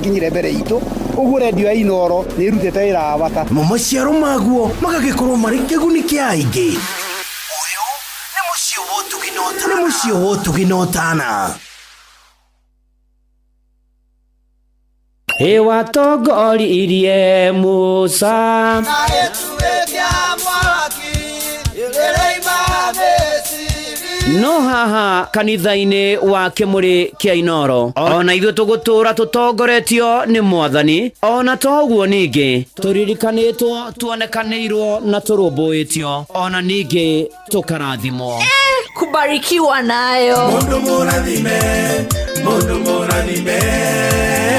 Kinyire mbere itũ ũguo redio ya Inooro nĩ ĩrutĩte wĩra wa bata. Namo maciaro maguo magagĩkorwo marĩ kĩguni kĩa aingĩ. Ũyũ nĩ mũciĩ wa ũtugi na ũtana. Nĩ mũciĩ wa ũtugi na ũtana. Ĩ watongoririe Musa. Na gĩtugĩ kĩa mwaki rĩroima Misiri. No haha kanitha-inĩ wa kĩmũrĩ kĩa Inooro, ona ithuĩ tũgũtũra tũtongoretio nĩ Mwathani. Ona toguo ningĩ tũririkanĩtwo, tuonekanĩirwo na tũrũmbũĩtio, ona ningĩ tũkarathimwo. Kubarikiwa nayo. Mundu mũrathime, mundu mũrathime,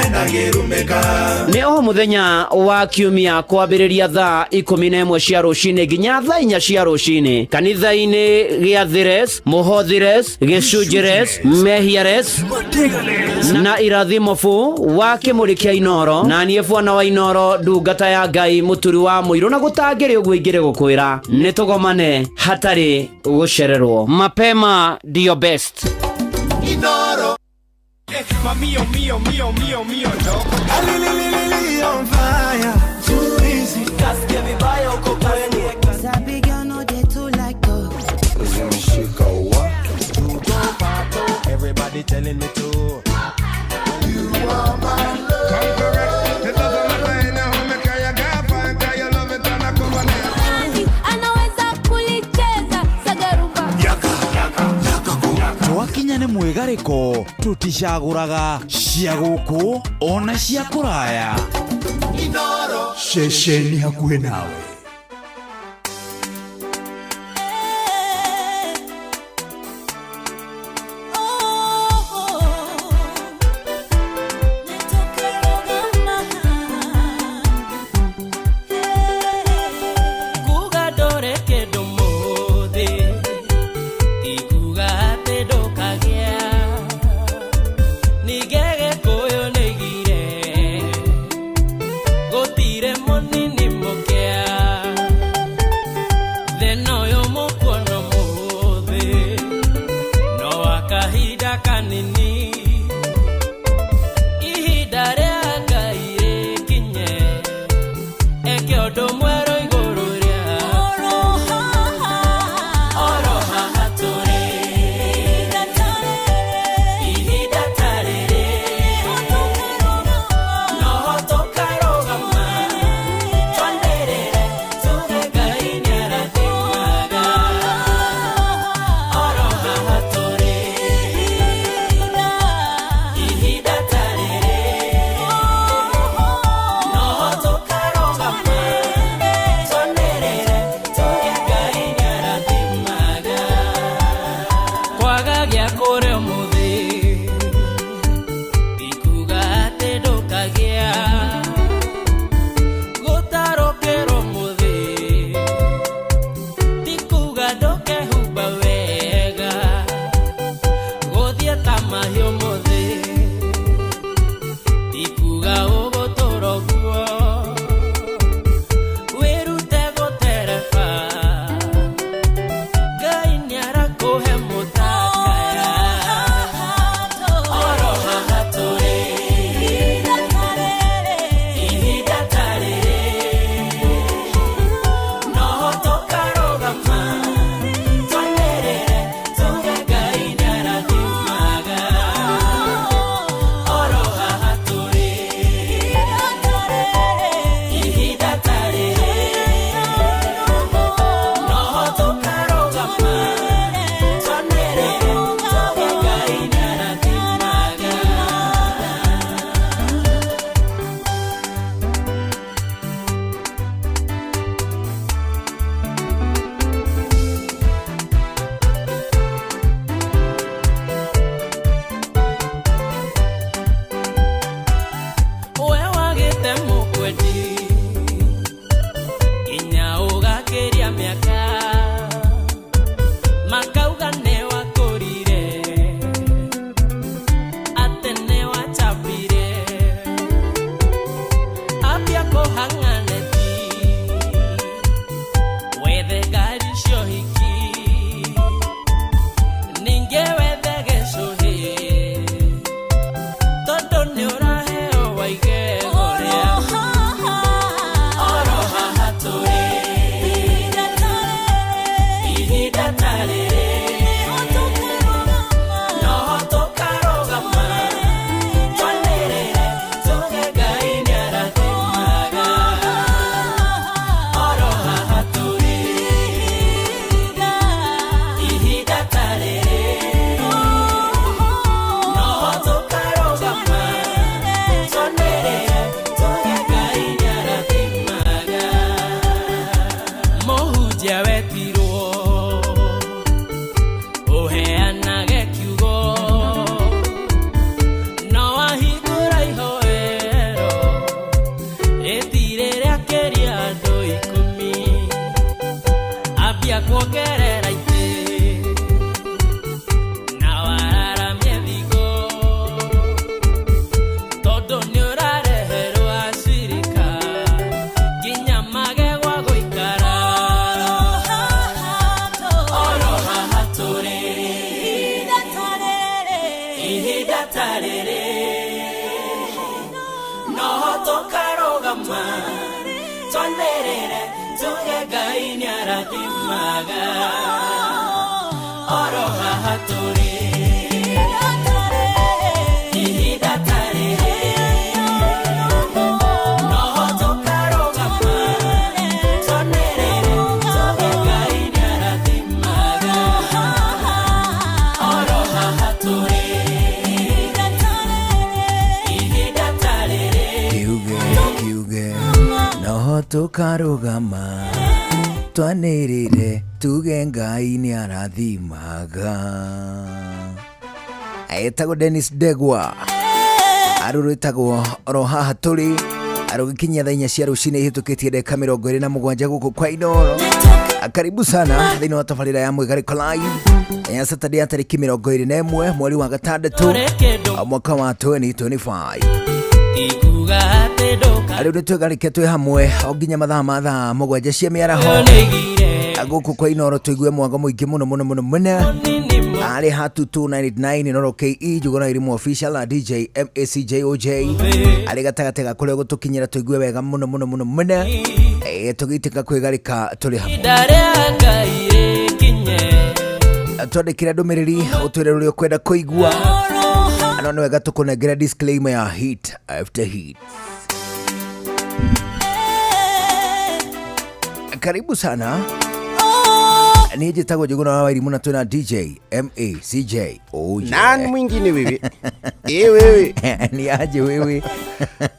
ndangĩrumĩka. Nĩ o mũthenya wa kiumia kwambĩrĩria thaa 11 cia rũcinĩ nginya thaa 4 cia rũcinĩ kanitha-inĩ gĩa Thires, Mũhothires, Gĩcunjĩres, Mehiares na Irathimo bu wa kĩmũrĩ kĩa Inooro. Na niĩ bwana wa Inooro, ndungata ya Ngai, mũturi wa mũirũ, na gũtangĩrĩ ũguo ingĩrĩ gũkwĩra nĩ tũgomane hatarĩ gũcererwo. Mapema ndio best. Inooro. Mio, mio, mio, mio, mio, no. Alililili on fire. Too easy. Kasikia vibaya uko kwenye. Sabi girl no dey too like talk. Zimeshika wa. Everybody telling me to. You are my love. Come correct. It doesn't matter anyhow, me carry a girl fine, 'cause you love it and I come on it. Anaweza kulicheza sagarumba. Twakinya nĩ mwĩgarĩko, tũticagũraga cia gũkũ ona cia kũraya. Inooro. Ceceni hakuhĩ nawe. Kuga ndũrĩ kĩndũ mũthĩ ti kuga atĩ ndũkagĩa. Ningĩ Gĩkũyũ nĩoigire gũtirĩ mũnini mũkĩa. Thĩna ũyũ mũkuona ũmũthĩ no wa kahinda kanini, ihinda rĩa Ngai rĩkinye eke ũndũ mwerũ igũrũ rĩa oro haha tũrĩ. Ihinda ta rĩrĩ noho tũkarũgama twanĩrĩre tuge Ngai nĩarathimaga oro haha tũrĩ. Ihinda ta rĩrĩ noho tũkarũgama twanĩrĩre tuge Ngai nĩarathimaga. Kwaga gĩa kũrĩa ũmũthĩ ti kuga atĩ ndũkagĩa. Gũtarũkĩrwo ũmũthĩ ti kuga ndũkehumba wega. Gũthiĩ ta mahiũ ũmũthĩ ti kuga ũgũtũra ũguo. Wĩrute gũtereba, Ngai nĩarakũhe mũtakaya oro haha tũrĩ. Ihinda ta rĩrĩ noho tũkarũgama twanĩrĩre tuge Ngai nĩarathimaga oro haha tũrĩ. Ihinda ta rĩrĩ noho tũkarũgama twanĩrĩre tuge Ngai nĩarathimaga. We wagĩte mũkwendi nginya ũgakĩria mĩaka, makauga nĩ wakũrire atĩ nĩ wachambire ambia kũhang'aneti wethe ngari cia ũhiki, ningĩ wethe gĩcũhĩ tondũ nĩ ũraheo. tũkarũgama twanĩrĩre tuge Ngai nĩarathimaga oro haha tũrĩ ihinda ta rĩrĩ noho tũkarũgama twanĩrĩre tuge Ngai nĩarathimaga oro haha tũrĩ ihinda ta rĩrĩ. Kiuge kiuge noho tũkarũgama twanĩrĩre tuge Ngai nĩarathimaga. Etagwo Dennis Ndegwa, arũ rwĩtagwo oro haha tũrĩ, arũgĩkinyia thaa 4 cia rũcinĩ ihĩtũkĩtie ndagĩka 27 gũkũ kwa Inoro. Karibu sana thĩinĩ wa tabarĩra ya Mwĩgarĩko Live ya Saturday ya tarĩki 21 mweri wa gatandatũ mwaka wa 2025. Ikuga atĩ ndũka Rĩu nĩtwĩgarĩke twĩ hamwe o nginya mathaa ma thaa 7 cia mĩaraho nĩigire gũkũ kwa Inoro, tũigue mwago mũingĩ mũno mũno mũno mũno arĩ hatu 299 Inoro KE Njuguna Irimu official na DJ MACJOJ arĩ gatagatĩ ga kũrĩa gũtũkinyĩra tũigue wega mũno mũno mũno mũno, tũgĩitĩka kwĩgarĩka tũrĩ hamwe. Ihinda rĩa Ngai rĩkinye. Twandĩkĩre ndũmĩrĩri ũtwĩre ũrĩa ũkwenda kũigua, no nĩ wega tũkũnengere disclaimer ya hit after hit. Karibu sana, niĩ njĩtagwo Njuguna wa Wairimu na twĩna DJ MACJ OJ. Nani mwingine wewe? Eh, wewe. Ni aje wewe?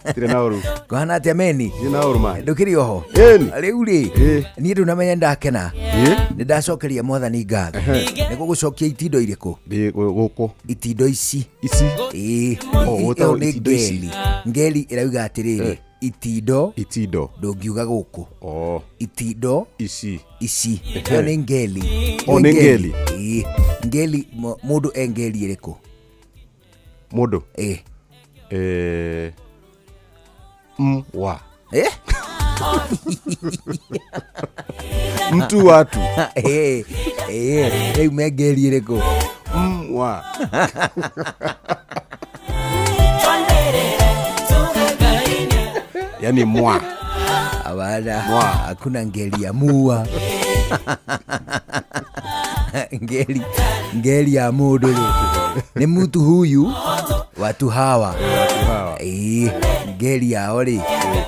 Tirĩ na ũru. Kũhana atĩa meni? Ndirĩ na ũru ma. Ndũkĩrĩ oho? Ĩni. Rĩu rĩ, Ĩ. niĩ ndũnamenya ndakena. Ĩ. Nĩ ndacokeria mwathani ngatho. Nĩ gũgũcokia itindo irĩkũ? Ndĩ gũkũ. Itindo ici. Ici. Ĩĩ. Oh, Ĩyo ũtagwo nĩ itindo ici. ngeli. Ngeli ĩrauga atĩrĩrĩ, itindo Itindo. ndũngiuga gũkũ. Oh. Itindo Ici. ici. Ĩyo nĩ ngeli. Oh, nĩ ngeli. Ĩĩ. Ngeli mũndũ e ngeli ĩrĩkũ? Mũndũ. Ĩĩ. M wa. Eh? Mtu watu. Ĩĩ. Ĩĩ. Rĩu me ngeli ĩrĩkũ? M wa. Twanĩrĩre tuge Ngai nĩ Yani mwa. Hapana. Mwa. Hakuna ngeli ya mua. Ngeli ya mũndũ rĩ nĩ mtu huyu, watu hawa. Hawa. Ĩĩ, ngeli yao rĩ,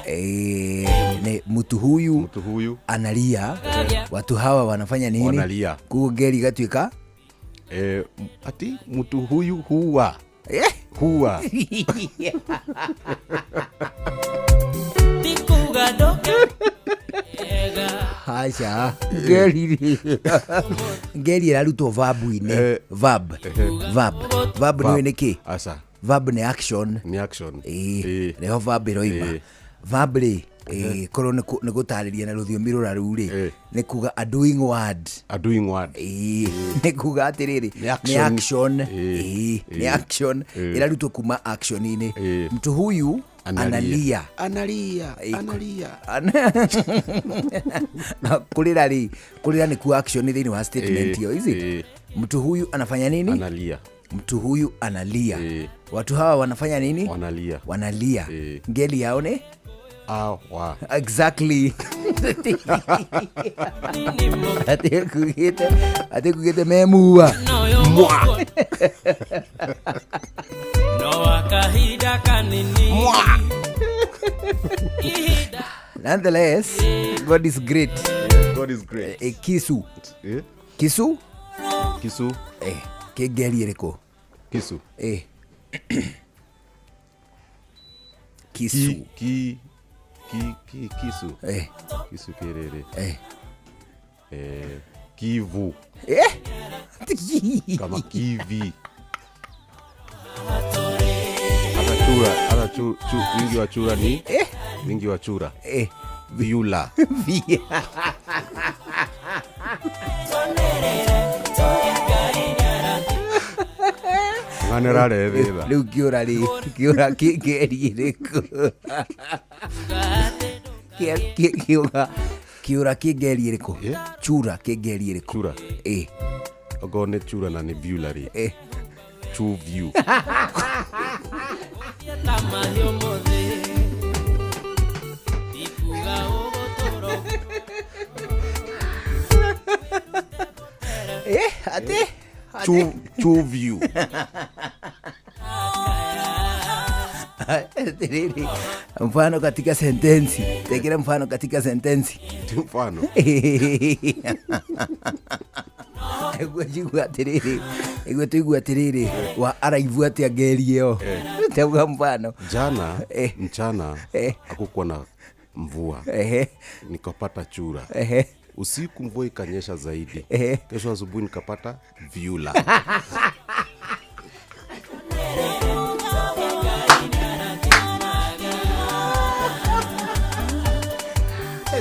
ĩĩ, nĩ mtu huyu Mtu huyu. analia, watu hawa wanafanya nini? Wanalia. Koguo ngeli igatuĩka Ati mtu huyu huwa. Eh? Huwa. Ndikuga ndũkega. Aca, ngeli rĩ, ngeli ĩrarutwo verb-inĩ. Verb verb verb nĩũĩ nĩ kĩ? Aca. Verb nĩ action. Ni action. Ĩĩ, Ĩĩ. nĩho verb ĩroima. Ĩĩ. Verb rĩ, ĩĩ, korwo nĩ gũtarĩria na rũthiomi rũraru rĩ, Ĩĩ. nĩ kuga a doing word. A doing word. Ĩĩ, nĩ kuga atĩrĩrĩ, Nĩ action. nĩ action. Ĩĩ. Ĩĩ, nĩ Ĩĩ. action Ĩĩ. ĩrarutwo kuma action-inĩ. Ĩĩ. Mtu huyu Analia. analia. Analia. Analia. Kũrĩra rĩ, kũrĩra nĩ kuo action thĩinĩ wa statement Ĩĩ, hiyo, is it? ĩĩ. Mtu huyu anafanya nini? Analia. Mtu huyu analia. Ĩĩ. Watu hawa wanafanya nini? Wanalia. Wanalia. Ĩĩ. Ngeli yao nĩ Awa. Exactly. Atikugite memua. Mwa. No wa kahinda kanini. Mwa. Ihinda Nonetheless, God is great. God is great. Kisu. Eh? Kisu? Kisu. Kĩ ngeli ĩrĩkũ? Kisu. Kisu. Ki ki ki kisu. Kisu kĩrĩrĩ. Kivu. Kama kivi. Hata chura, hata chu, chu, wingi wa chura ni wingi wa chura. Viula. Ng'ano ĩrarethĩra. Rĩu kĩũra rĩ, kĩũra kĩngeri ĩrĩkũ? Kĩũra kĩngeri ĩrĩkũ? Chura kĩngeri ĩrĩkũ? Chura. Okorwo nĩ chura na nĩ viula rĩ. Chu view. Ta mahiũ mũthĩ. Ati Chuvyu. Atiriri, mfano katika sentensi, tekera mfano katika sentensi. Ti mfano. Iguo njigua atiriri, iguo tuigua atiriri, wa araivu atia ngeri ĩyo. Tauga mfano. Jana mchana hakukuwa na mvua. Nikapata chura. Usiku mvua ikanyesha zaidi. Kesho asubuhi nikapata vyula.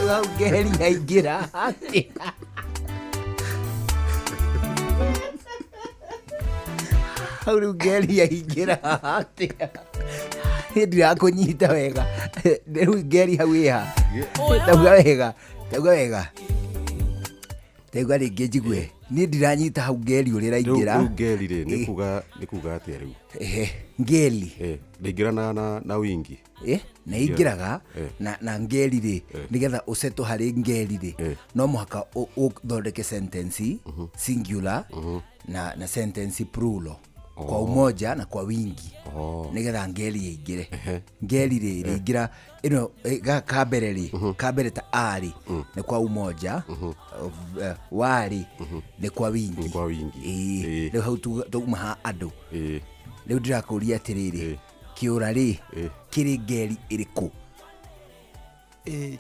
Hau ngeri yaingĩra atĩa? Hau rĩu ngeri yaingĩra atĩa? Niĩ ndirakũnyita wega. Rĩu ngeri hau ĩha? Tauga wega, tauga wega. Tauga rĩngĩ njigue. Niĩ ndiranyita hau ngeri ũrĩa ĩraingĩra. Rĩu ngeri rĩ, nĩ kuga nĩ kuga atĩa rĩu? Ehe, ngeri. Ndaingĩra na wingi. Na ingĩraga na ngeri rĩ, nĩgetha ũsetũ harĩ ngeri rĩ, no mũhaka ũthondeke sentence singular na sentence plural. Kwa umoja na kwa wingi. Nĩgetha ngeri ĩingĩre. Ngeri rĩ ĩrĩingĩra ĩno ka mbere rĩ, ka mbere ta a rĩ, nĩ kwa umoja, wa rĩ, nĩ kwa wingi. Nĩ kwa wingi. Rĩu hau twauma ha andũ. Rĩu ndĩrakũria atĩrĩrĩ, kĩũra rĩ, kĩrĩ ngeri ĩrĩkũ?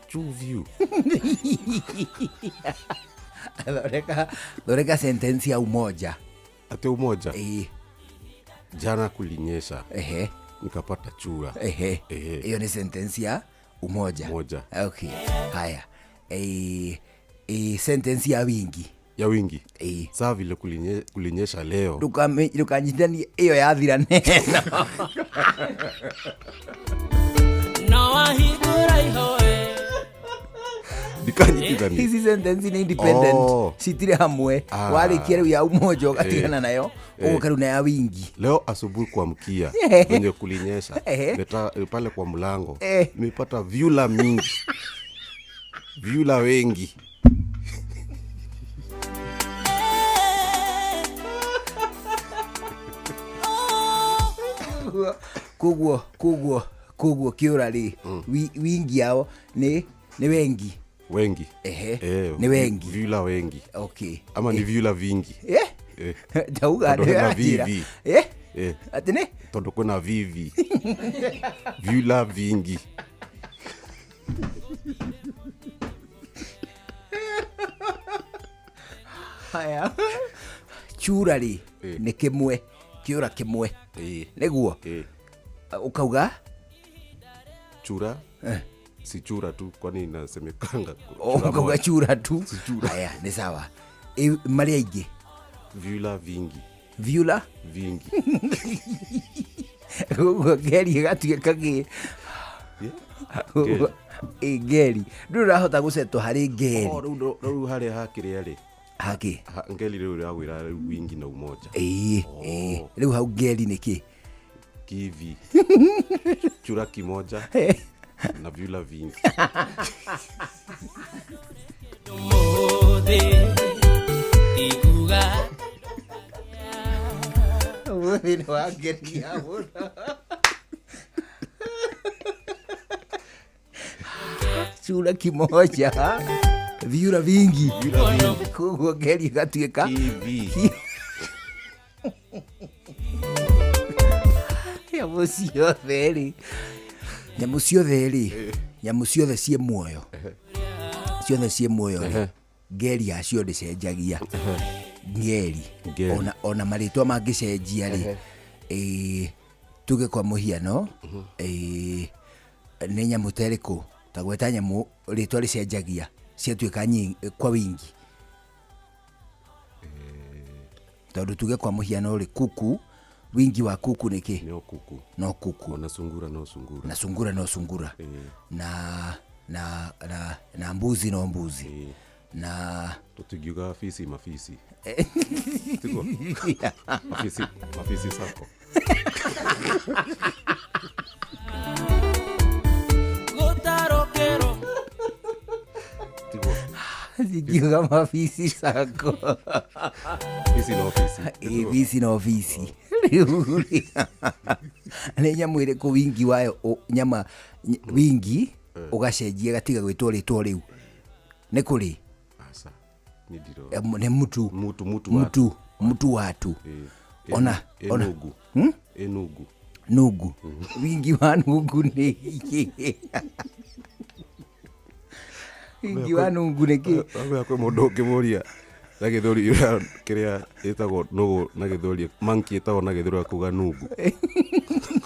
Chuvyu. Thondeka sentence ya umoja. Ate umoja? Jana kulinyesha. Nikapata chura. Hiyo ni sentence ya umoja. Umoja. Okay. Haya. Sentence ya wingi. Ya wingi. Saa vile kulinyesha leo. Ndukanyitanie iyo yathira neno. No wahingũra ihoe. Ndikanyitithanie. Hizi sentence ni independent. Citirĩ hamwe. Warĩkia rĩu ya umoja ũgatigana nayo, ũgoka rĩu na ya wingi. Leo asubuhi kuamkia venye kulinyesha, leta pale kwa mlango, nimepata vyula mingi. Vyula wengi. Koguo kĩũra rĩ, wingi yao ni wengi. Wengi. Ni wengi. Vyula wengi. Okay. Ama ni vyula vingi. Ndauga Tondũ kwĩna nĩ njĩra. vivi. Atĩ nĩ? Tondũ kwĩna vivi. Vyula vingi. Haya. Chura rĩ, nĩ kĩmwe, kĩũra kĩmwe. Nĩguo? Ũkauga? Chura? Si chura tu, kwani inasemekanga Ukauga chura tu. Si chura. Haya, ni sawa. Marĩa ingĩ? Vyula vingi. Vyula? Vingi. Ũguo ngeri ĩgatuĩka kĩ? Ngeri. Ndũrĩ ũrahota gũcetwo harĩ ngeri. Rĩu harĩa hakĩrĩa rĩ? Hakĩ? Ngeri rĩu rĩragwĩra rĩu wingi na umoja. Rĩu hau ngeri nĩ kĩ? Kivi. Chura kimoja. Na vyula vingi. Ũmũthĩ nĩ wangeria mũno. Chura kimoja, vyura vingi. Koguo ngeri ĩgatuĩka Kivi. Nyamũ ciothe rĩ, nyamũ ciothe rĩ, nyamũ ciothe ciĩ muoyo. Ciothe ciĩ muoyo rĩ, ngeri yacio ndĩcenjagia. Ngeri. Ona marĩtwa mangĩcenjia rĩ, tuge kwa mũhiano, nĩ nyamũ ta ĩrĩkũ? Ta gweta nyamũ rĩtwa rĩcenjagia ciatuĩka kwa wingi. Tondũ tuge kwa mũhiano rĩ, kuku, wingi wa kuku nĩ kĩ? No kuku. No kuku. Ona sungura no sungura. Na sungura no sungura. Na mbuzi no mbuzi. Na tukiuga fisi mafisi. Tiko. Mafisi, mafisi sako. Gutarokero. Tiko. Sikiuga mafisi sako. Visi na ofisi. Ĩ, visi na ofisi. Rĩu rĩ, nĩ nyamũ ĩrĩkũ wingi wayo nyama wingi ũgacenjia gatiga gwĩtwo rĩtwa rĩu? Nĩ kũrĩ? Aca. Nĩ ndiro. Nĩ mutu. Mutu mutu. Mutu mutu watu. Ona ona Enugu. Enugu. Nungu. Wingi wa nungu nĩ wingi wa nungu nĩ kĩ? Wamenya kwĩ mũndũ ũngĩmũria na gĩthũri kĩrĩa ĩtagwo nũgũ na gĩthũri, monkey ĩtagwo na gĩthũri akuga nungu.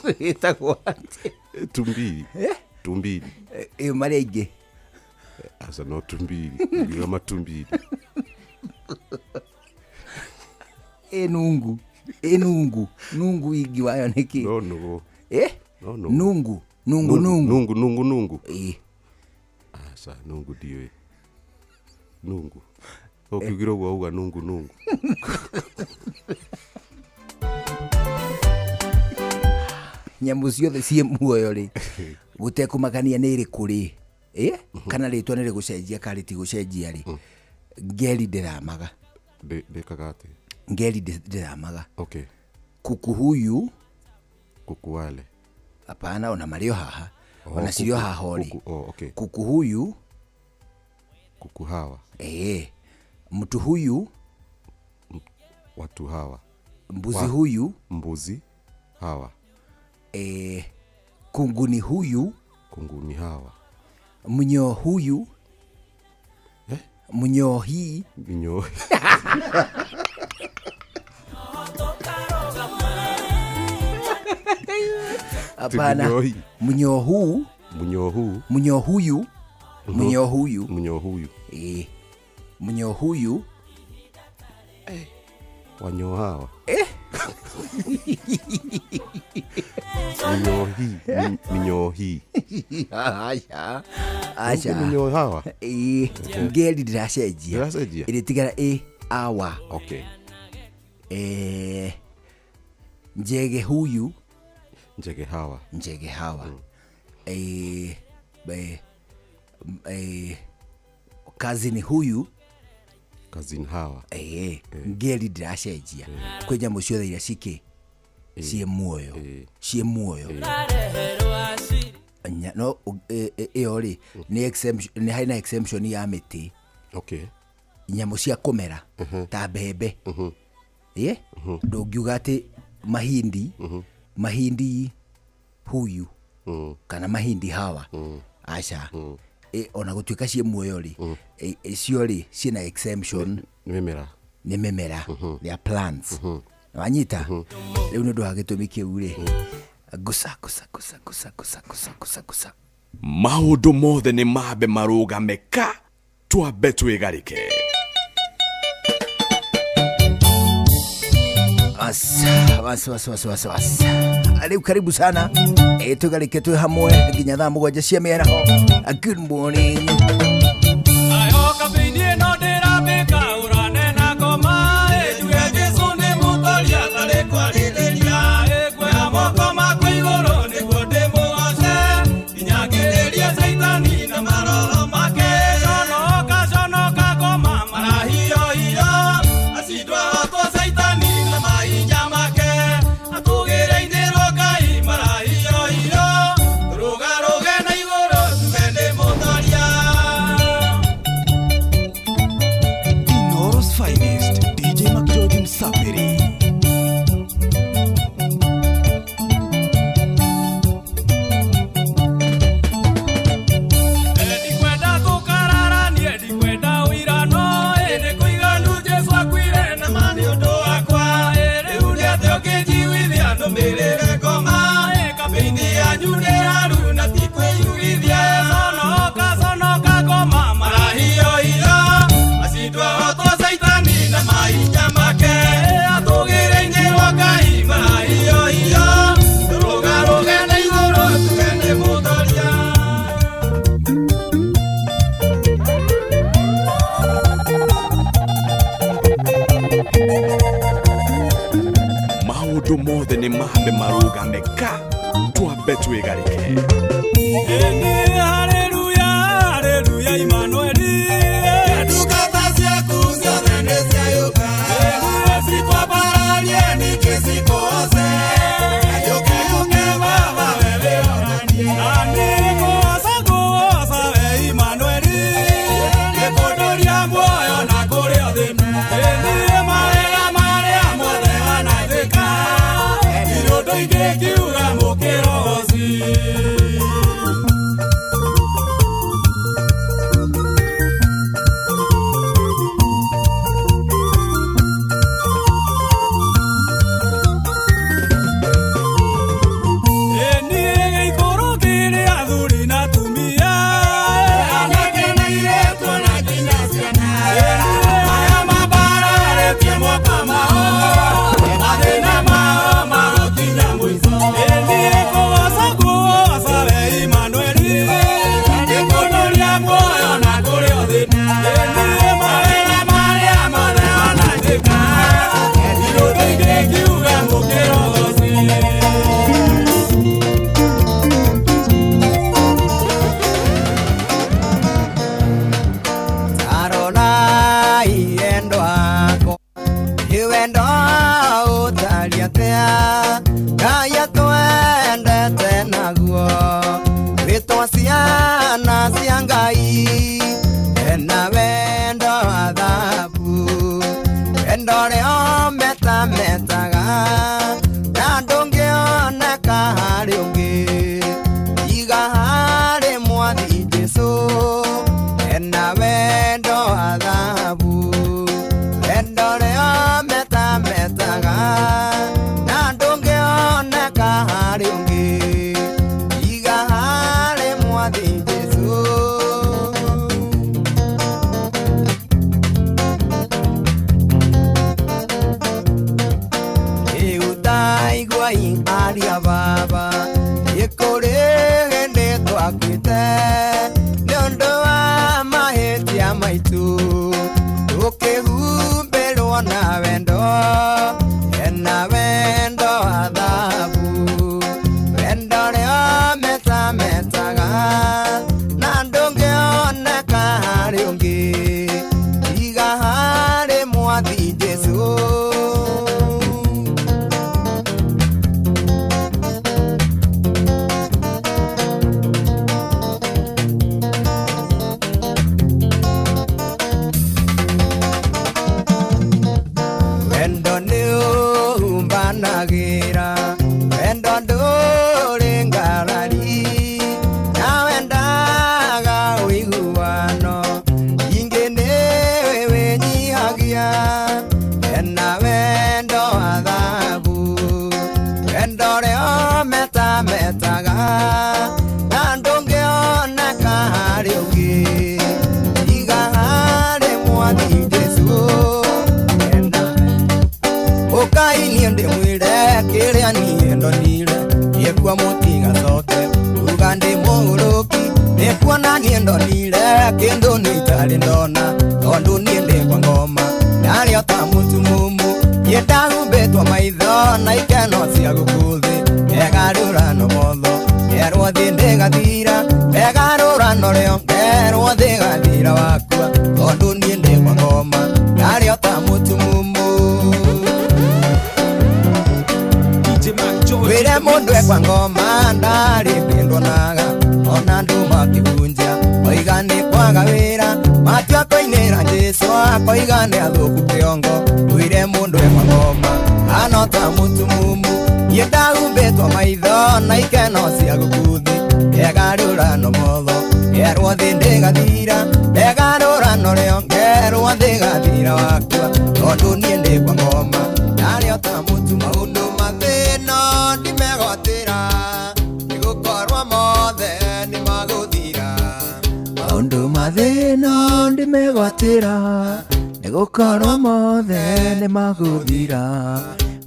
Ĩtagwo atĩa? Tumbili. Tumbili. Ĩyo marĩa ingĩ. Aca no tumbili. Ngiuga matumbili. Ĩ nungu. Ĩ nungu. Nungu wingi wayo nĩ kĩ? No nũgũ. No nũgũ. Nungu. Nungu nungu. Nungu nungu nungu. Ĩ. Aca nungu ndiũĩ. Nungu. Ũkiugire ũguo auga nungu nungu. Nyamũ ciothe ciĩ muoyo rĩ, gũtekũmakania nĩ ĩrĩkũ rĩ, kana rĩtwa nĩ rĩgũcenjia kana rĩtigũcenjia rĩ, ngeri ndĩramaga. Ndĩkaga atĩa? Ngeri ndĩramaga. Okay. Kuku huyu. Kuku wale. Hapana, ona marĩ o haha. Ona cirĩ o haha rĩ. Oh, okay. Kuku huyu. Kuku hawa. Mtu huyu. Watu hawa. Mbuzi huyu. Mbuzi hawa. Kunguni huyu. Kunguni hawa. Mnyoo huyu. Mnyoo hii. Mnyoo. Hapana. Mnyoo huu. Mnyoo huu. Mnyoo huyu. Mnyoo huyu. Mnyoo huyu. Mnyoo huyu. Wanyoo hawa. Minyoo hii. Minyoo hii. Aca. Aca. Minyoo hawa. Ngeri ndĩracenjia. Ndĩracenjia. Ĩrĩtigara ĩ awa. Okay. Njege huyu. Njege hawa. Njege hawa. Kazini huyu. Kazini hawa. Ngeri ndĩracenjia. Kwĩ nyamũ ciothe iria cikĩ ciĩ muoyo. Ciĩ muoyo. No ĩyo rĩ nĩ exemption, nĩ harĩ na exemption ya mĩtĩ. Okay. Nyamũ cia kũmera ta mbembe. Ndũngiuga atĩ mahindi, mahindi huyu kana mahindi hawa. Aca. Ona gũtuĩka ciĩ muoyo rĩ, cio rĩ ciĩna exemption. Nĩ mĩmera. Nĩ mĩmera. They are plants. Wanyita? Rĩu nĩ ũndũ wa gĩtũmi kĩu rĩ. Gusa gusa gusa gusa gusa gusa gusa gusa. Maũndũ mothe nĩ mambe marũgame ka twambe twĩgarĩke. As was was was was was. Rĩu karibu sana. Tũgarĩke twĩ hamwe nginya thaa 7 cia mĩaraho. Good morning. Maũndũ mothe nĩ mambe marũgame ka twambe twĩgarĩke. Haleluya, haleluya, Emmanueli. Ndungata ciaku ciothe nĩ ciayũka. ingĩkiuga mũkĩrogoci.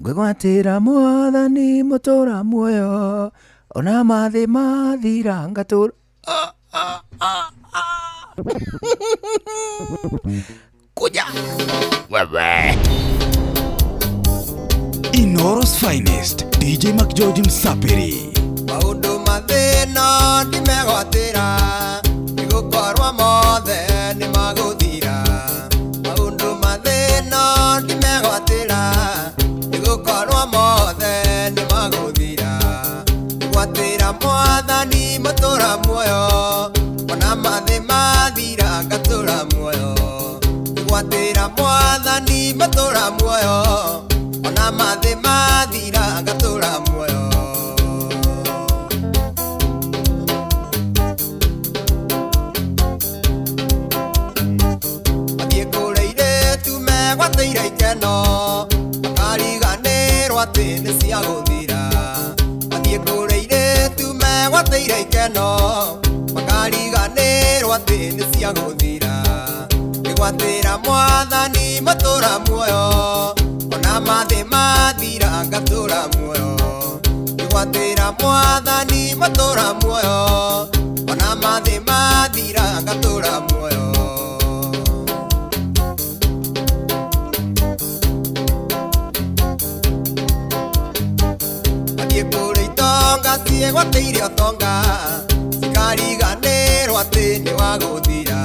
Ngwĩgwatĩra mwathani mũtũra muoyo ona mathĩ mathira ngatũra kuja wewe. Inooro's finest DJ McGeorge Msapiri. Maũndũ mathĩna ndimegwatĩra nĩgũkorwo mothe nĩmagũthira. Maũndũ mathĩna ndimegwatĩra nĩgũkorwo mothe nĩmagũthira. Ngwatĩra mwathani mũtũra muoyo ona mathĩ mathira ngatũra muoyo. Ngwatĩra mwathani mũtũra muoyo ona mathĩ mathira ngatũra muoyo. ikeno Makariganĩrwo atĩ nĩ cia gũthira Mathiĩ kũrĩ airĩtu megwatĩire ikeno Makariganĩrwo atĩ nĩ cia gũthira Ngĩgwatĩra mwathani matũra muoyo Ona mathĩ mathira ngatũra muoyo Ngĩgwatĩra mwathani matũra muoyo Ona mathĩ mathira ngatũra muoyo Mathiĩ kũrĩ itonga ciĩgwatĩire ũtonga Cikariganĩrwo atĩ nĩ wa gũthira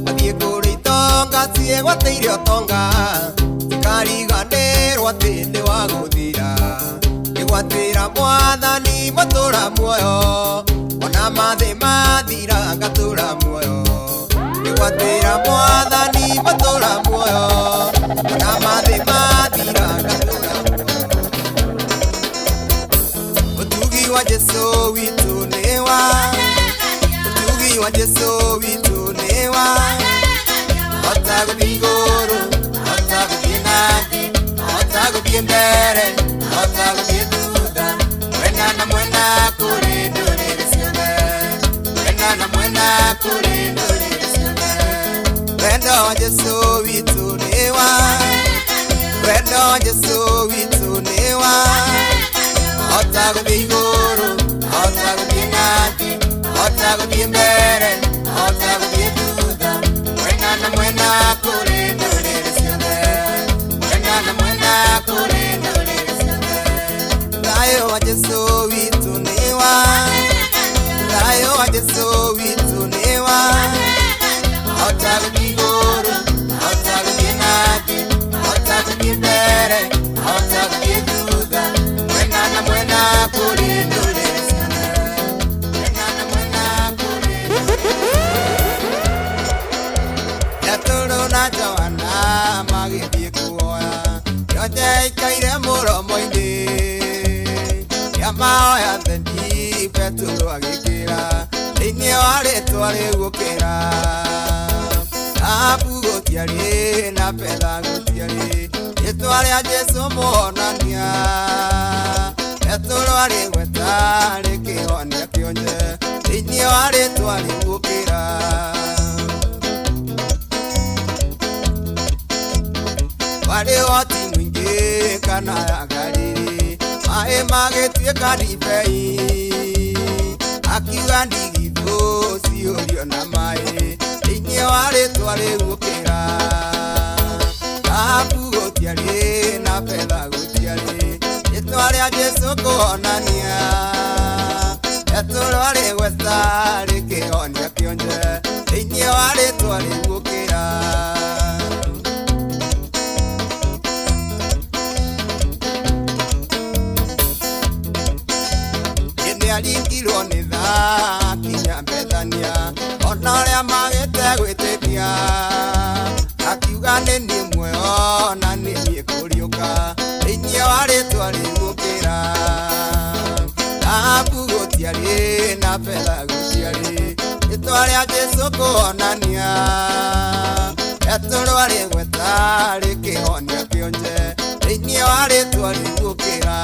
Mathiĩ kũrĩ itonga ciĩgwatĩire ũtonga Cikariganĩrwo atĩ nĩ wa gũthira Ngĩgwatĩra mwathani matũra muoyo Ona mathĩ mathira ngatũra muoyo Ngĩgwatĩra mwathani matũra muoyo Ona mathĩ mathira ngatũra muoyo Ũtugi wa Jesũ witũ nĩ wa Ũtugi wa Jesũ witũ nĩ wa Hota gũthiĩ igũrũ, hota gũthiĩ na thĩ, hota gũthiĩ mbere, hota gũthiĩ thutha Mwena na mwena kũrĩ ndũrĩrĩ ciothe Mwena na mwena kũrĩ ndũrĩrĩ ciothe Wendo wa Jesũ witũ nĩ wa Wendo wa Jesũ witũ nĩ wa Hota gũthiĩ igũrũ, hota gũthiĩ na thĩ, hota gũthiĩ mbere, hota gũthiĩ thutha Mwena na mwena kũrĩ ndũrĩrĩ ciothe Mwena na mwena kũrĩ ndũrĩrĩ ciothe Thayũ wa Jesũ witũ nĩ wa Thayũ wa Jesũ witũ nĩ wa Hota gũthiĩ igũrũ, hota gũthiĩ na thĩ, hota gũthiĩ mbere, hota gũthiĩ thutha Mwena na mwena kũrĩ ndũrĩrĩ ciothe Mwena na mwena kũrĩ Petero na Johana magĩthiĩ kuoya Kĩonje aikaire mũromo-inĩ Kĩamahoya thendi Petero agĩkĩra Thĩinĩ wa rĩtwa rĩu gũkĩra Thahabu gũtiarĩ na betha gũtiarĩ Rĩtwa rĩa Jesũ mũhonania Petero arĩgweta rĩkĩhonia kĩonje Thĩinĩ wa rĩtwa rĩu gũkĩra Warĩ ũhoti mũingĩ kana ya Galili Maĩ magĩtuĩka ndibei Akiuga ndigithũ ciyũrio na maĩ Thĩinĩ wa rĩtwa rĩu gũkĩra Thahabu gũtiarĩ na betha gũtiarĩ Rĩtwa rĩa Jesũ kũhonania Petero arĩgweta rĩkĩhonia kĩonje Thĩinĩ wa rĩtwa rĩu gũkĩra Nĩaringirwo nĩ thaa kinya Bethania Ona ũrĩa magĩte gwĩtĩkia Akiuga nĩ niĩ muoyo na nĩ niĩ kũriũka Thĩinĩ wa rĩtwa rĩu gũkĩra Thahabu gũtiarĩ na betha gũtiarĩ Rĩtwa rĩa Jesũ kũhonania Petero arĩgweta rĩkĩhonia kĩonje Thĩinĩ wa rĩtwa rĩu gũkĩra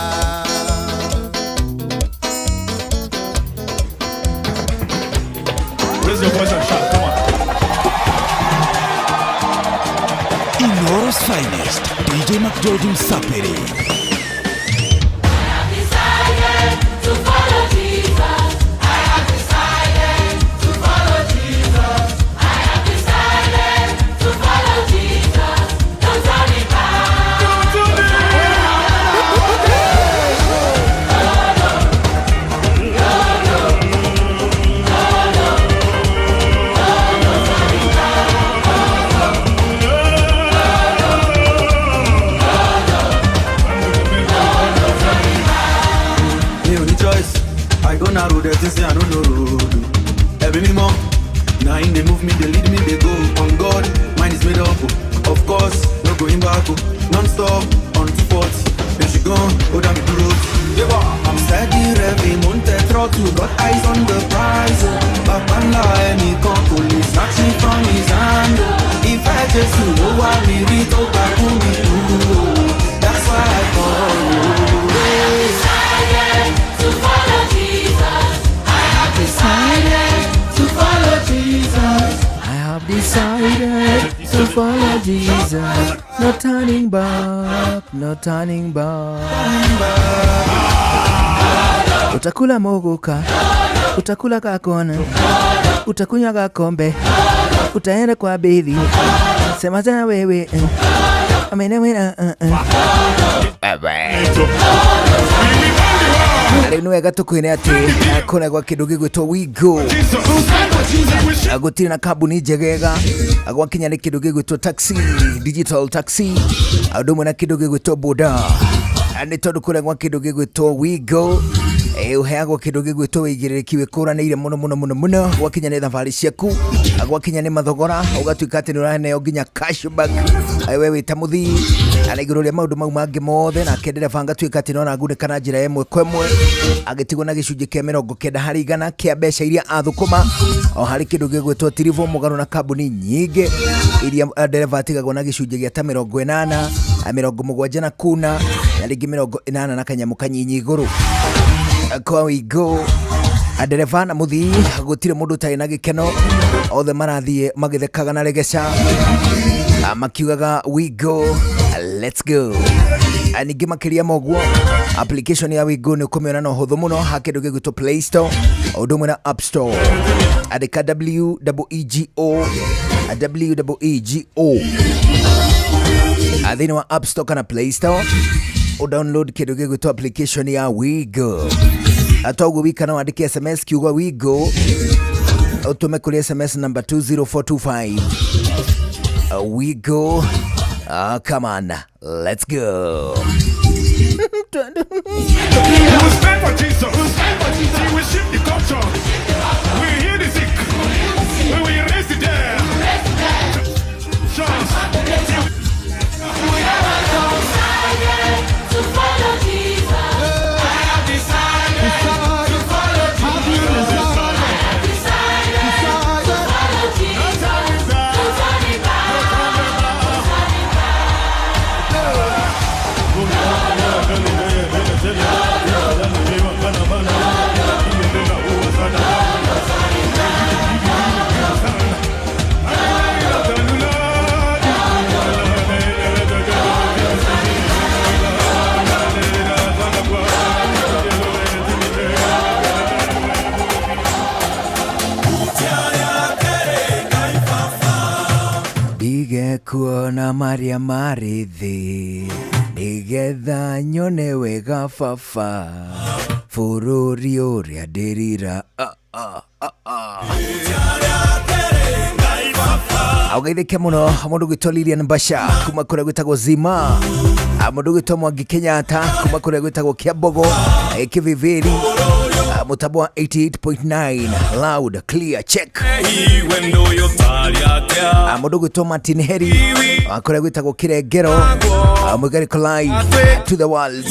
Raise your voice and shout, come on. Inoro's finest, DJ McGeorge Msapere. Decided to follow Jesus. I have decided to follow Jesus. I have decided to follow Jesus. Don't turn me back. Don't turn me Mi ò ní choice. I go narrow, they think say I no know road. Every me more. Now in they move me, they lead me, they go. On God, mine is made up. Oh. Of course, no going back. Oh. Non-stop, on 240. Then she gone, oh damn it, road. I'm steady revving, monte throttle, got eyes on the prize. Oh. Baba ńlá ẹnìkan kò lè snatch me from his hand. Oh. Ìfẹ́ Jésù ló wá mi rí tó gbà kú mi kú. Decided to follow Jesus, no turning back, no turning back. Utakula mogoka, utakula kakona, utakunywa kakombe, utaenda kwa bedhi, sema tena wewe, amenewena. Rĩu nĩ wega tũkwĩre atĩ kũrĩa gwa kĩndũ gĩgwĩtwo Wigo gũtirĩ na kambuni njegega gwakinya nĩ kĩndũ gĩgwĩtwo taxi, digital taxi, ũndũ ũmwe na kĩndũ gĩgwĩtwo boda, nĩ tondũ kũrĩa gwa kĩndũ gĩgwĩtwo Wigo ũheagwo kĩndũ gĩgwĩtwo wĩigĩrĩrĩki wĩkũranĩire mũno mũno mũno mũno gwakinya nĩ thabarĩ ciaku, gwakinya nĩ mathogora ũgatuĩka atĩ nĩ ũraneo nginya cashback we wĩ ta mũthii, na igũrũ rĩa maũndũ mau mangĩ mothe, nake ndereba ngatuĩka atĩ no aragunĩka na njĩra ĩmwe kwa ĩmwe agĩtigwo na gĩcunjĩ kĩa 90% kĩa mbeca iria athũkũma o harĩ kĩndũ gĩgwĩtwo Tirivo mũgarũ na kambuni nyingĩ iria ndereba atigagwo na gĩcunjĩ gĩa ta 80, 70 na kuna na rĩngĩ 80 na kanyamũ kanyinyi igũrũ. Kwa Wigo ndereba na mũthii gũtirĩ mũndũ ũtarĩ na gĩkeno, othe marathiĩ magĩthekaga na regeca makiugaga Wigo let's go. Ningĩ makĩria ma ũguo application ya Wigo nĩ ũkũmĩona na ũhũthũ mũno ha kĩndũ gĩgwĩtwo Play Store ũndũ ũmwe na App Store, andĩka WEEGO WEEGO thĩinĩ wa App Store kana Play Store udownload kĩndũ gĩgwĩtwo application ya Wigo. Toguo wika no wandĩke SMS kiugo Wigo ũtũme kũrĩ SMS number 20425. Wigo, come on, let's go. We stand for Jesus. We will shift the culture. We heal the sick. We will raise the dead. Chance. To follow Jesus. I have decided to follow Jesus. I have decided to follow Jesus. No turning back. No turning Ndige kuona maria marĩ thĩ nĩgetha nyone wega baba bũrũri ũrĩa ndĩrira. Augeithĩke mũno mũndũ gwĩtwo Lilian Basha kuma kũrĩa gwĩtagwo Zima, mũndũ gwĩtwo Mwangi Kenyatta kuma kũrĩa gwĩtagwo Kĩambogo Kĩvivĩri, mũtambo wa 88.9 loud clear check. Mũndũ gwĩtwo Martin Heri kũrĩa gwĩtagwo Kĩrengero, Mũigarĩko live to the world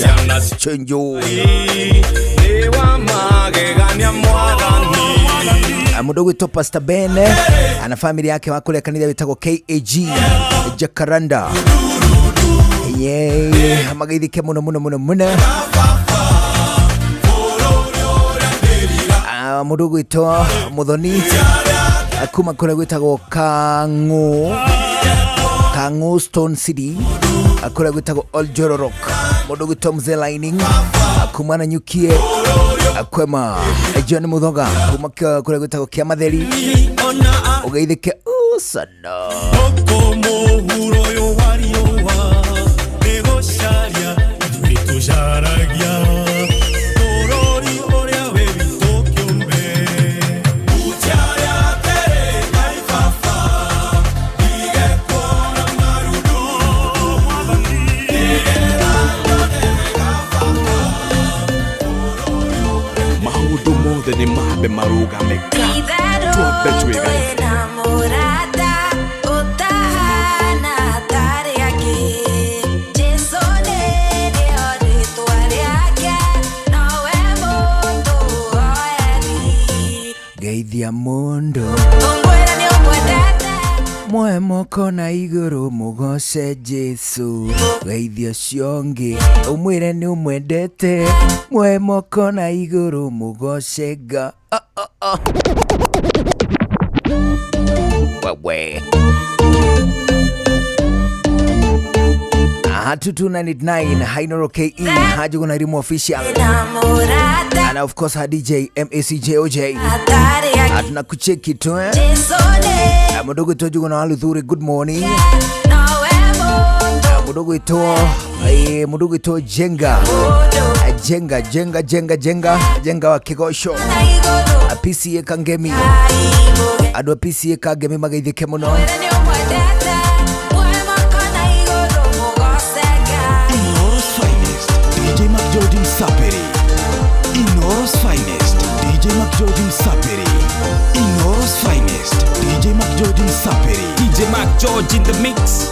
chenjo. Mũndũ gwĩtwo Pastor Ben ana family yake wa kũrĩa kanitha wĩtagwo KAG Jacaranda. Yeah, magaithĩke mũno mũno mũno mũno. Mũndũ gwĩtwo Muthoni kuma kũrĩa gwĩtagwo Kang'u Stone City kũrĩa gwĩtagwo Oljororok. Mũndũ gwĩtwo Mzee Lining kuma na Nyukie Kwema. John Muthoga kuma kũrĩa gwĩtagwo Kĩamatheri, ũgeithĩke sana. Maũndũ mothe nĩ mambe marũgame twambe twĩgae. Geithia mũndũ mwoe moko na igũrũ mũgoce Jesu, geithia ũcio ũngĩ ũmwĩre nĩ ũmwendete, mwoe moko na igũrũ mũgoce Nga. Wewe. 22989 Hainoro KE Hajuguna Rimu official and of course her DJ MACJOJ tunakucheki tu mudogo to Juguna Waluthuri, good morning. Mudogo ito mudogo ito Jenga Jenga Jenga Jenga Jenga Jenga wa Kigosho PCA Kangemi andu a PCA Kangemi magaithike muno. Inoro's finest, DJ McGeorge Msaperi. Inoro's finest, DJ McGeorge Msaperi. Inoro's finest, DJ McGeorge Msaperi. DJ McGeorge in the mix.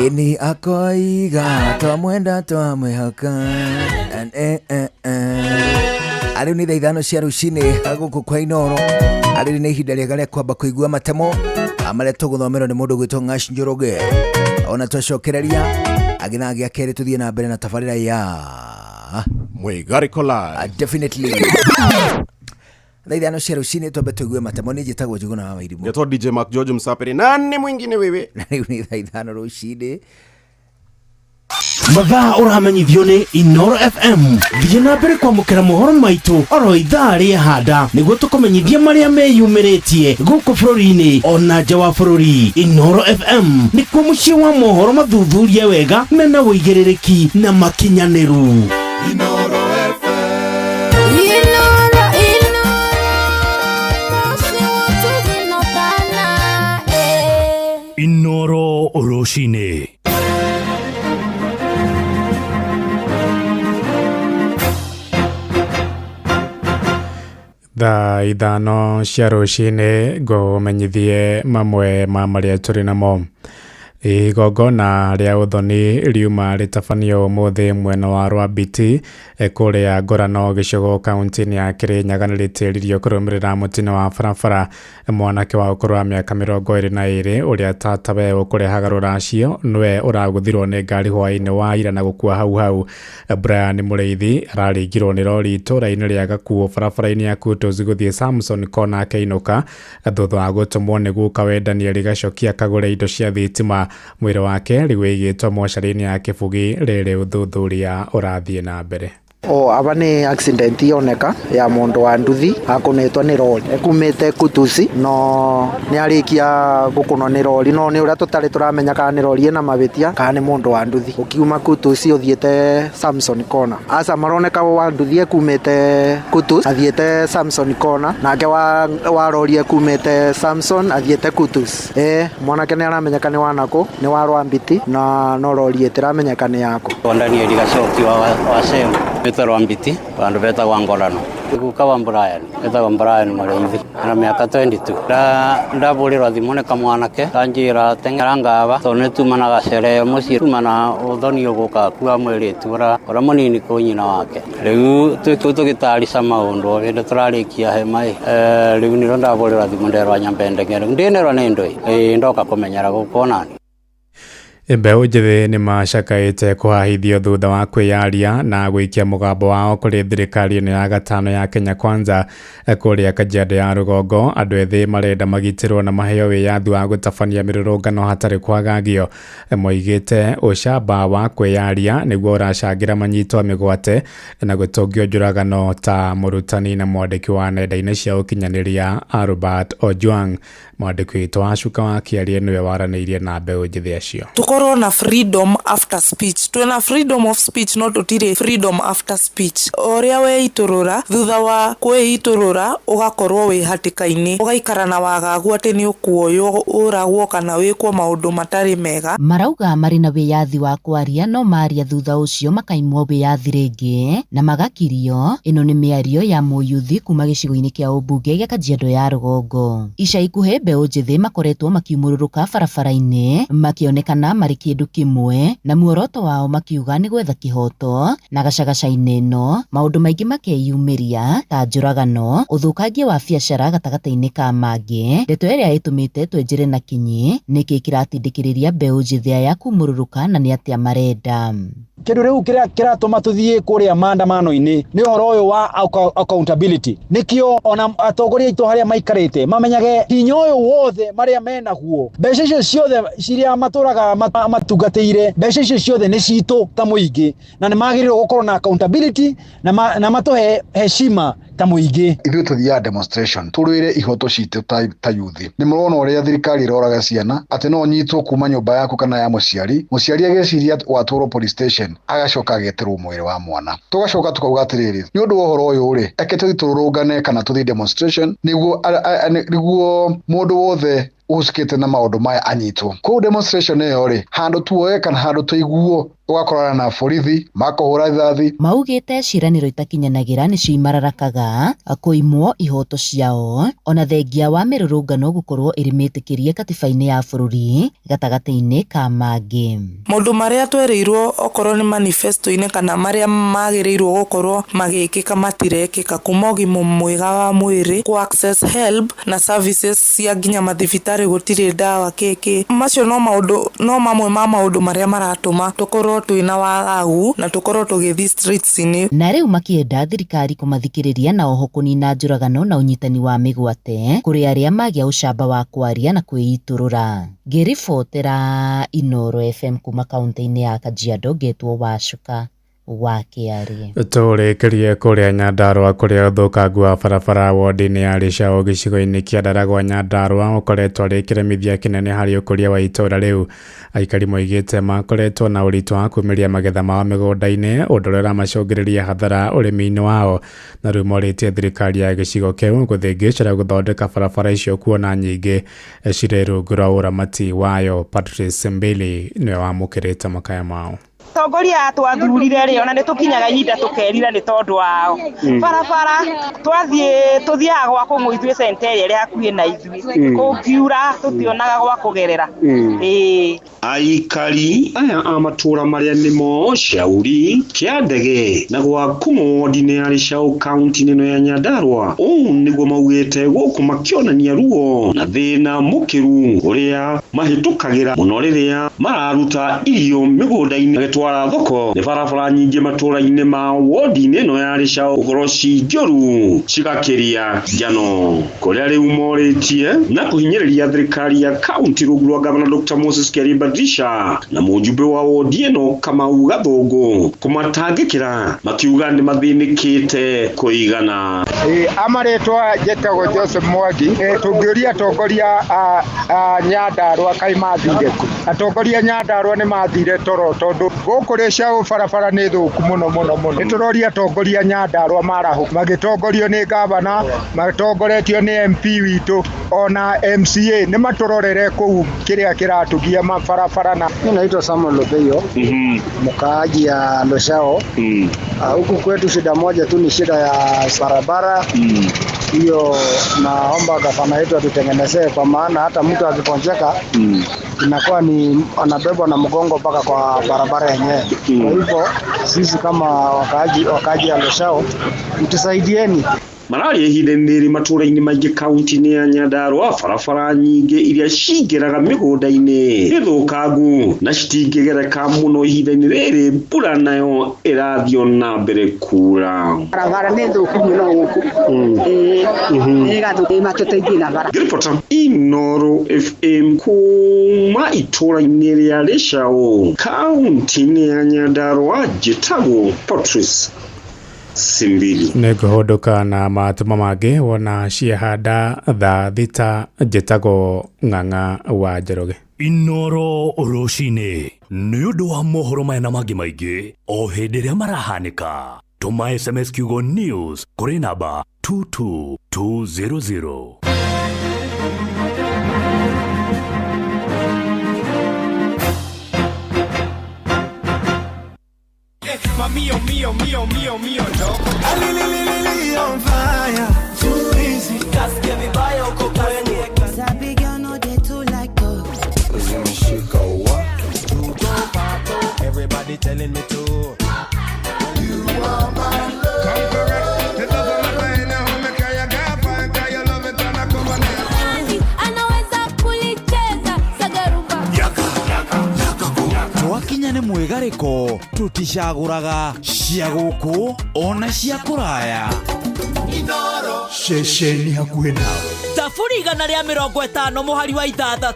Ini akoiga twamwenda twamwihaka ariu ni thaa ithano cia rucini guku kwa Inoro. Ariu ni ihinda riega ria kwamba kuigua matemo maria tuguthomerwo ni mundu gwitwo Ng'ash Njoroge. Ona twacokereria agithaa gia keri tuthie na mbere na tabarira ya Mwigariko Live. Definitely thaa ithano cia rucini twambe tuigue matemo. Ni njitagwo Njuguna wa Wairimu, ngetwo DJ Mark George Msaperi, nani mwingine wewe? Na riu ni thaa ithano rucini. Mathaa ũramenyithio nĩ Inoro FM. Thiĩ na mbere kwamũkĩra mohoro maitũ oro ithaa rĩa handa nĩguo tũkũmenyithie marĩa meyumĩrĩtie gũkũ bũrũri-inĩ ona nja wa bũrũri. Inoro FM nĩkuo mũciĩ wa mohoro mathuthurie wega mena ũigĩrĩrĩki na makinyanĩru. Inoro FM. Inoro, Inoro, Inoro rũcinĩ. Thaa ithano cia rũcinĩ ngũmenyithie mamwe ma marĩa tũrĩ namo. Igongona rĩa ũthoni riuma rĩtabanio ũmũthĩ mwena wa Rwambiti kũrĩa Ngorano gĩcigo kaunti-inĩ ya Kĩrĩnyaga nĩrĩtĩririo kũrũmĩrĩra mũtino wa barabara. Mwanake wa ũkũrũ wa mĩaka 22 ũrĩa tatawe ũkũrehaga rũracio nĩwe ũragũthirwo nĩ ngari hwaĩ-inĩ wa ira na gũkua hau hau. Brian Mũrĩithi araringirwo nĩ rori itũũra-inĩ rĩa Gakuo barabara-inĩ ya Kutos gũthiĩ Samson Kona akĩinũka thutha wa gũtũmwo nĩ gukawe Daniel Gacoki akagũre indo cia thitima. Mwĩrĩ wake rĩu ũigĩtwo mocarĩ-inĩ ya Kĩbugi rĩrĩ ũthuthuria ũrathiĩ na mbere. O aba ni accident yoneka ya mundu wa nduthi akunitwo ni rori ekumite Kutusi no ni arikia gukunwo ni rori no ni uria tutari turamenya kana ni rori ina mabitia kana ni mundu wa nduthi ukiuma Kutusi uthiete Samson Corner asa maroneka wa nduthi ekumite Kutus athiete Samson Corner nake wa rori ekumite Samson athiete Kutus mwanake ni aramenyeka ni wanako ni wa Rwambiti na no rori itiramenyeka ni yako ndani ligacoki wa semu betwa Rwambiti bandu betagwa Ngorano guka wa Brian betagwa Brian Mureithi na miaka 22 ndaburirwa thimu ni kamwanake kanjira teng'era ngaba tondu nitumanaga sherehe mucii tumana uthoni uguka kua mwiritu uria munini kwi nyina wake riu twiku tugitarica maundu hindi turarikia hema riu niro ndaburirwa thimu nderwa nyambe ndeng'ere ndinerwa ni ndui ndoka kumenyera guku nani. Mbeũ njĩthĩ nĩ macakaĩte kũhahithio thutha wa kwĩyaria na gũikia mũgambo wao kũrĩ thirikari ĩno ya gatano ya Kenya Kwanza kũrĩa Kajiado ya rũgongo. Andũ ethĩ marenda magitĩrwo na maheo wĩyathi wa gũtabania mĩrũrũngano hatarĩ kwagagio. Moigĩte ũcamba wa kwĩyaria nĩguo ũracangĩra manyitwo mĩgwate na gũtũngio njũragano ta mũrutani na mwandĩki wa nenda-inĩ cia ũkinyanĩria Albert Ojwang. Mwandĩki witũ wa Cuka wa Kĩarie nĩwe waranĩirie na mbeũ njĩthĩ acio. Tukorwo na freedom after speech, twina freedom of speech no tutire freedom after speech. Uria weiturura thutha wa kwiiturura ugakorwo wi hatikaini ugaikara na wagagu ati ni ukuoywo uragwo kana wikwo maundu matari mega. Marauga mari na wiyathi wa kwaria no maria thutha ucio makaimwo wiyathi ringi na magakirio. Ino ni miario ya muyuthi kuma gicigo-ini kia ubunge gia Kajiado ya rũgongo. Ica ikuhi mbeũ njĩthĩ makoretwo makiumũrũrũka barabara-inĩ makionekana marĩ kĩndũ kĩmwe na muoroto wao makiuga nĩ gwetha kĩhoto na gacagaca-inĩ ĩno maũndũ maingĩ makeyumĩria ta njũragano, ũthũkangia wa biacara gatagatĩ-inĩ ka mangĩ. Ndeto ĩrĩa ĩtũmĩte twenjere na kinyi nĩkĩ kĩratindĩkĩrĩria mbeũ njĩthĩ aya kumũrũrũka na nĩ atĩa marenda. Kindu riu kiria kiratuma tuthie kuria maandamano-ini ni uhoro uyu wa accountability. Nikio ona atongoria aitu haria maikarite mamenyage hinya uyu wothe maria menaguo, mbeca icio ciothe ciria maturaga matungatĩire, mbeca icio ciothe nĩ citũ ta mũingĩ, na nĩ magĩrĩirwo gũkorwo na accountability na matũhe heshima ta mũingĩ. Ithuĩ tũthiaga demonstration tũrũĩre ihoto citũ ta yuthi. Nĩ mũrona ũrĩa thirikari ĩroraga ciana atĩ no ũnyitwo kuma nyũmba yaku kana ya mũciari, mũciari ageciria watwarwo police station agacoka ageterwo mwĩrĩ wa mwana. Tũgacoka tukauga atĩrĩrĩ, nĩ ũndũ wa ũhoro ũyũ rĩ, eke tũthiĩ tũrũrũngane kana tũthiĩ demonstration nĩguo mũndũ wothe ũhũcĩkĩte na maũndũ maya anyitwo. Kũu demonstration ĩyo rĩ, handũ tuoye kana handũ tũiguo ũgakorana na borithi makũhũra rithathi. Maugĩte ciĩranĩro itakinyanagĩra nĩcio imararakaga kũimwo ihoto ciao ona thengia wa mĩrũrũngano gũkorwo ĩrĩ mĩtĩkĩrie katiba-inĩ ya bũrũri gatagatĩ-inĩ ka mangĩ. Maũndũ marĩa twereirwo okorwo nĩ manifesto-inĩ kana marĩa magĩrĩirwo gũkorwo magĩkĩka matirekĩka, kuma ũgima mwega wa mwĩrĩ, ku access help na services cia nginya mathibitarĩ gũtirĩ ndawa kĩkĩ. Macio no maũndũ no mamwe ma maũndũ marĩa maratũma tũkorwo twina wagagu na tukorwo tũgĩthiĩ streets-inĩ. Na rĩu makĩenda thirikari kũmathikĩrĩria na oho kũnina njũragano na ũnyitani wa mĩgwate kũrĩ arĩa magĩa ũcamba wa kwaria na kwĩitũrũra. Ngĩribotera Inooro FM kuma kaunti-inĩ ya Kajiado, ngetwo Wacuka wa Kĩarie. Tũrĩkĩrie kũrĩa Nyandarũa kũrĩa ũthũkangu wa barabara wodi-inĩ ya Rĩcaũ gĩcigo-inĩ kĩa Ndaragwa Nyandarũa ũkoretwo arĩ kĩremithia kĩnene harĩ ũkũria wa itũũra rĩu. Aikari moigĩte makoretwo na ũritũ wa kumĩria magetha mao mĩgũnda-inĩ, ũndũ ũrĩa ũramacũngĩrĩria hathara ũrĩmi-inĩ wao, na rĩu morĩtie thirikari ya gĩcigo kĩu gũthĩngĩcĩra gũthondeka barabara icio kuona nyingĩ cirĩ rungu rwa ũramati wayo. Patrice Mbili nĩwe wamũkĩrĩte makaya mao. Atongoria twathurire rĩ ona nĩ tũkinyaga ihinda tũkerira nĩ tondũ wao. Barabara twathiĩ tũthiaga gwa kũng'ũ ithuĩ centere ĩrĩa hakuhĩ na ithuĩ, kũngiura tũtionaga gwa kũgerera. Ĩĩ Aikari aya a matũra marĩa nĩmo Shauri, Kĩandege na gwa kũng'ũ wodi-inĩ ya Rĩcaũ kaunti-inĩ ĩno ya Nyandarũa, ũũ nĩguo maugĩte gũkũ makĩonania ruo na thĩna mũkĩru ũrĩa mahĩtũkagĩra mũno rĩrĩa mararuta irio mĩgũnda-inĩ magĩtwara thoko. Nĩ barabara nyingĩ matũra-inĩ ma wodi-inĩ ĩno ya Rĩcaũ gũkorwo ci njũru cigakĩria njano, kũrĩa rĩu morĩtie na kũhinyĩrĩria thirikari ya kaunti rungu rwa gavana Dr. Moses Keriba Patricia na mũjumbe wa wodi ĩno Kamau Gathũngũ kũmatangĩkĩra makiuga nĩ mathĩnĩkĩte kũigana. Amarĩtwa njĩtagwo Joseph Mwangi. Tũngĩũria atongoria a Nyandarua kaĩ mathire kũ? Atongoria a Nyandarua nĩ mathire toro tondũ gũkũ Rĩcaũ barabara nĩ thũku mũno mũno mũno. Nĩ tũroria atongoria a Nyandarua marahũ magĩtongorio nĩ gavana, matongoretio nĩ MP witũ ona MCA nĩ matũrorere kũu kĩrĩa kĩratũgia mabarabara na. Mimi naitwa Samuel Lopeyo, mkaaji ya Loshao. Huku kwetu shida moja tu ni shida ya barabara hiyo. Naomba gavana yetu atutengenezee, kwa maana hata mtu akigonjeka inakuwa ni anabebwa na mgongo mpaka kwa barabara yenyewe. Kwa hivyo sisi kama wakaaji ya Loshao, mtusaidieni. Mararia ihinda-inĩ rĩrĩ matũũra-inĩ maingĩ kaunti-inĩ ya Nyandarua barabara nyingĩ iria cingĩraga mĩgũnda-inĩ nĩ thũkangu na citingĩgereka mũno ihinda-inĩ rĩrĩ mbura nayo ĩrathiĩ na mbere kuura. Barabara nĩ thũku mũno gũkũ. Ĩĩ ĩgathũka, matũteithie na bara. Ngĩribota Inooro FM kuma itũũra-inĩ rĩa Rĩcaũ kaunti-inĩ ya Nyandarua, njĩtagwo Patrice Simbili. Nĩ ngũhũndũka na matũma mangĩ wona ciahanda thaa 6. Njĩtagwo Ng'ang'a wa Njoroge. Inooro rũcinĩ nĩ ũndũ wa mohoro maya na mangĩ maingĩ o hĩndĩ ĩrĩa marahanĩka. Tũma SMS kiugo news kũrĩ namba 22200. Mio, mio, mio, mio, mio, no. Ali, on fire. Too easy. Kasikia vibaya uko kwenye. Sabi girl no dey too like talk. Zimeshika wa. Everybody telling me to. You are my love. Come correct. The love of my mind now. Me kaya gafa, kaya love it and I come on. Anaweza kulicheza sagarumba. Yaka, yaka, yaka. Twakinya nĩ mwĩgarĩko tũticagũraga cia gũkũ ona cia kũraya. Ceceni hakuhĩ nawe. Thaburi 150 mũhari wa 6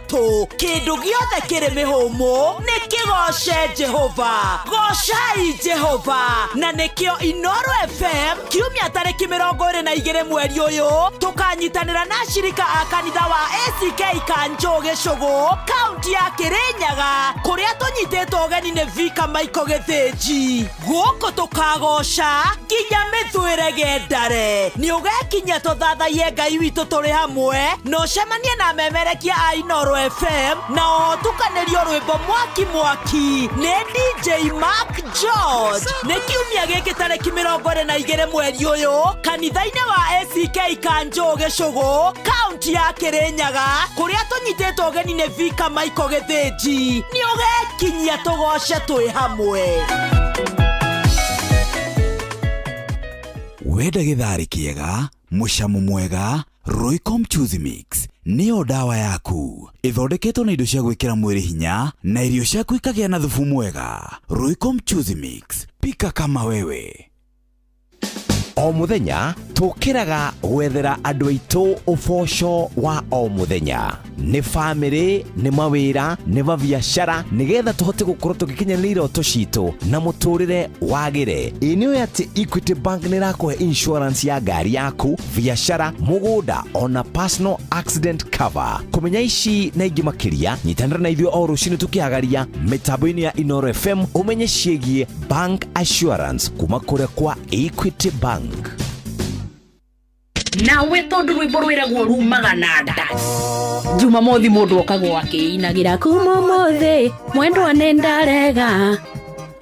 kĩndũ gĩothe kĩrĩ mĩhũmũ nĩ kĩgoce Jehova. Gocai Jehova. Na nĩkĩo Inooro FM kiumia tarĩki 22 mweri ũyũ tũkanyitanĩra na ashirika a kanitha wa ACK Kanjũ Gĩcũgũ kaunti ya Kĩrĩnyaga kũrĩa tũnyitĩtwo ũgeni nĩ Vika Michael Gĩthĩnji. Gũkũ tũkagoca nginya mĩthwĩre gendare. Nĩ ũgekinyia tũthathaiye Ngai witũ tũrĩ hamwe na ũcemanie na memerekia a Inooro FM na ũtukanĩrio rwĩmbo mwaki mwaki nĩ DJ Mark George. Nĩ kiumia gĩkĩ tarĩki 22 mweri ũyũ kanitha-inĩ wa ACK Kanjũ Gĩcũgũ kaunti ya Kĩrĩnyaga kũrĩa tũnyitĩtwo ũgeni nĩ Vika Michael Gĩthĩnji. Nĩ ũgekinyia tũgoce twĩ hamwe. Wenda gĩtharĩ kĩega, mũcamo mwega, Royco Mchuzi Mix nĩyo ndawa yaku. Ĩthondeketwo na indo cia gwĩkĩra mwĩrĩ hinya na irio ciaku ikagĩa na thubu mwega. Royco Mchuzi Mix, pika kama wewe. O mũthenya tũkĩraga gwethera andũ aitũ ũboco wa o mũthenya. Nĩ bamĩrĩ, nĩ mawĩra, nĩ mabiacara, nĩgetha tũhote gũkorwo tũgĩkinyanĩria iroto citũ na mũtũrĩre wagĩre. Ĩ nĩũĩ atĩ Equity Bank nĩ ĩrakũhe insurance ya ngari yaku, biacara, mũgũnda ona personal accident cover. Kũmenya ici na ingĩ makĩria, nyitanĩra na ithuĩ o rũcinĩ tũkĩhagaria mĩtambo-inĩ ya Inooro FM ũmenye ciĩgiĩ bank assurance kuma kũrĩa kwa Equity Bank. Nawe tondu rwimbo rwiragwo rumaga na nda. Jumamothi mundu okagwo akiinagira kuma umuthi mwendwa nĩ ndarega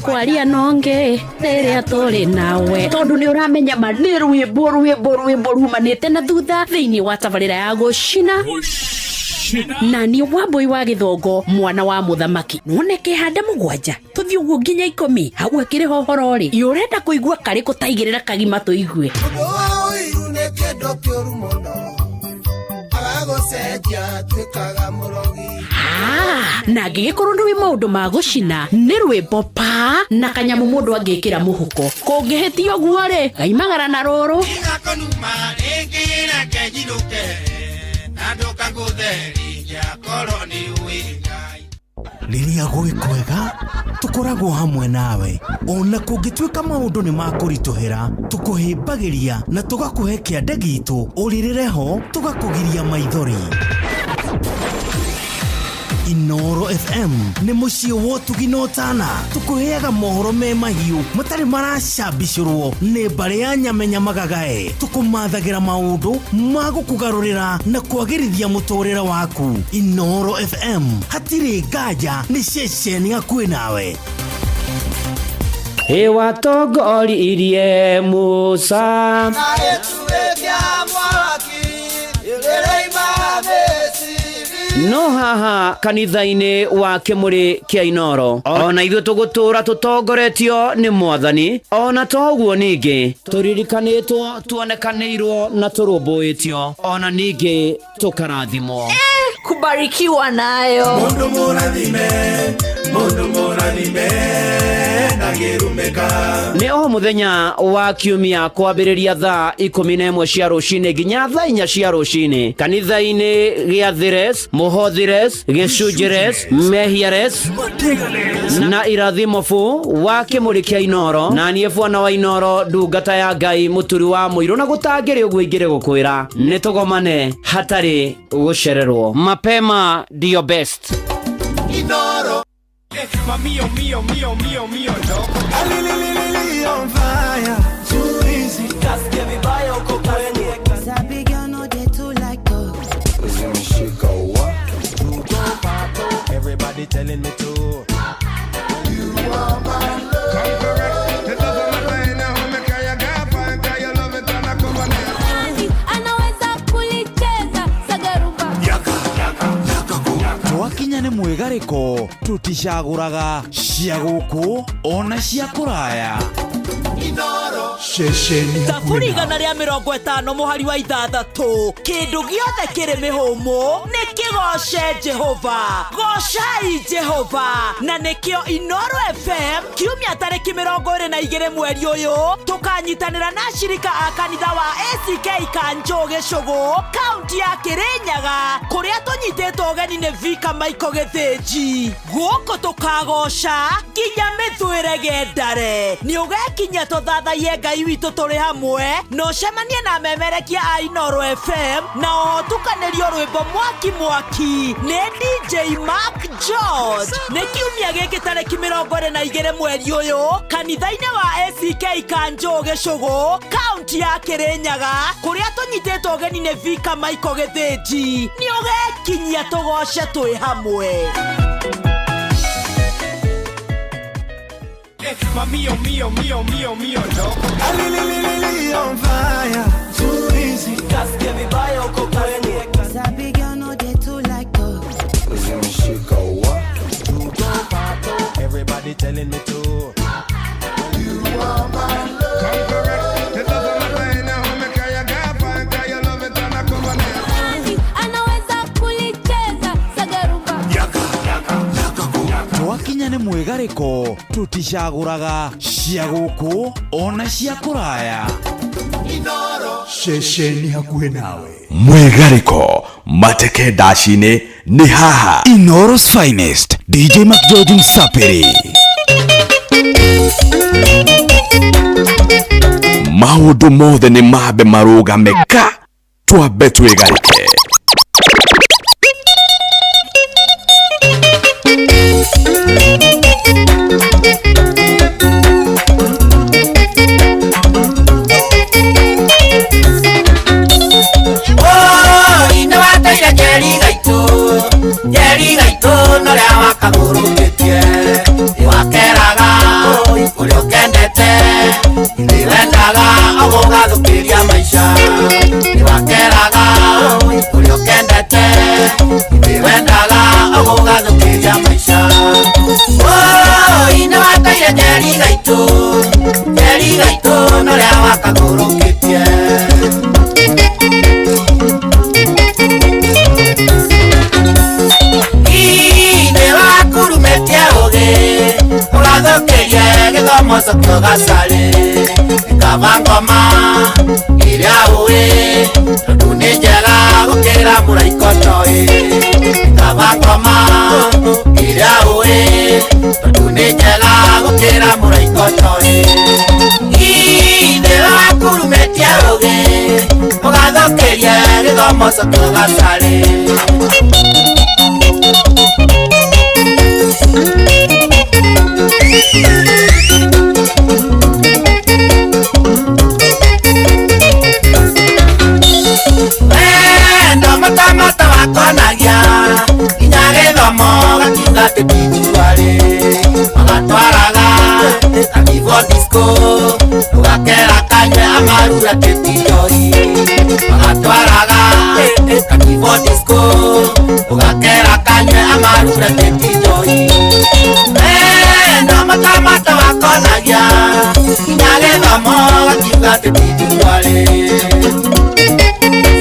kwaria nonge rĩrĩa tũrĩ nawe, tondu nĩ ũramenya ma nĩ rwĩmbo rwĩmbo rwĩmbo rumanĩte na thutha thĩinĩ wa tabarĩra ya gũcina na nĩ Wambui wa Gĩthongo mwana wa mũthamaki. None kĩhanda 7 tũthiĩ ũguo nginya 10 hau akĩrĩ hohoro rĩ ũrenda kũigua karĩ kũtaigĩrĩra kagima tũigue. Na angĩgĩkorwo ndũĩ maũndũ ma gũcina nĩ rwĩmbo pa na kanyamũ mũndũ angĩkĩra mũhuko kũngĩhĩtia ũguo rĩ gaimagara na rũrũ. Rĩrĩa gwĩ kwega tũkoragwo hamwe nawe ona kũngĩtuĩka maũndũ nĩ makũritũhĩra tũkũhĩmbagĩria na tũgakũhe kĩande gitũ ũrĩrĩre ho tũgakũgiria maithori. Inoro FM nĩ mũciĩ wa ũtugi na ũtana tũkũheaga mohoro me mahiũ matarĩ maracambicũrwo nĩ mbarĩ ya nyamenya magagae tũkũmathagĩra maũndũ ma gũkũgarũrĩra na kwagĩrithia mũtũrĩre waku. Inoro FM hatirĩ nganja nĩ ceceni hakuhĩ nawe. Ĩwatongoririe Musa no haha kanitha-inĩ wa kĩmũrĩ kĩa Inoro ona ithuĩ tũgũtũra tũtongoretio nĩ mwathani ona to ũguo ningĩ tũririkanĩtwo tuonekanĩirwo na tũrũmbũĩtio ona ningĩ tũkarathimwo. Kubarikiwa nayo. Mundu mũrathime, mundu mũrathime, ndangĩrumĩka. Nĩ o mũthenya wa kiumia kwambĩrĩria thaa 11 cia rũcinĩ nginya thaa 4 cia rũcinĩ kanitha-inĩ gĩa Thires, Mũhothires, Gĩcunjĩres, Mehiares na irathimo bu wa kĩmũrĩ kĩa Inoro na niĩ bwana wa Inoro ndungata ya Ngai mũturi wa mũirũ na gũtangĩrĩ ũguo ingĩrĩ gũkwĩra nĩ tũgomane hatarĩ gũcererwo. Mapema ndio best. Inoro. Mio, mio, mio, mio, mio, no. Alililili on fire. Too easy. Kasikia vibaya uko kwenye. Sabi girl no dey too like talk. Zimeshika wa. Everybody telling me to. You are my love. Conqueror. The love of my life. Now me kaya gapa. Kaya love it and I come on. Anaweza kulicheza sagarumba. Yaka, yaka, yaka ku. Twakinya nĩ mwĩgarĩko tũticagũraga cia gũkũ ona cia kũraya. Ceceni Thaburi 150 mũhari wa 6 kĩndũ gĩothe kĩrĩ mĩhũmũ nĩ kĩgoce Jehova. Gocai Jehova na nĩkĩo Inoro FM kiumia tarĩki 22 mweri ũyũ tũkanyitanĩra na ashirika a kanitha wa ACK Kanjũ Gĩcũgũ kaunti ya Kĩrĩnyaga kũrĩa tũnyitĩtwo ũgeni nĩ Vika Michael Gĩthĩnji. Gũkũ tũkagoca nginya mĩthwĩre gendare. Nĩ ũgekinyia tũthathaiye Ngai witũ tũrĩ hamwe na ũcemanie na memerekia a Inoro FM na ũtukanĩrio rwĩmbo mwaki mwaki nĩ DJ Mark George. Nĩ kiumia gĩkĩ tarĩki 22 mweri ũyũ kanitha-inĩ wa ACK Kanjũ Gĩcũgũ kaunti ya Kĩrĩnyaga kũrĩa tũnyitĩtwo ũgeni nĩ Vika Michael Gĩthĩnji. Nĩ ũgekinyia tũgoce twĩ hamwe. Mio, mio, mio, mio, mio, no. Alililili on fire. Too easy. Kasikia vibaya uko kwenye. Sabi girl no dey too like talk. Zimeshika wa. Everybody telling me to. You are my love. Conqueror. The love of my life. Now me kaya gapa. Kaya love it and I come on. Anaweza kulicheza sagarumba. Yaka, yaka, yaka ku. Twakinya nĩ mwĩgarĩko tũticagũraga cia gũkũ ona cia kũraya. Ceceni hakuhĩ nawe. Mwĩgarĩko mateke ndaci-inĩ nĩ haha. Inoro's finest DJ McGeorge Msapiri. Maũndũ mothe nĩ mambe marũgame ka twambe twĩgarĩke. Kavangoma iria uĩ tondũ nĩ njega gũkĩra Mũraika ũtoĩ Kaba ngoma ĩrĩa ũĩ Tondũ nĩ njega gũkĩra mũraika ũtoĩ Ithe wakurumĩtie ũgĩ Ũgathũkĩrie gĩthomo coke ũgacarĩ Wendo matamata wakonagia nginya gĩthomo gakiuga atĩ ti njuarĩ magatwaraga kakivo disco ũgakera kanywe amarura atĩ ti njohi magatwaraga kakivo disco ũgakera kanywe amarura atĩ ti njohi Wendo matamata wakonagia nginya gĩthomo gakiuga atĩ ti njuarĩ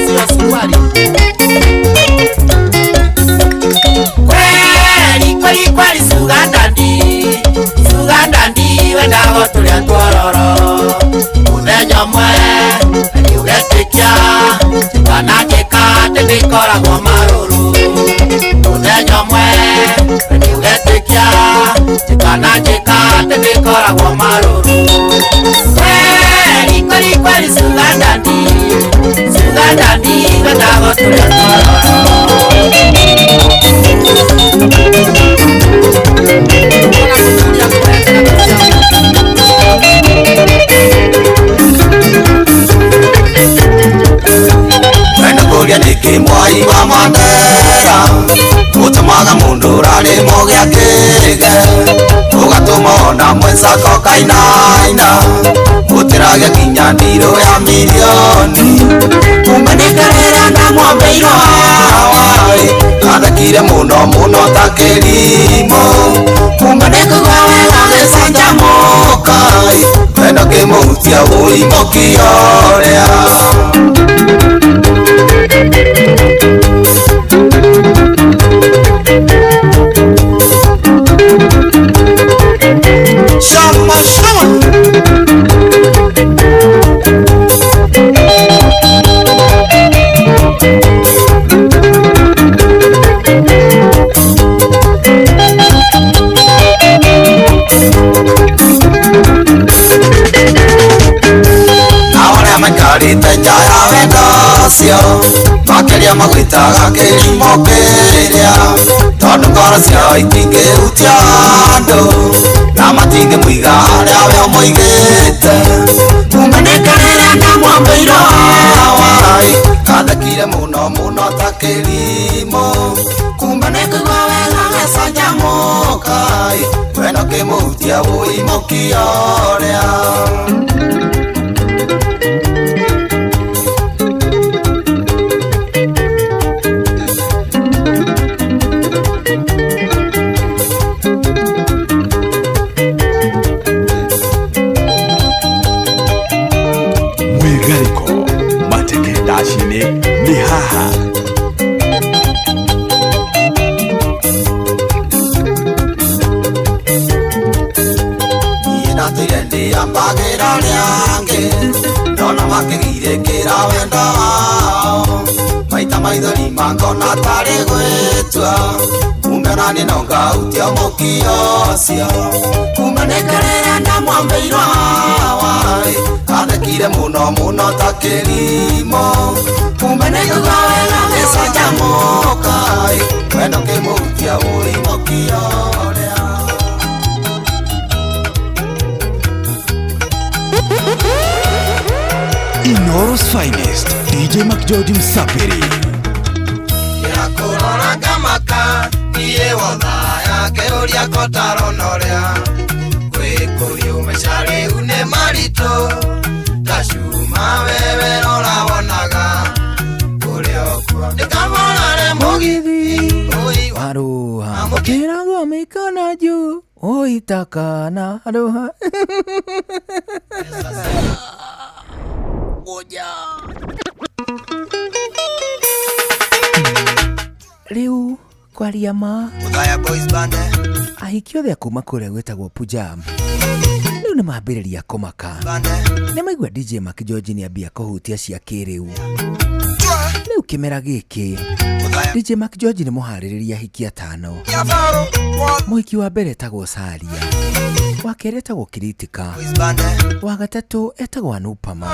sio suruali. Kweli kweli kweli sugandandi sugandandi wendago turia twororo muthenya ũmwe nĩũgetĩkia kana njĩka atĩ nĩikoragwo marũrũ muthenya ũmwe nĩũgetĩkia kana njĩka atĩ nĩikoragwo marũrũ kweli kweli kweli sugandandi sugandandi wendago turia twororo Wena nĩkĩ mwai wa Mandera ũtũmaga mũndũ ũrarĩmwo gĩa kĩge ũgatũma ona mwenzako kainaina gũtĩrage nginya ndirũ ya mirioni umenĩkerera ndamwambĩirwo hawaĩ athekire mũno mũno ta kĩrimũ umenĩkũgwa wega gĩcanjamũka wendo kĩmũhutia ũimũkioria Shama shama Na ũrĩa maikarĩte nja ya wendo ũcio makĩria magwĩtaga kĩrimũ kĩrĩa tondũ ngoro ciao itingĩhutia andũ na matingĩmũiga harĩa we ũmũigĩte umenĩkerera ndamwambĩirwo hawaĩ athekire mũno mũno ta kĩrimũ kumbe nĩkũigua wega gĩcanjamũka wendo kĩmũhutia ũimũkioria Mwĩgarĩko mateke ndaci-inĩ nĩ haha niĩ ndatũire ndĩambagĩra arĩa angĩ ndona makĩgirĩkĩra wendo wao maita maithori mangona tarĩ gwĩtua kumbe naniĩ no ngahutia mũkio ũcio kumbe nĩkerĩra ndamwambĩirwo hawaĩ athekire mũno mũno ta kĩrimũ kumbe nĩkũigua wega gĩcanjamũka wendo kĩmũhutia ũimũkioria Inoro's finest DJ McGeorge Msapiri Kũrora ngamaka niĩ wothaya ngĩũria kotaronoria gwĩkũrio maica rĩu nĩ maritũ ta cuma wewe rora wonaga kũrĩa ũkuo ndĩkamorare mũgithi Aroha Kĩragwo mĩkono juu ũitakana aroha Rĩu kwaria ma Muthaya Boys Band ahiki othe a kuma kũrĩa gwĩtagwo Punjab rĩu nĩ mambĩrĩria kũmaka nĩ maigua DJ Mark George nĩ ambia kũhutia cia kĩrĩu rĩu Rĩu kĩmera gĩkĩ DJ Mark George nĩ mũharĩrĩria hiki atano. Mũhiki wa mbere etagwo Saria, wa kerĩ etagwo Kiritika, wa gatatũ etagwo Anupama.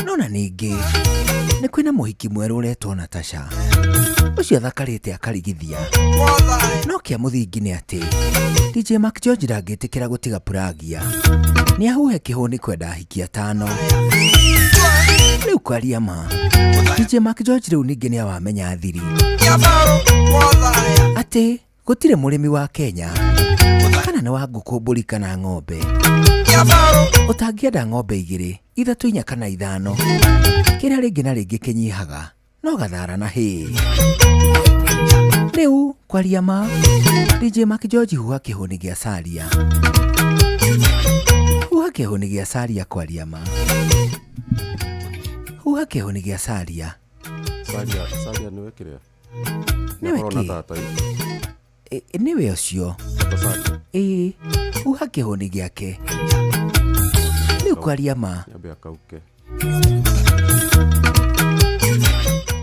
No na ningĩ nĩ kwĩna mũhiki mwerũ ũretwo Natasha, ũcio athakarĩte akarigithia. No kĩa mũthingi nĩ atĩ DJ Mark George ndangĩtĩkĩra gũtiga Puragia, nĩ ahuhe kĩhũni kwenda ahiki atano. Rĩu kwaria ma, DJ Mark George rĩu ningĩ nĩ awamenya thiri atĩ gũtirĩ mũrĩmi wa Kenya kana nĩ wa ngũkũ, mbũri kana ng'ombe ũtangĩenda ng'ombe 2, 3, 4 kana 5, kĩrĩa rĩngĩ na rĩngĩ kĩnyihaga no gathara na hĩ. Rĩu kwaria ma, DJ Mark George huha kĩhũni gĩa Saria, huha kĩhũni gĩa Saria, kwaria ma, huha kĩhũni gĩa Saria. Saria, Saria nĩwe kĩrĩa? Nĩwe Nĩakorwo na kĩ? tata Nĩwe ũcio. Tata Saria. Ĩĩ, huha kĩhũni gĩake. Rĩu kwaria ma, Nyambe akauke.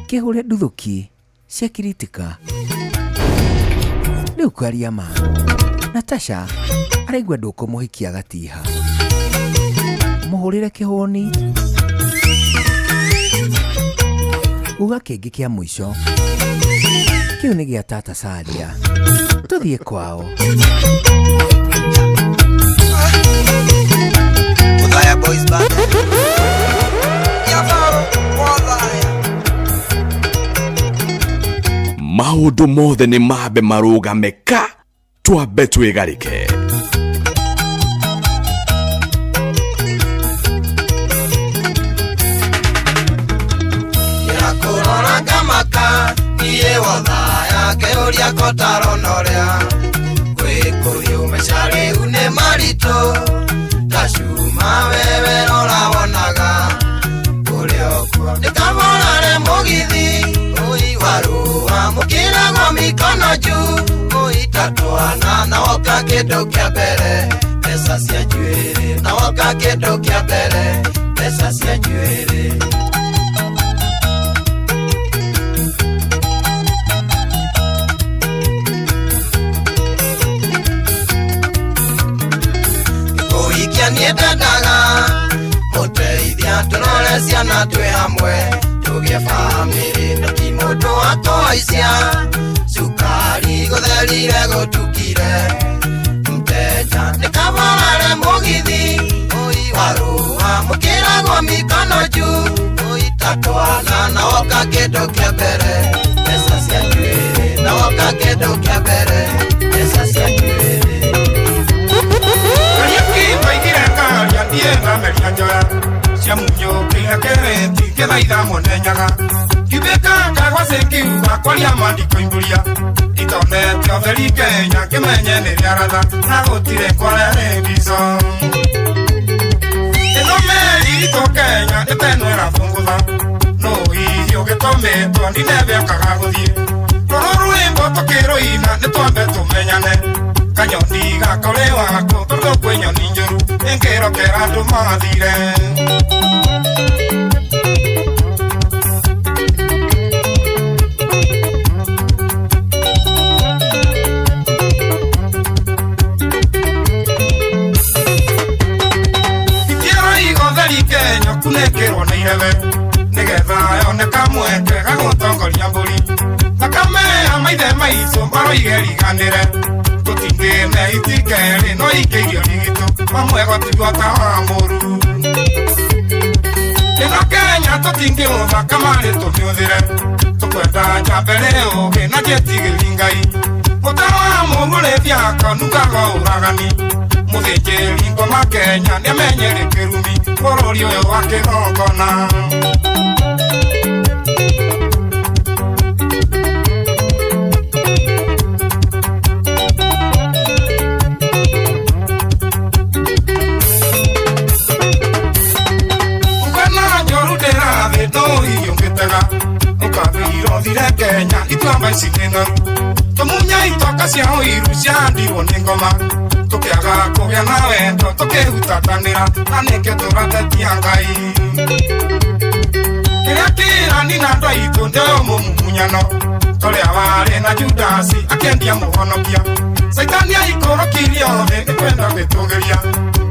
Kĩhũre nduthũki cia Kiritika. Rĩu kwaria ma, Natasha araigua ndũkũmũhikia agatiha. Mũhũrĩre kĩhũni. Uga kĩngĩ kĩa mũico kĩu nĩ gĩa tata Saria, tũthiĩ kwao. Othaya Boys Band. Maũndũ mothe nĩ mambe marũgame ka twambe twĩgarĩke. Kũrora ngamaka niĩ wothaya kĩũria kotaronoria gwĩkũyũ maica rĩu nĩ maritũ ta cuma wewe rora wonaga kũrĩa ũkuo nĩ kamorare mũgithi ũi warũa mũkĩragwo mĩkono juu ũitatwana na woka kĩndũ kĩa mbere mbeca cia njuĩrĩ na woka kĩndũ kĩa mbere mbeca cia njuĩrĩ. Kũhikia niĩ ndendaga mũteithia tũrore ciana twĩ hamwe tũgĩe bamĩrĩ na ti mũndũ wa kũhaicia cukari gũtherire gũtukire mteja nĩ kaborare mũgithi ũi warũa mũkĩragwo mĩkono juu ũitatwana na woka kĩndũ kĩa mbere mbeca cia njuĩrĩ na woka kĩndũ kĩa mbere mbeca cia njuĩrĩ. Ndiye njoya cia munyũkĩire kĩrĩti kĩthaitha mwene nyaga kiumbĩka kagwacĩ kiuga kwaria mandiko imbũria itonete ũtheri Kenya kĩmenye nĩ rĩaratha na gũtirĩ kwaria rĩngico ĩno meri itũ Kenya ĩtenwera bũngũtha no hihi ũgĩtũmĩtwo ndinebe okaga gũthiĩ rũrũ rwĩmbo tũkĩrũina nĩ twambe tũmenyane kanyoni gakore wako tondũ kwĩ nyoni njũru ĩngĩrokera andũ mathire. Itiero igotheri Kenya kunĩkĩrwo nĩ irebe nĩgetha yone kamweke gagũtongoria mbũri thakame ya maithe maitũ maroige riganĩre tũtingĩne itikeri no ikĩirio rigitũ mamwe gũtigwo ta wa mũru ĩno Kenya tũtingĩũtha kamarĩ tũmĩũthĩre tũkwenda njambere ũgĩ na njĩtigĩri Ngai mũtaro wa mũgũrĩthia nungaga ũragani mũthĩnjĩri ngoma Kenya nĩamenyere kĩrumi bũrũri ũyũ wa kĩgongona. Ũkathire Kenya ituamba ici nĩ ng'aru tũmunya itoka cia ũiru ciandirwo nĩ ngoma tũkĩaga kũgĩa na wendo tũkĩhutatanĩra na nĩkĩo tũratetia Ngai kĩrĩa Ndekĩrani na andũ aitũ ndĩoyo mũmumunyano Torĩa warĩ na Judasi akĩendia mũhonokia Caitani aikũrũkirie othe nĩ kwenda gwĩtũgĩria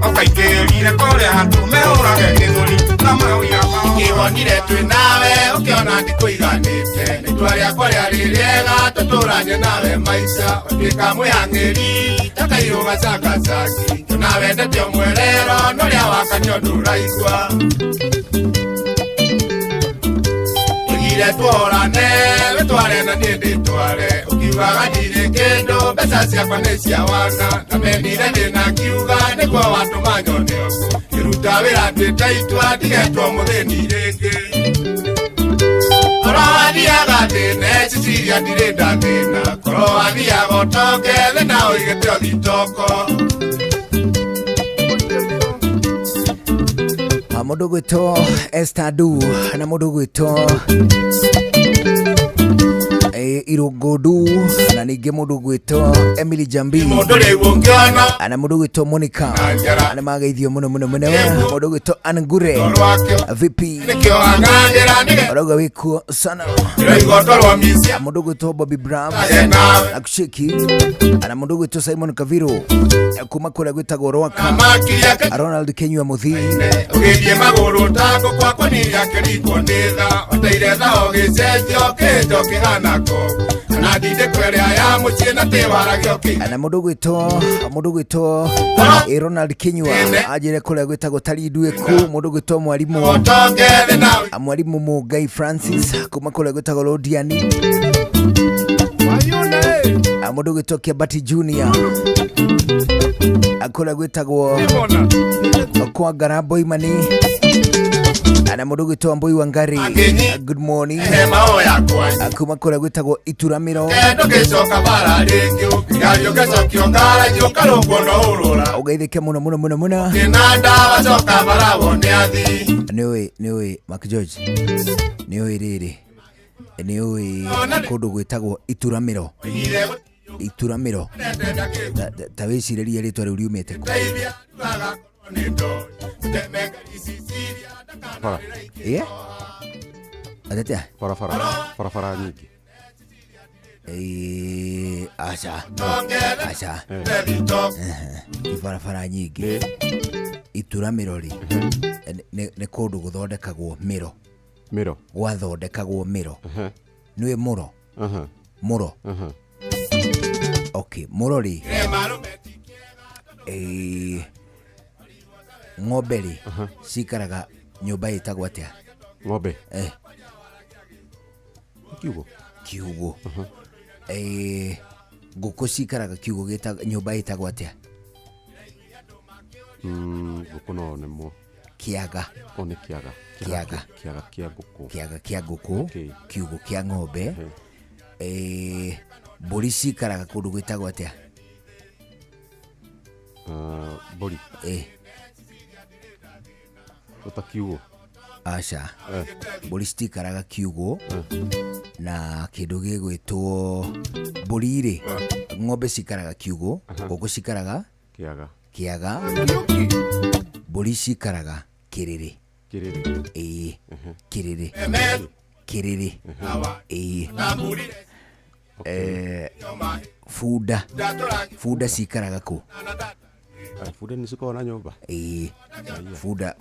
Okaingĩrire kũrĩa andũ mehũrage gĩthũri na mawĩra mao Ngĩwonire twĩ nawe ũkĩona ndikũiganĩte Nĩ itua rĩakwa rĩarĩ rĩega tũtũranie nawe maica Watuĩka mwĩhang'ĩri ta kairũ gacangacaki Ngĩona wendete ũmwerero no ũrĩa wakanio ndũraigua Oigire tũhorane wĩtware na niĩ ndĩtware Ũkiugaga ndirĩ kĩndũ mbeca ciakwa nĩ cia wana Na mendire ndĩna kiuga nĩguo watũma nyone ũguo Ngĩruta wĩra nduĩte itua ndigetwo mũthĩni rĩngĩ Korwo wathiaga thĩna Cecilia ndirĩ ndathĩna Korwo wathiaga ũtonge thĩna ũigĩte ũthitoko Mũndũ gwĩtwo Esther Du na mũndũ gwĩtwo Irũngũ na ningĩ mũndũ gwĩtwo Emily Jambi na mũndũ gwĩtwo Monica na mageithio mũno mũno mũno mũndũ gwĩtwo Angure VP ũrauga wĩkuo sana mũndũ gwĩtwo Bobby Brown akushiki na mũndũ gwĩtwo Simon Kaviro kuma kũrĩa gwĩtagwo Rwaka Ronald Kenyua Muthii Ũgĩthiĩ magũrũ ta ngũkũ akũniria kĩringwo nĩ tha Ũteire tha ũgĩcenjio kĩnjo kĩhana ko Na ndindĩko ĩrĩa ya mũciĩ na tĩwaragio kĩ na mũndũ gwĩtwo Ronald Kenyua anjĩre kũrĩa gwĩtagwo Tarinduĩku mũndũ gwĩtwo mwarimu Mũngai Francis kuma kũrĩa gwĩtagwo Londiani mũndũ gwĩtwo Kĩambati Junior kũrĩa gwĩtagwo kwa Ngarambo Imani na mũndũ gwĩtwo Mbui Wangari good morning kuma kũrĩa gwĩtagwo Ituramĩro ũgeithĩke mũno mũno mũno mũno nĩũĩ Mark George nĩũĩ rĩrĩ nĩũĩ kũndũ gwĩtagwo Ituramĩro Ituramĩro ta wĩcirĩrie rĩtwa rĩu riumĩte kũ Bara. Ĩĩ atetea barabara nyingĩ aca aca ti barabara nyingĩ Ituramĩro rĩ nĩ kũndũ gũthondekagwo mĩro mĩro gwathondekagwo mĩro nĩũĩ mũro mũro okay mũro rĩ ng'ombe rĩ cikaraga nyũmba ĩtagwo atĩa ng'ombe kiugũ kiugũ ngũkũ cikaraga kiugũ nyũmba ĩtagwo atĩa ngũkũ no nĩmo kĩaga o nĩ kĩaga kĩaga kĩaga kĩa ngũkũ kĩaga kĩa ngũkũ kiugũ kĩa ng'ombe mbũri cikaraga kũndũ gwĩtagwo atĩa mbũri ota kiugũ aca mbũri citikaraga kiugũ na kĩndũ gĩgwĩtwo mbũri rĩ ng'ombe cikaraga kiugũ ngũkũ cikaraga kĩaga kĩaga mbũri cikaraga kĩrĩrĩ kĩrĩrĩ ĩĩ kĩrĩrĩ kĩrĩrĩ ĩĩ bunda bunda cikaraga kũ bunda nĩ cikoragwo na nyũmba ĩĩ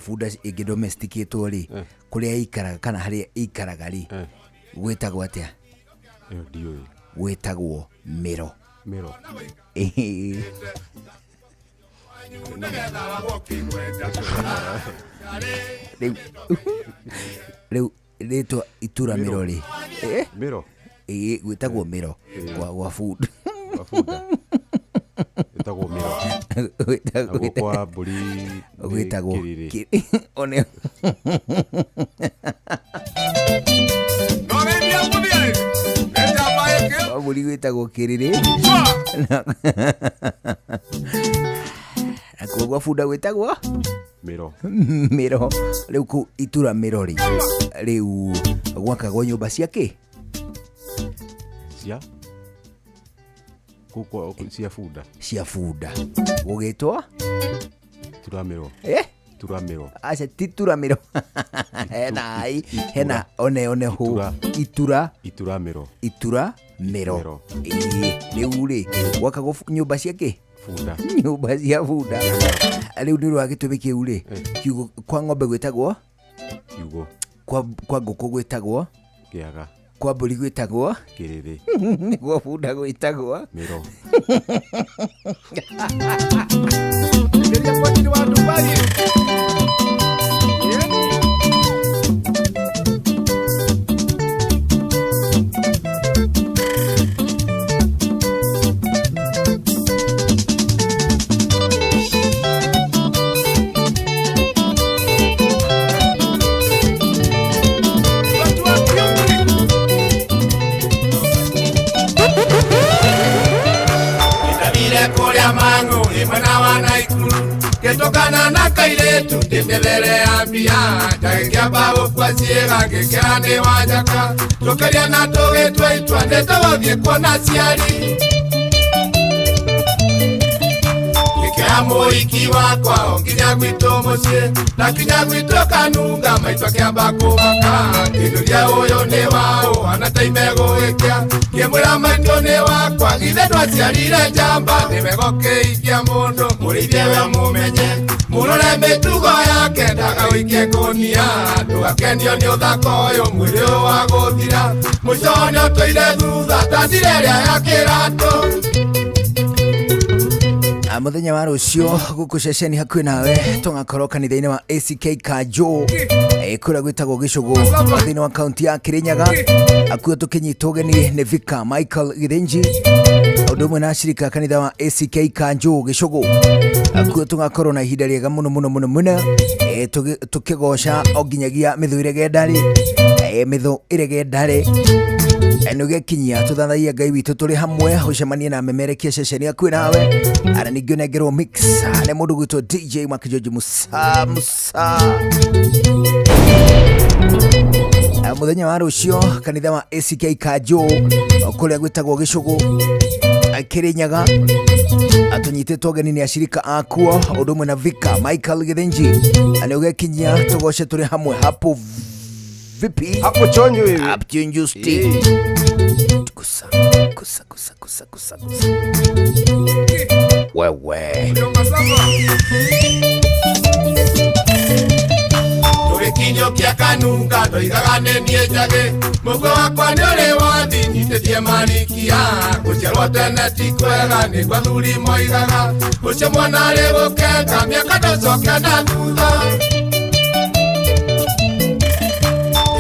bunda ĩngĩ domesticĩtwo rĩ kũrĩa ĩikaraga kana harĩa ĩikaraga rĩ gwĩtagwo atĩa ĩyo ndiũĩ gwĩtagwo mĩro mĩro ĩĩ rĩu rĩtwa Ituramĩro rĩ mĩro ĩĩ gwĩtagwo mĩro gwa bunda gwa bunda ĩtagwo mĩro naguo kwa mbũri gwĩtagwo kĩrĩrĩ one kwa mbũri gwĩtagwo kĩrĩrĩ nakuo gwa bunda gwĩtagwo mĩro mĩro rĩu kũu Ituramĩro rĩ rĩu gwakagwo nyũmba cia kĩ cia cia bunda cia bunda gũgĩtwo Ituramĩro Itura mĩro. Aca ti turamĩro. Hena ai, hena one one hu. Itura. Itura mĩro. Itura mĩro. Ĩĩ, rĩu rĩ gwakagwo nyũmba cia kĩ? Bunda. Nyũmba cia bunda. Rĩu nĩ ũndũ wa gĩtũmi kĩu rĩ, kiugo kwa ng'ombe gwĩtagwo? Kiugo. Kwa ngũkũ gwĩtagwo? Kĩaga. Kwa mbũri gwĩtagwo? Kĩrĩrĩ. Nĩguo bunda gwĩtagwo? Mĩro. Gĩtũkana na kairĩtu ndĩmĩthere ya mbia ndagĩkĩamba gũkua ciĩga ngĩkĩra nĩ wa njaka tũkĩria na tũgĩtua itua nĩ tũgũthiĩ kuona ciari ngĩkĩra mũhiki wakwa o nginya gwitũ mũciĩ na nginya gwitũ kanunga maitũ akĩamba kũmaka ngĩnduria ũyũ nĩ waũ hana ta imegũgĩkĩa ngĩmwĩra maitũ nĩ wakwa githĩ ndwaciarire njamba nĩwega ũkĩhikia mũndũ mũrĩithie we mũmenye mũrore mĩtugo yake ndagagũikie ngũnia ndũgakenio nĩ ũthaka ũyũ mwĩrĩ ũyũ wa gũthira mũico nĩ ũtũire thutha ta njĩra ĩrĩa ya kĩratũ. Mũthenya wa rũciũ gũkũ ceceni hakuhĩ nawe tũgakorwo kanitha-inĩ wa ACK Kanjũ kũrĩa gwĩtagwo Gĩcũgũ thĩinĩ wa kaunti ya Kĩrĩnyaga akuo tũkĩnyitwo ũgeni nĩ Vicar Michael Gĩthĩnji ũndũ ũmwe na ashirika kanitha wa ACK Kanjũ Gĩcũgũ akuo tũgakorwo na ihinda rĩega mũno mũno mũno mũno tũkĩgoca o nginyagia mĩthũ ĩrege ndarĩ mĩthũ ĩrege ndarĩ nĩũgekinyia tũthathaia Ngai witũ tũrĩ hamwe ũcemanie na memerekia ceceni hakuhĩ nawe ara ningĩ ũnengerwo mix nĩ mũndũ gwĩtwo DJ Mark George Musa Musa. Mũthenya wa rũciũ kanitha wa ACK Kanjũ kũrĩa gwĩtagwo Gĩcũgũ Kĩrĩnyaga atũnyitĩtwo ũgeni nĩ ashirika akuo ũndũ ũmwe na Vicar Michael Gĩthĩnji nĩũgekinyia tũgoce tũrĩ hamwe hapo vipi? Hapo chonjo hivi. Hapo chonjo stick. Kusa, kusa, kusa, kusa, kusa, kusa. Wewe. Tũgĩkinyũkia kanunga ndoigaga nĩ niĩ njagĩ mũguo wakwa nĩ ũrĩ wathi nyitĩtie marikia gũciarwo tene ti kwega nĩguo athuri moigaga ũcio mwana arĩ gũkenga mĩaka ndũcoke na thutha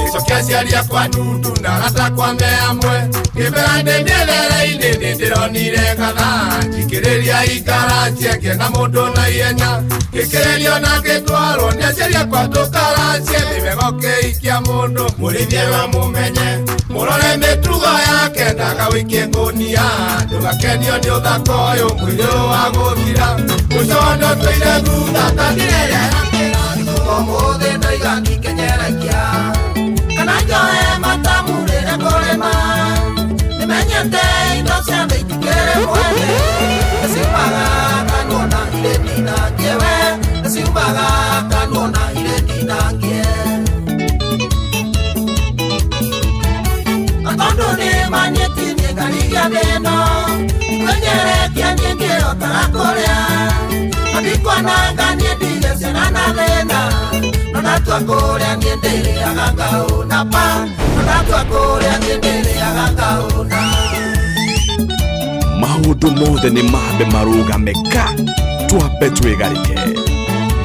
Gĩcokia aciari akwa ndundu na arata akwa me amwe ngĩmera ndĩ mĩethere-inĩ nĩ ndĩronire ngatha njikĩrĩria ikaracie ngĩona mũndũ na ihenya ngĩkĩrĩrio na ngĩtwarwo nĩ aciari akwa tũkaracie nĩ wega ũkĩhikia mũndũ mũrĩithie we mũmenye mũrore mĩtugo yake ndagagũikie ngũnia ndũgakenio nĩ ũthaka ũyũ mwĩrĩ ũyũ wa gũthira mũico nĩ ũtũire thutha ta njĩra ĩrĩa ya kĩratũ ũmũthĩ ndoiga ndikenyerakia kana njoe matamu rĩrĩa ngũrĩma nĩmenyete indo cia thĩ itikĩrĩ mwene nĩciumaga kanua na irĩ ndinangie we nĩciumaga kanua na irĩ ndinangie na tondũ nĩmanyĩtirie ngarigia thĩno ndikwĩnyerekia niĩ ngĩrotaga kũrĩa na ndikwananga niĩ ndige ciana na thĩna no ndatua kũrĩa niĩ ndĩrĩaga ngahũna pa no ndatua kũrĩa niĩ ndĩrĩaga ngahũna. Maũndũ mothe nĩ mambe marũgame ka twambe twĩgarĩke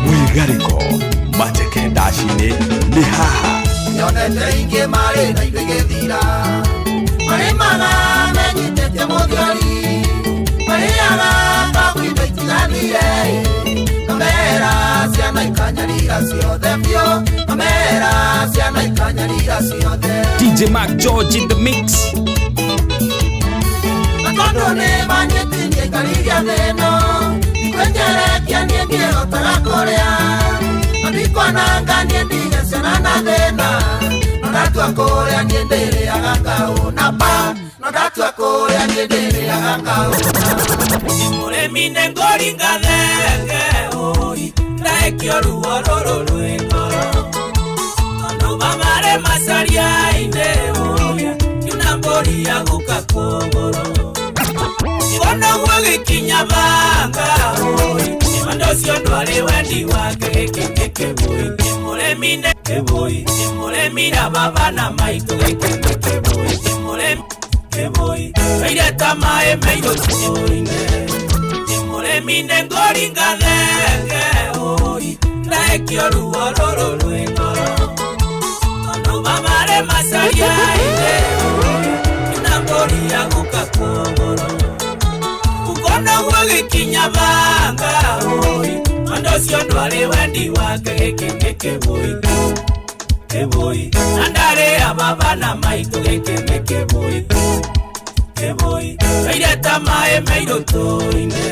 mwĩgarĩko mateke ndaci-inĩ nĩ haha nyonete ingĩ marĩ na indo igĩthira marĩmaga menyitĩtie mũthiori marĩaga tondũ indo itigathire mamera ciana ikanyarira ciothe biũ mamera ciana ikanyarira ciothe. DJ Mark George in the mix. Na tondũ nĩmanyĩtirie ngarigia thĩno ndikwenyerekia niĩ ngĩrotaga kũrĩa na ndikwananga niĩ ndige ciana na thĩna no ndatua kũrĩa niĩ ndĩrĩaga ngahũna pa no ndatua kũrĩa niĩ ndĩrĩaga ngahũna. Mũrĩmi nĩ ngũringa thenge oi. Ndaekio ruo rũrũ rwĩ ngoro tondũ baba macaria-inĩ ũya kiuna mbũri ya guka kũgũrũ Igono gĩkinya banga ũi ũndũ ũcio ndwarĩ wendi wake gĩkĩ nĩ kĩbũi nĩ mũrĩmi nĩ kĩbũi nĩ mũrĩmi na baba na maitũ gĩkĩ nĩ kĩbũi nĩ mũrĩmi kĩbũi toire ta maĩ mairũ tũinĩ nĩ mũrĩmi nĩ ngũringa thenge ũi ndaekio ruo rũrũ rwĩ ngoro tondũ baba rĩ macaria-inĩ ũi kiuna mbũri ya guka kũgũrũ Ukono gũgĩkinya banga ũi ũndũ ũcio ndwarĩ wendi wake gĩkĩ nĩ kĩbũi kĩbũi na ndarĩ a baba na maitũ gĩkĩ nĩ kĩbũi kĩbũi toire ta maĩ mairũ tũinĩ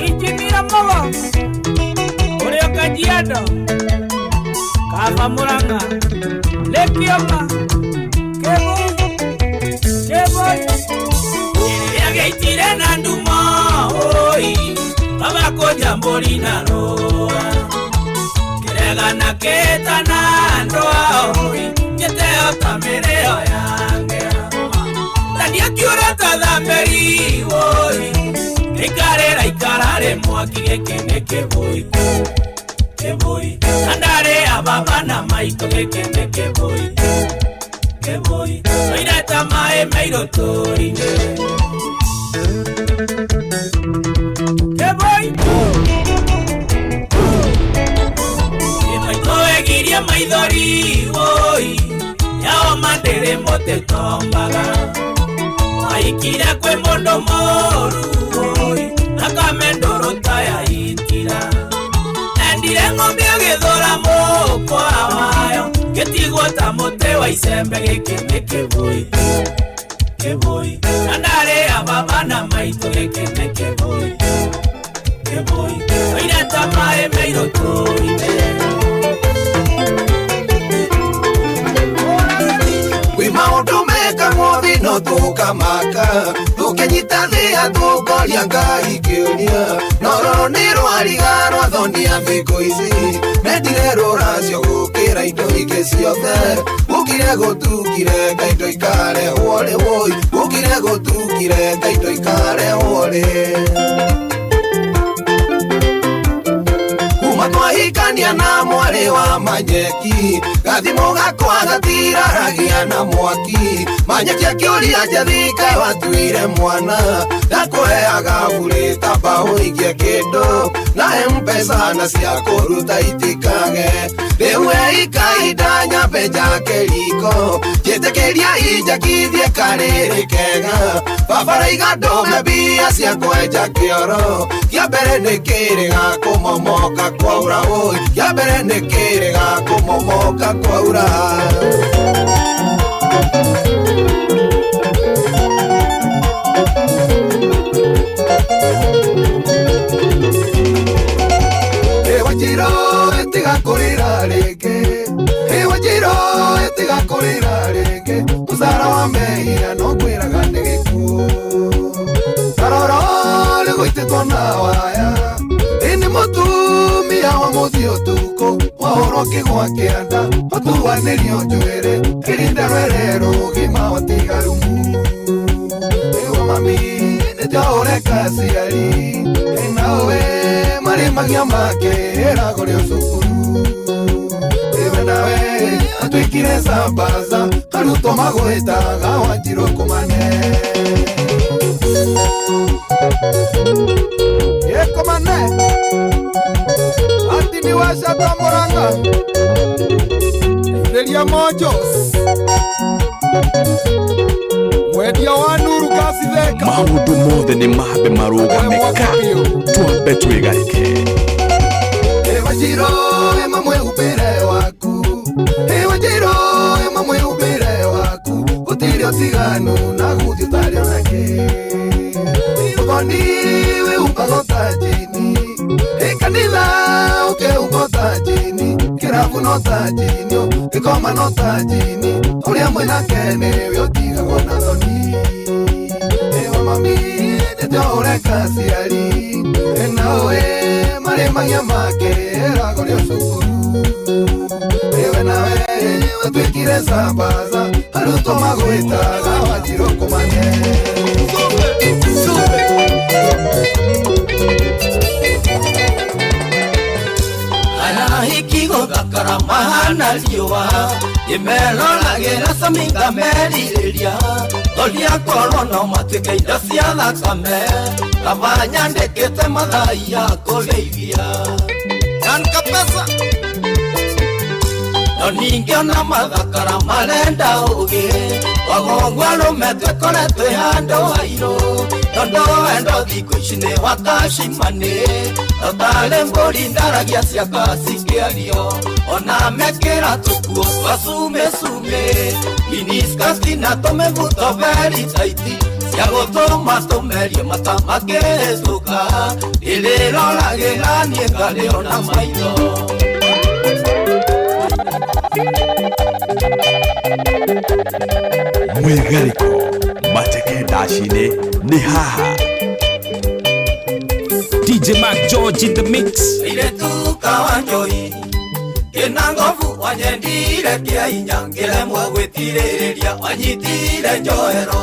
Injinia Mogo ũrĩa Kajiado Kaba Murang'a Lĩkĩoma Kĩbũi Kĩbũi Gĩitire na ndumo oi baba kũnja mbũri na rũa kĩrega na kĩtana ndũa oi gĩteo ta mĩrĩo yange na ndiakiũra ta thamberi oi gĩikarĩra ikararĩ mwaki gĩkĩ nĩ kĩbũi kĩbũi na ndarĩ a baba na maitũ gĩkĩ nĩ kĩbũi kĩbũi toire ta maĩ mairũ tũinĩ Kĩbũi Maitũ wegirie maithori woi yao mandĩrĩ mũtĩ tombaga waikire kwĩ mũndũ mũru woi thakame ndũrũ ta ya itira endire ng'ombe agĩthũra mũkwa wayo gĩtigwo ta mũtĩ wa icembe gĩkĩ nĩ kĩbũi kĩbũi na ndarĩ a baba na maitũ gĩkĩ nĩ kĩbũi kĩbũi toire ta maĩ mairũ tũinĩ Kwĩ maũndũ mekagwo thĩ no tũkamaka tũkĩnyita thĩa tũkoria Ngai kĩũria no rũrũ nĩ rwariga rwathonia thikũ ici mendire rũracio gũkĩra indo ingĩ ciothe gũkire gũtukire nga indo ikarehwo rĩ woi gũkire gũtukire nga indo ikarehwo rĩ Kuma twahikania na mwarĩ wa Manyeki gathimũ gakwa gatiraragia na mwaki Manyeki akĩũria Njathika watuire mwana ndakũheaga burĩ ta mbaũ igie kĩndũ na M-Pesa na cia kũruta itikage rĩu ĩikainda nyambe njake riko njĩtĩkĩria injakithie karĩrĩ kega baba raiga ndũme mbia cia kwenja kĩoro kĩa mbere nĩ kĩrĩga kũmomoka kwaura oi kĩa mbere nĩ kĩrĩga kũmomoka kwaura Ewa Njiro ĩtiga kũrĩra rĩngĩ Ewa Njiro ĩtiga kũrĩra rĩngĩ mũcara wa mehia no kwĩraga nĩ gĩkuũ Karoro rĩgũitĩtwo na waya ĩnĩ mũtumia wa mũthiĩ ũtukũ wahũrwo kĩgwa kĩanda ũtuanĩrio njuĩrĩ kĩrinda rwere rũgima watigarumu Ewa mami nĩnjaũreka aciari nawe marĩ magia make ĩragũrĩo cukuru Ewe nawe atuĩkire sambaza arutwo magwĩtaga Wanjirũ kũmane Yekomane Antini wa Shata Murang'a Theria Mojos Mwendia wa Nuru Gasitheka Maũndũ mothe nĩ mambe marũgame ka twambe twĩgarĩke Ewa Njiro ĩma mwĩhumbĩre waku Ewa Njiro ĩma mwĩhumbĩre waku gũtirĩ ũtiganu na gũthiĩ ũtarĩ onakĩ Ũthoni wĩhumbaga ta njini Ĩ kanitha ũkehumba ta njini kĩrabu no ta njini gĩkoma no ta njini ũrĩa mwĩnake nĩwe ũtigagwo na thoni Ewa mami nĩnjũreka aciari nawe Magia make eragũrio cukuru Ewe nawe watuĩkire sambaza arutwo magwĩtaga wanjirũ kũmane Arahiki gũthakara mahana riũa Imeroragĩra caminga merirĩria Toria korwo no matuĩke indo cia thakame Kaba nyandĩkĩte mathai ya kũrĩithia Dan Kapesa No ningĩ ona mathakara marenda ũgĩ Wagũguo arũme twĩkore twĩ handũ hairũ Tondũ wendo thikũ ici nĩ wa kacimani No tarĩ mbũri ndaragia ciakwa cikĩario Ona mekĩra tũkuo twa cumĩ cumĩ Miniskati na tũmĩbuto very tight Cia gũtũma tũmerie mata makĩhĩtũka Ndĩrĩroragĩra niĩ ngarĩo na maitho Mwĩgarĩko Mateke Ndaci-inĩ nĩ haha DJ Mark George in the mix. Iretuka wa njoi Kĩna ngobu wanyendire kĩa hinya ngĩremwo gwĩtirĩrĩria wanyitire njohero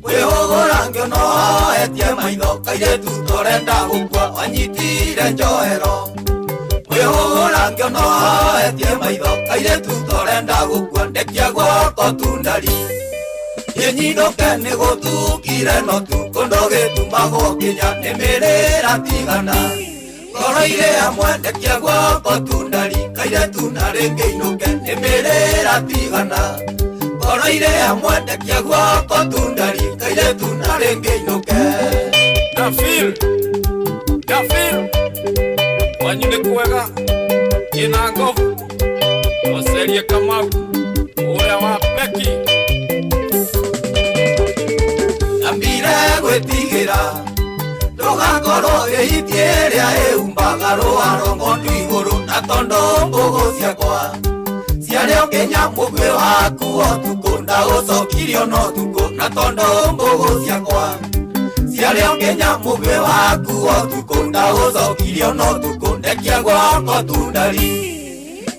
Kwĩhũgũra ngĩonoetie maitho kairĩtu tũrenda gũkua wanyitire njohero Kwĩhũgũra ngĩonoetie maitho kairĩtu tũrenda gũkua ndekia guoko tundari Nyinũke nĩ gũtukire no tukũndũ gĩtumagwo kinya nĩ mĩrĩra tigana Ngoro irĩ hamwe ndekia guoko tundari kairĩtu na rĩngĩ inũke nĩ mĩrĩra tigana Ngoro irĩ hamwe ndekia guoko tundari kairĩtu na rĩngĩ inũke Dafil Dafil Wanyu nĩ kwega Kĩna ngobu Ocerie Kamau Ũrĩa wa Beki Ambire gwĩtigĩra Ndũgakorwo ĩhitie ĩrĩa ĩhumbaga rũa rũng'ondu igũrũ Na tondũ mbũgũ ciakwa ciarĩ o nginya mũgwĩ waku ũtukũ Ndagũcokirio no ũtukũ Na tondũ mbũgũ ciakwa ciarĩ o nginya mũgwĩ waku ũtukũ Ndagũcokirio no ũtukũ Ndekia guoko tundari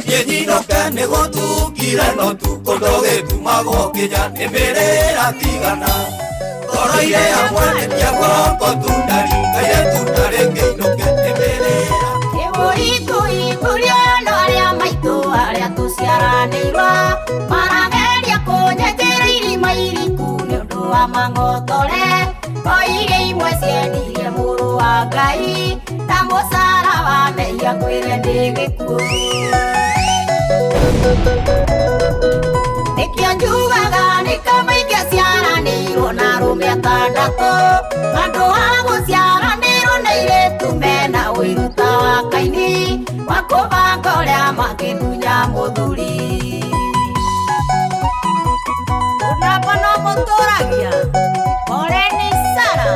Nyinũke nĩ gũtukire no tukũ Ndũgĩtumagwo kinya nĩ mĩrĩra tigana Ngoro irĩ hamwe ndekia guoko tundari kairĩtu na rĩngĩ inũke nĩ mĩrĩra Ĩbũri no arĩa maitũ arĩa tũciaranĩirwo marageria kũnyenjera irima iriku nĩ ũndũ wa mang'otore o iria imwe ciendirie mũrũ wa Ngai na mũcara wa mehia ngwĩre nĩ gĩkuũ Nĩkĩo njugaga nĩ kaba ingĩciaranĩirwo na arũme atandatũ handũ ha gũciaranĩrwo na airĩtu mena ũiru ta wa Kaini wa kũbanga ũrĩa mangĩtunya mũthuri Ũnamba no mũtũragia Poleni sana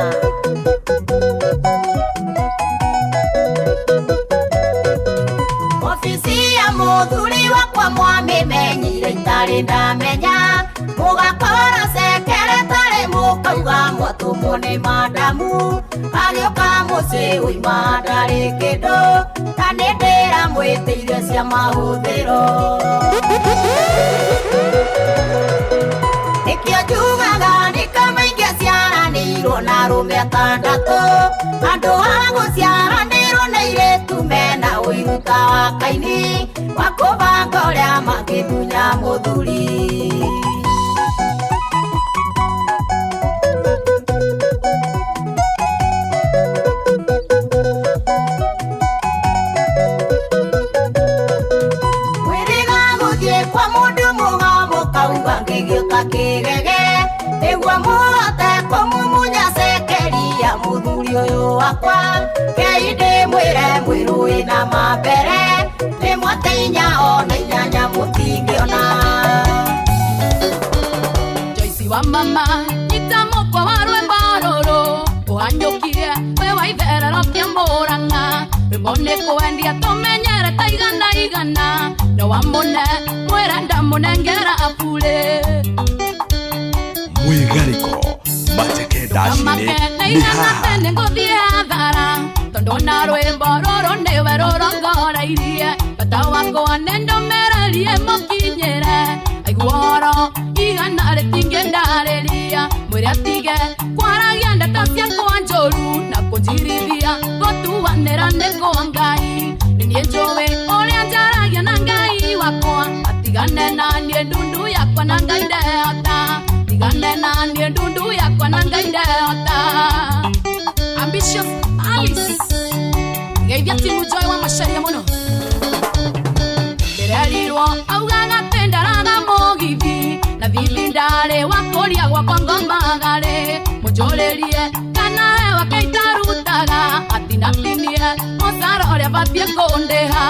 Ofici ya mũthuri wakwa mwamĩmenyire itarĩ ndamenya Mũgakora sekeretarĩ mũkauga mwatũmwo nĩ madamu Agĩũka mũciĩ uima ndarĩ kĩndũ Ta nĩ ndĩramwĩtĩirio cia mahũthĩro Nĩkĩo njugaga nĩ kaba ingĩciaranĩirwo na arũme atandatũ Handũ ha gũciaranĩrwo na airĩtu mena ũiru ta wa Kaini wa kũbanga ũrĩa mangĩtunya mũthuri Mwĩrĩga gũthiĩ kwa mũndũ mũga mũkauga ngĩgĩũka kĩgege nĩguo mũhote kũmumunya cekeri ya mũthuri ũyũ wakwa Kei ndĩmwĩre mwĩrũĩ na mambere nĩ mwate inya ona inyanya mũtingĩona Joyce wa mama itamukwa wa rwĩmbo rũrũ ũhanyũkie wĩ wa itherero kĩa Mũrang'a rwĩmbo nĩ kwendia tũmenyere ta igana igana no wamũne mwĩre ndamũnengera burĩ Mwĩgarĩko Mateke Ndaci-inĩ Kamake nĩ haha nĩ ngũthiĩ hathara tondũ Ona rwĩmbo rũrũ nĩwe rũrongoreirie bata wakwa nĩ ndũmĩrĩrie mũkinyĩre aiguoro igana rĩtingĩndarĩria mwĩre atige kwaragia ndeto ciakwa njũru na kũnjirithia gũtuanĩra nĩ kwa Ngai nĩ niĩ njũĩ ũrĩa njaragia na Ngai wakwa atigane na niĩ ndundu yakwa na Ngai ndehota tigane na niĩ ndundu yakwa na Ngai ndehota. Ambitious Alice geithia timu Joy wa Macharia mũno ndĩrerirwo augaga atĩ ndaraga mũgithi na thithi ndarĩ wa kũria gwakwa ngomagarĩ mũnjũrĩrie kana hewa kaitarutaga atinatinie mũcara ũrĩa batiĩ kũndĩha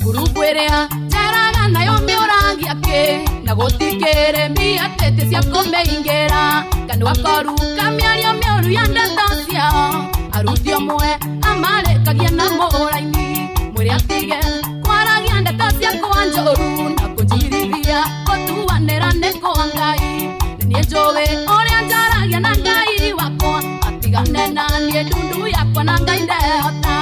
ngurubu ĩrĩa njeraga nayo mĩũragia kĩ na gũtikĩrĩ mbia tĩtĩ cia kũmĩingĩra kanua koru kamĩario mĩũru ya ndeto ciao aruti ũmwe amarĩkagia na mũraini mwĩre atige kwaragia ndeto ciakwa njũru na kũnjirithia gũtuanĩra nĩ kwa Ngai nĩ niĩ njũĩ ũrĩa njaragia na Ngai wakwa atigane na niĩ ndundu yakwa na Ngai ndehota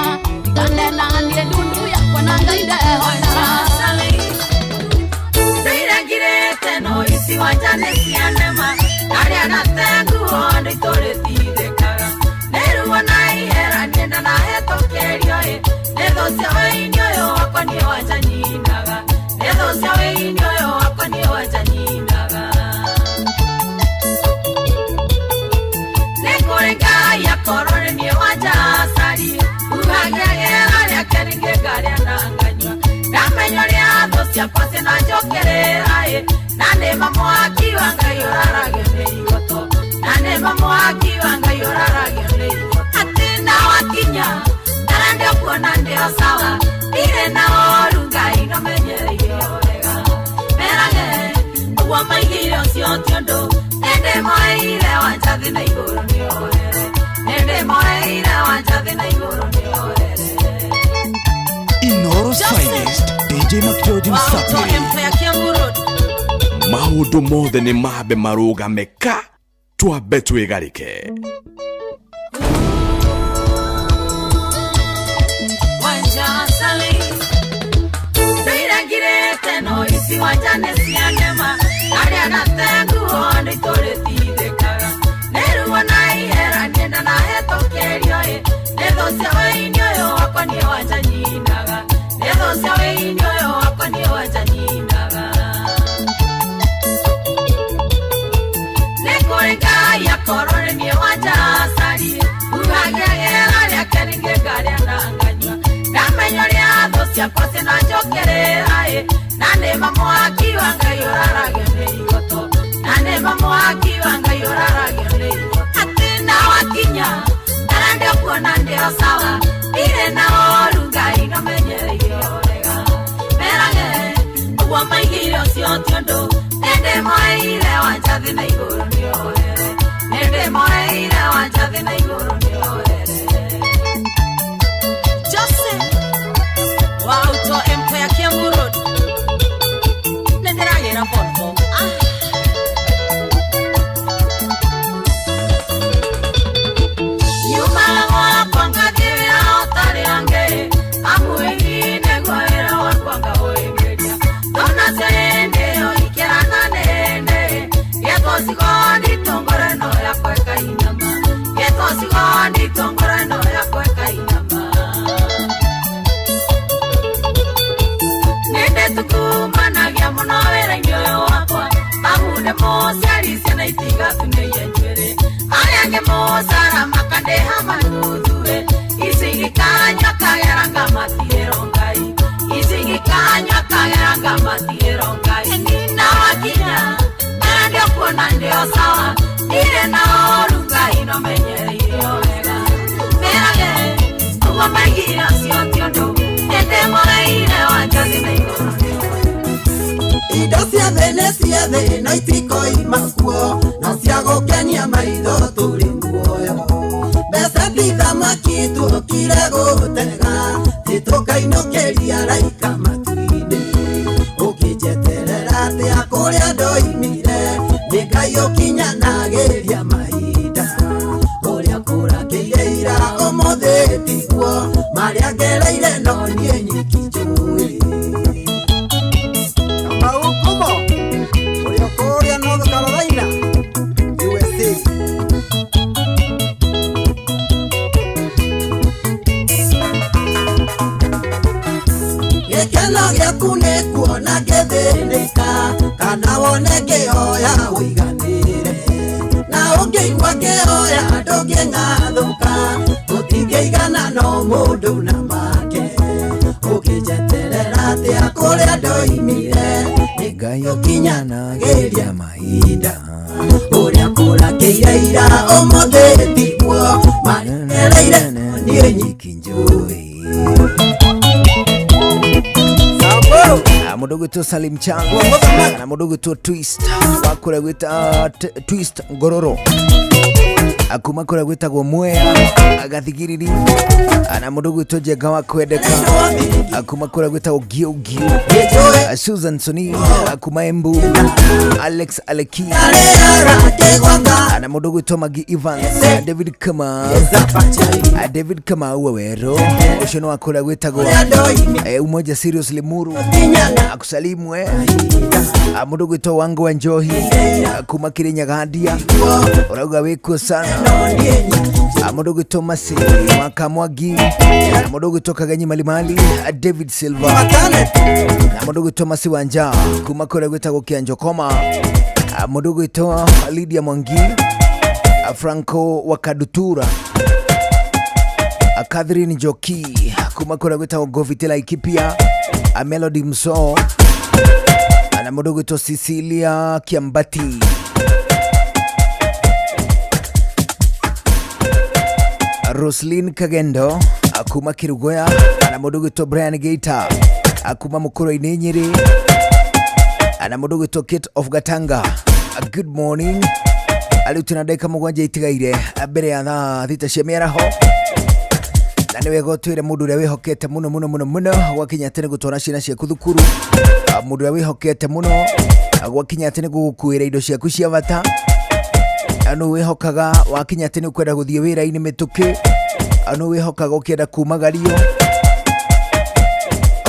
tigane na niĩ ndundu yakwa na Ngai ndehota. Ndĩirangirĩte no ici wanja nĩ cianema arĩa natenguo andũ itũrĩtindĩkaga nĩ ruo na ihera niĩ ndanahetũkĩrio ĩ nĩ thũ cia wĩini ũyũ wakwa niĩ wanja nyinaga nĩ thũ cia wĩini ũyũ wakwa niĩ wanja nyinaga nĩ kũrĩ Ngai akorwo nĩ niĩ wanja acari ugagia gera rĩake ningĩ ngarĩa na nganyua ndamenya ũrĩa thũ ciakwa cinanjũkĩrĩra ĩ na nĩma mwaki wa Ngai ũraragio nĩ igoto na nĩma mwaki wa Ngai ũraragio nĩ igoto atĩ na wakinya ndara ndĩkuona ndĩo sawa ndirĩ na ũru Ngai nomenyereire wega merage ũguo maigire ũcio ti ũndũ nĩndĩmoeire wanja thĩ na igũrũ nĩohere nĩndĩmoeire wanja thĩ na igũrũ nĩohere. Inoro Finest DJ McGeorge Msapi maũndũ mothe nĩ mambe marũgame ka twambe twĩgarĩke. Wanja Sali Ndĩirangirĩte no ici wanja nĩ cianema arĩa natenguo andũ itũrĩtindĩkaga nĩ ruo na ihera niĩ ndanahetũkĩrio ĩ nĩ thũ cia wĩini ũyũ wakwa niĩ wanja nyinaga nĩ thũ cia wĩini ũyũ wakwa niĩ wanja nyinaga nĩ kũrĩ Ngai akorwo nĩ niĩ wanja acari ugagia gera rĩake ningĩ ngarĩa na nganyua ndamenya ũrĩa thũ ciakwa cinanjũkĩrĩra ĩ na nĩma mwaki wa Ngai ũraragio nĩ igoto na nĩma mwaki wa Ngai ũraragio nĩ igoto atĩ na wakinya ndara ndĩkuona ndĩo sawa ndirĩ na ũru Ngai nomenyereire wega merage ũguo maigire ũcio ti ũndũ nĩndĩmoeire wanja thĩ na igũrũ nĩohere nĩndĩmoeire wanja thĩ na igũrũ nĩohere. Jose wa Auto Empire Kiambu Road nĩndĩragĩra Volvo. Nyumaga gwakwa ngathiĩ wĩra ũtarĩ angĩ amu ĩni nĩguo wĩra wakwa ngaũĩngĩria ndona cia hĩndĩ ĩyo ikĩrana nĩndĩ gĩetwo cigondi tũngũre no yakwa ĩkainama gĩetwo cigondi tũngũre no yakwa ĩkainama nĩndĩtungumanagia mũno wĩra-inĩ ũyũ wakwa amu nĩ mũciari ciana itigatunĩie njuĩrĩ arĩa angĩ mũcara makandĩha manuthuĩ ici igĩkanyua kagera ngamatigĩrwo Ngai ici igĩkanyua kagera ngamatigĩrwo Ngai na wakinya ndara ndĩkuona ndĩo sawa ndirĩ na ũru Ngai nomenyereire wega merage ũguo maigire ũcio ti ũndũ nĩndĩmoeire wanja thĩ na igũrũ. Indo cia thĩ nĩ cia thĩ no itikoima kuo na cia gũkenia maitho tũrĩ muoyo mbeca ti thamaki tuokire gũtega titũkainũkĩria raika matu-inĩ ũkĩnjeterera atĩa kũrĩa ndoimire nĩ Ngai ũkinyanagĩria mahinda. Gĩkeno gĩaku nĩ kuona ngĩthĩnĩka kana wone ngĩhoya ũiganĩre na ũngĩigua ngĩhoya ndũngĩng'athũka tũtingĩigana no mũndũ na make ũkĩnjeterera atĩa kũrĩa ndoimire Ngai ũkinyanagĩria mahinda ũrĩa kũrakĩire ira ũmũthĩ tiguo marereire niĩ nyiki njũĩ. Mundu gwitwo Salim Chango na mundu gwitwo Twist wa kuria gwita Twist Ngororo akuma kuria gwitagwo Mwea Agathigiriri na mundu gwitwo Njenga wa kwendeka akuma kuria gwitagwo Giu Giu, Susan Soni akuma Embu, Alex Aleki na mundu gwitwo Magi Evans, David Kama, David Kama Wawero ucio ni wa kuria gwitagwo Umoja Serious Limuru akusalimu mundu gwitwo Wangu wa Njohi kuma Kirinyaga Ndia urauga wikuo sana, mundu gwitwo Masi wa Kamwagi, mundu gwitwo Kagenyi Malimali, David Silva na mundu gwitwo Masi wa Nja kuma kuria gwitagwo Kianjokoma, mundu gwitwo Lydia Mwangi, Franco wa Kadutura, Catherine Njoki kuma kuria gwitagwo Govitela Ikipia, Melody Mso na mundu gwitwo Cecilia Kiambati. Roslyn Kagendo akuma Kirugoya na mundu gwitwo Brian Geita akuma Mukuru-inĩ Nyeri na mundu gwitwo Kate of Gatanga. Good morning. Ariu tuna ndagĩka 7 itigaire mbere ya thaa 6 cia mĩaraho na nĩ wega ũtwĩre mũndũ ũrĩa wĩhokete mũno mũno mũno mũno gwakinya atĩ nĩ gũtwara ciana ciaku thukuru, mũndũ ũrĩa wĩhokete mũno gwakinya atĩ nĩ gũgũkuĩra indo ciaku cia bata, nũ wĩhokaga wakinya atĩ nĩ ũkwenda gũthiĩ wĩra-inĩ mĩtũkĩ, nũ wĩhokaga ũkĩenda kumagario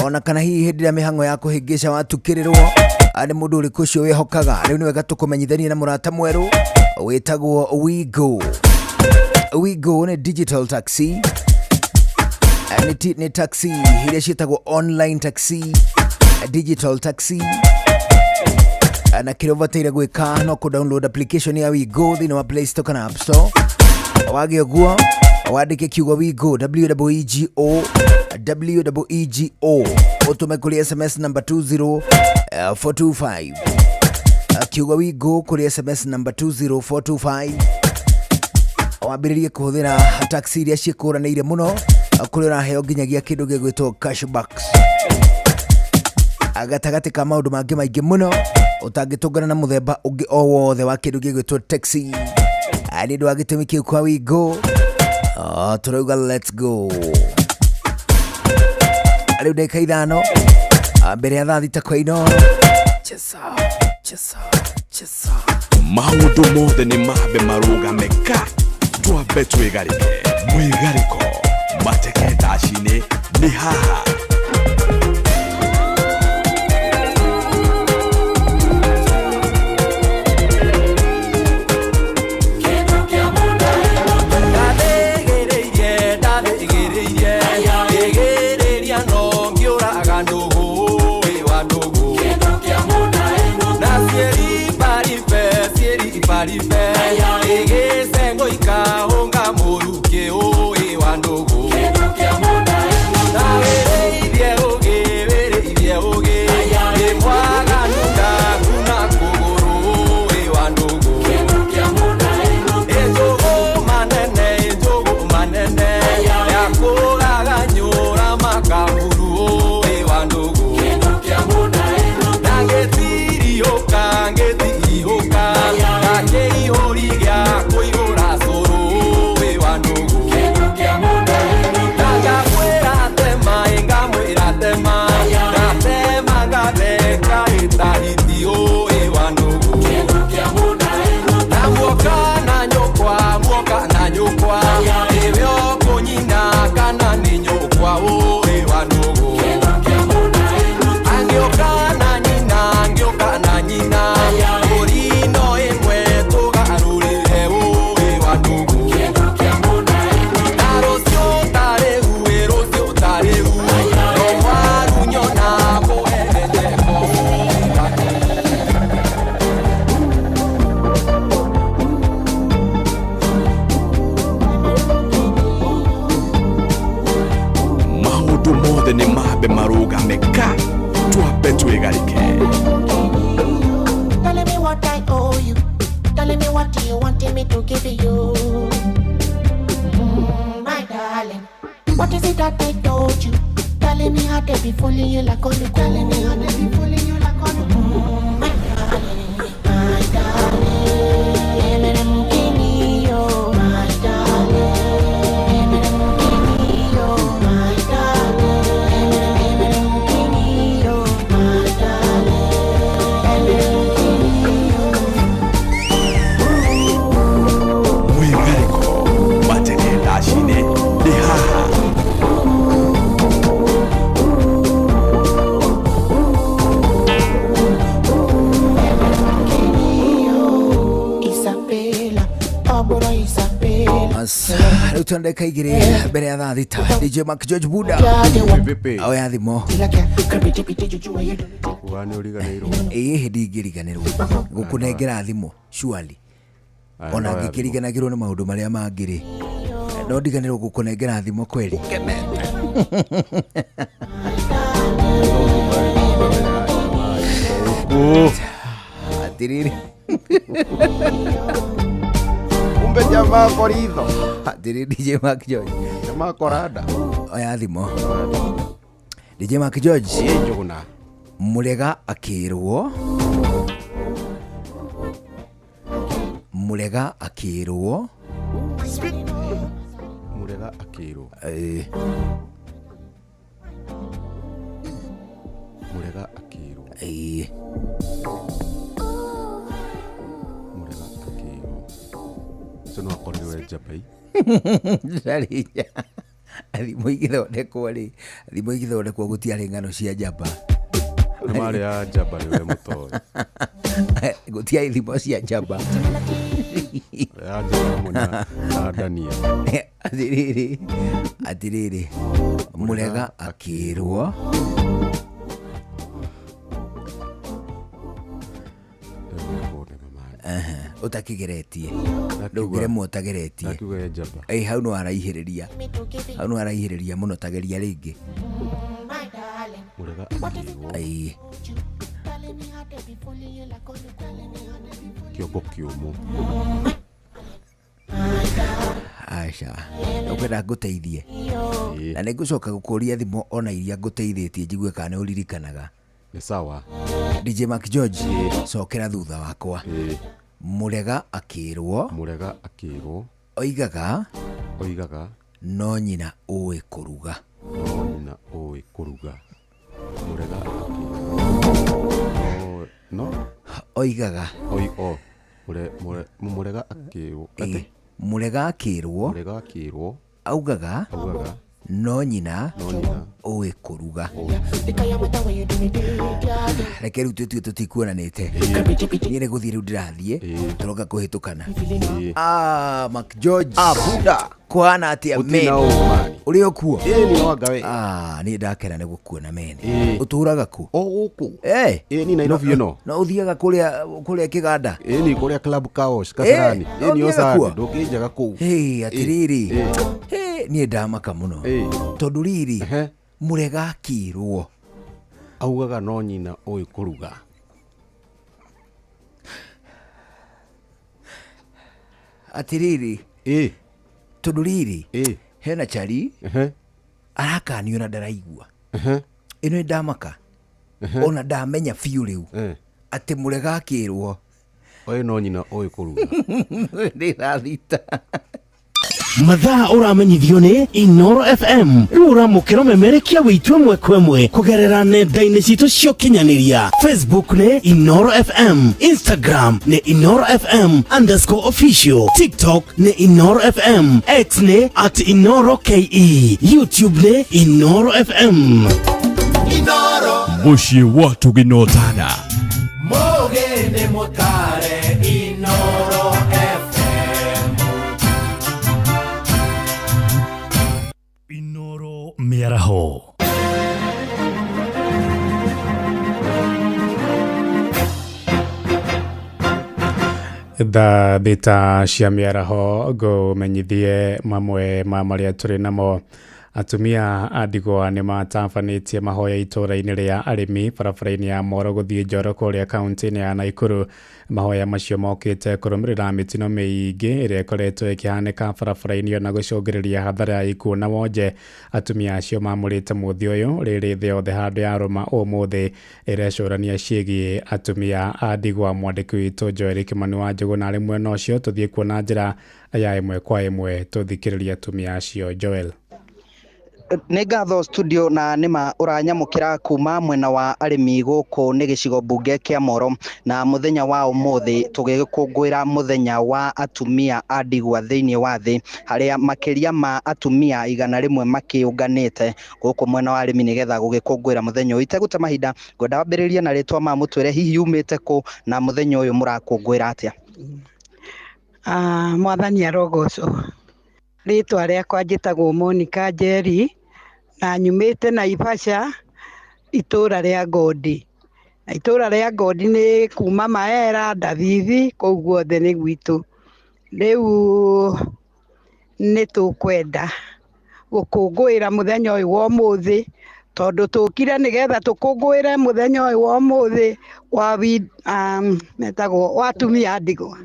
ona kana hihi hĩndĩ ĩrĩa mĩhang'o ya kũhĩngĩca watukĩrĩrwo, nĩ mũndũ ũrĩkũ ũcio wĩhokaga. Rĩu nĩ wega tũkũmenyithanie na mũrata mwerũ wĩtagwo Wigo. Wigo nĩ digital taxi, nĩ taxi iria ciĩtagwo online taxi, digital taxi, na kĩrĩa ũbataire gwĩka no kũ download application ya Wigo thĩinĩ wa Play Store kana App Store. Wagĩa ũguo wandĩke kiugo Wigo WEEGO WEEGO ũtũme kũrĩ SMS number 20425, kiugo Wigo kũrĩ SMS number 20425 wambĩrĩrie kũhũthĩra taxi iria ciĩkũranĩire mũno kũrĩa ũraheo nginyagia kĩndũ gĩgwĩtwo cashbacks gatagatĩ ka maũndũ mangĩ maingĩ mũno ũtangĩtũngana na mũthemba ũngĩ o wothe wa kĩndũ gĩgwĩtwo taxi. Nĩ ũndũ wa gĩtũmi kĩu kwa Wigo tũrauga let's go. Rĩu ndagĩka 5 mbere ya thaa 6 kwa ino. Chesa chesa chesa maũndũ mothe nĩ mambe marũgame ka twambe twĩgarĩke. Mwĩgarĩko mateke ndaci-inĩ nĩ haha. Igĩcengo ikahũnga mũrukĩ ũĩ wa ndũgũ. mambe marũgame ka twambe twĩgarĩke. Telling me what I owe you. Telling me what you wanted me to give you. My darling, what is it that they told you? Telling me how they be fooling you like on the telling me how they be fooling you like on the my darling, my darling, my darling, my darling, my darling. Mwĩgarĩko mateke ndaci-inĩ nĩ haha. Isabella, Oboro Isabella. Rĩu twa ndagĩka igĩrĩ mbere ya thaa 6 DJ Mark George Buda oya thimũ. Uga nĩ ũriganĩirwo. Ĩĩ ndingĩriganĩrwo gũkũnengera thimũ surely, ona oya thimũ. ngĩkĩriganagĩrwo nĩ maũndũ marĩa mangĩ rĩ, no ndiganĩrwo gũkũnengera thimũ kweli. Atiriri Kumbe jamaa koritho. Atiriri DJ Mark George. Jamaa korada. Oya thimũ. DJ Mark George. Ĩĩ Njũgũna. Mũrega akĩrwo, Mũrega akĩrwo, Mũrega akĩrwo. Ĩĩ. Mũrega akĩrwo. Ĩĩ. Mũrega akĩrwo. Ũcio no akorwo nĩwe Njabai. Ndarĩ thimũ igĩthondekwo rĩ, thimũ igĩthondekwo gũtiarĩ ng'ano cia njamba. Nĩ marĩ ya njamba nĩwe mũtoĩ. Gũtiarĩ thimũ cia njamba. Ya njamba hamwe na Dania. Atirĩrĩ, atirĩrĩ, Mũrega akĩrwo, ũtakĩgeretie ndũngĩremwo ũtageretie. Ndakiuga ye njamba. Ĩ hau no araihĩrĩria, hau no araihĩrĩria mũno, tageria rĩngĩ. Mũrega akĩrwo. Ĩĩ. Kĩongo kĩũmũ. Aca, ũkwenda ngũteithie na nĩ ngũcoka gũkũria thimũ ona iria ngũteithĩtie njigue kana nĩ ũririkanaga. Nĩ sawa. DJ Mark George, cokera thutha wakwa. Mũrega akĩrwo, Mũrega akĩrwo, oigaga, oigaga no nyina ũĩ kũruga. No nyina ũĩ kũruga. Mũrega akĩrwo. No oigaga. Oi o. Mũrega akĩrwo. Ĩĩ. Mũrega akĩrwo, Mũrega akĩrwo, augaga, augaga no nyina no nyina ũĩ kũruga. Reke rĩu tũtue tũtikuonanĩte, niĩ nĩ gũthiĩ rĩu ndĩrathiĩ, tũroka kũhĩtũkana. Ah, Mark George. Ah, Buda. Kũhana atĩa Gũtirĩ men? na ũũ, man. Ũrĩ o kuo? Ĩĩ ni no anga we. Ah, niĩ ndakena nĩ gũkuona men. Ũtũraga kũ? O gũkũ. Eh. Ĩĩ ni Nairobi ĩno. No ũthiaga kũrĩa kũrĩa kĩganda? Ĩĩ ni kũrĩa Club Chaos Kasarani. Ĩĩ, Ĩĩ ni ũthiaga Osani kuo? ndũngĩnjaga kũu. Hĩ, atĩrĩrĩ. Ĩĩ. Hĩ, niĩ ndamaka mũno. Tondũ rĩrĩ, Mũrega akĩrwo, augaga no nyina ũĩ kũruga. Atĩrĩrĩ. Ĩĩ. Tondũ rĩrĩ, Ĩĩ. hena chari arakanio na ndaraigua. Ĩno ndamaka ona ndamenya biũ rĩu atĩ Mũrega akĩrwo Oĩ no nyina ũĩ kũruga. Ndĩrathita. Mathaa ũramenyithio nĩ Inoro FM rĩu ũramũkĩra ũmemerekia wĩitũ ĩmwe kwa ĩmwe kũgerera nenda-inĩ citũ cia ũkinyanĩria. Facebook nĩ Inoro FM, Instagram nĩ Inoro FM underscore official, TikTok nĩ Inoro FM, X nĩ at Inoro KE, YouTube nĩ Inoro FM. Inoro Mũciĩ wa tũgĩnotana. Mũgĩ nĩ mũtare Inoro FM. Mĩaraho. Thaa 6 cia mĩaraho ngũmenyithie mamwe ma marĩa tũrĩ namo. Atumia a ndigwa nĩ matabanĩtie mahoya itũũra-inĩ rĩa arĩmi barabara-inĩ ya Moro gũthiĩ Njoro kũrĩa kaunti-inĩ ya Naikuru. Mahoya macio mokĩte kũrũmĩrĩra mĩtino mĩingĩ ĩrĩa ĩkoretwo ĩkĩhanĩka barabara-inĩ ĩyo na gũcũngĩrĩria hathara ya ikuũ na wonje. Atumia acio mamũrĩte mũthĩ ũyũ rĩrĩ thĩ yothe handũ ya rũma ũmũthĩ ĩrecũrania ciĩgiĩ atumia a ndigwa. Mwandĩki witũ Joel Kĩmani wa Njũgũna arĩ mwena ũcio, tũthiĩ kuona njĩra ya ĩmwe kwa ĩmwe tũthikĩrĩrie atumia acio. Joel. Nĩ ngatho studio na nĩma ũranyamũkĩra kuma mwena wa arĩmi gũkũ nĩ gĩcigo mbunge kĩa Moro, na mũthenya wa ũmũthĩ tũgĩkũngũĩra mũthenya wa atumia a ndigwa thĩinĩ wa thĩ, harĩa makĩria ma atumia 100 makĩũnganĩte gũkũ mwena wa arĩmi nĩgetha gũgĩkũngũĩra mũthenya ũyũ. Itegũte mahinda, ngwenda wambĩrĩrie na rĩtwa ma mũtwĩre hihi umĩte kũ na mũthenya ũyũ mũrakũngũĩra atĩa? Mwathani arogocwo. Rĩtwa rĩakwa njĩtagwo Monica Njeri na nyumĩte Naivasha itũra rĩa Ngondi. Na itũra rĩa Ngondi nĩ kuma Maera, Ndathithi, kũu guothe nĩ gwitũ. Rĩu nĩ tũkwenda gũkũngũĩra mũthenya ũyũ wa ũmũthĩ tondũ tũkire nĩgetha tũkũngũĩre mũthenya ũyũ wa ũmũthĩ wa metagwo wa atumia a ndigwa.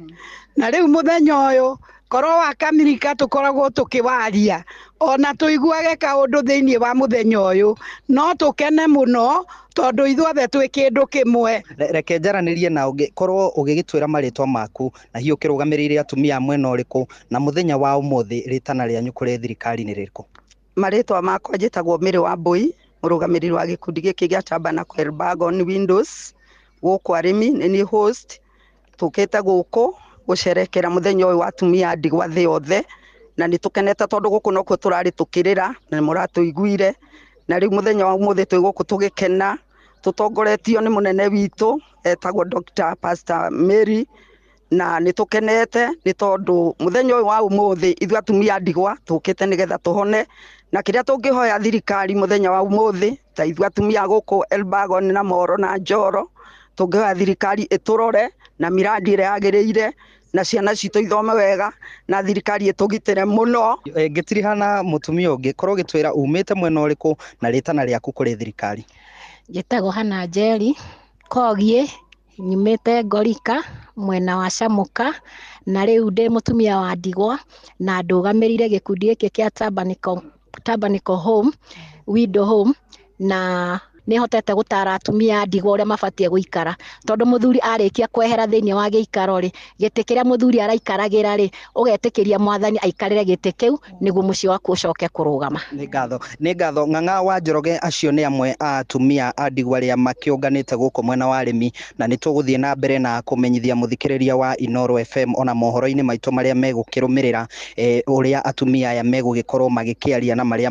Na rĩu mũthenya ũyũ korwo wa Kamirika tũkoragwo tũkĩwaria ona tũiguage kaũndũ thĩinĩ wa mũthenya ũyũ, no tũkene mũno tondũ ithuothe twĩ kĩndũ kĩmwe. Reke njaranĩrie na ũngĩkorwo ũgĩgĩtwĩra marĩtwa maku na hihi ũkĩrũgamĩrĩire atumia a mwena ũrĩkũ na mũthenya wa ũmũthĩ rĩtana rĩanyu kũrĩ thirikari nĩ rĩrĩkũ? Marĩtwa makwa njĩtagwo Mary Wambui, mũrũgamĩrĩri wa gĩkundi gĩkĩ gĩa Tabernacle Elbagon Windows gũkũ arĩmi, nĩ niĩ host. Tũkĩte gũkũ gũcerekera mũthenya ũyũ wa atumia a ndigwa thĩ yothe, na nĩ tũkenete tondũ gũkũ nokuo tũrarĩ tũkĩrĩra na nĩ mũratũiguire. Na rĩu mũthenya wa ũmũthĩ twĩ gũkũ tũgĩkena tũtongoretio nĩ mũnene witũ etagwo Dr. Pastor Mary, na nĩ tũkenete nĩ tondũ mũthenya ũyũ wa ũmũthĩ ithuĩ atumia a ndigwa tũkĩte nĩgetha tũhone, na kĩrĩa tũngĩhoya thirikari mũthenya wa ũmũthĩ ta ithuĩ atumia gũkũ Elbagon na Moro na Njoro, tũngĩhoya thirikari ĩtũrore na miradi ĩrĩa yagĩrĩire na ciana citũ ithome wega na thirikari ĩtũgitĩre mũno. Ngĩtirihana mũtumia ũngĩ, korwo ũgĩtwĩra umĩte mwena ũrĩkũ na rĩtana rĩaku kũrĩ thirikari? Njĩtagwo Hana Njeri Kogiĩ, nyumĩte Ngorika mwena wa Camuka, na rĩu ndĩ mũtumia wa ndigwa na ndũgamĩrĩire gĩkundi gĩkĩ kĩa Tabernacle Home, Widow Home, na nĩ hotete gũtara atumia a ndigwa ũrĩa mabatiĩ gũikara tondũ mũthuri arĩkia kwehera thĩinĩ wa gĩikaro rĩ, gĩtĩ kĩrĩa mũthuri araikaragĩra rĩ, ũgetĩkĩria mwathani aikarĩre gĩtĩ kĩu nĩguo mũciĩ waku ũcoke kũrũgama. Nĩ ngatho, nĩ ngatho. Ng'ang'a wa Njoroge, acio nĩ amwe a atumia a ndigwa arĩa makĩũnganĩte gũkũ mwena wa arĩmi, na nĩ tũgũthiĩ na mbere na kũmenyithia mũthikĩrĩria wa Inooro FM ona mohoro-inĩ maitũ marĩa megũkĩrũmĩrĩra ũrĩa atumia aya megũgĩkorwo magĩkĩaria na marĩa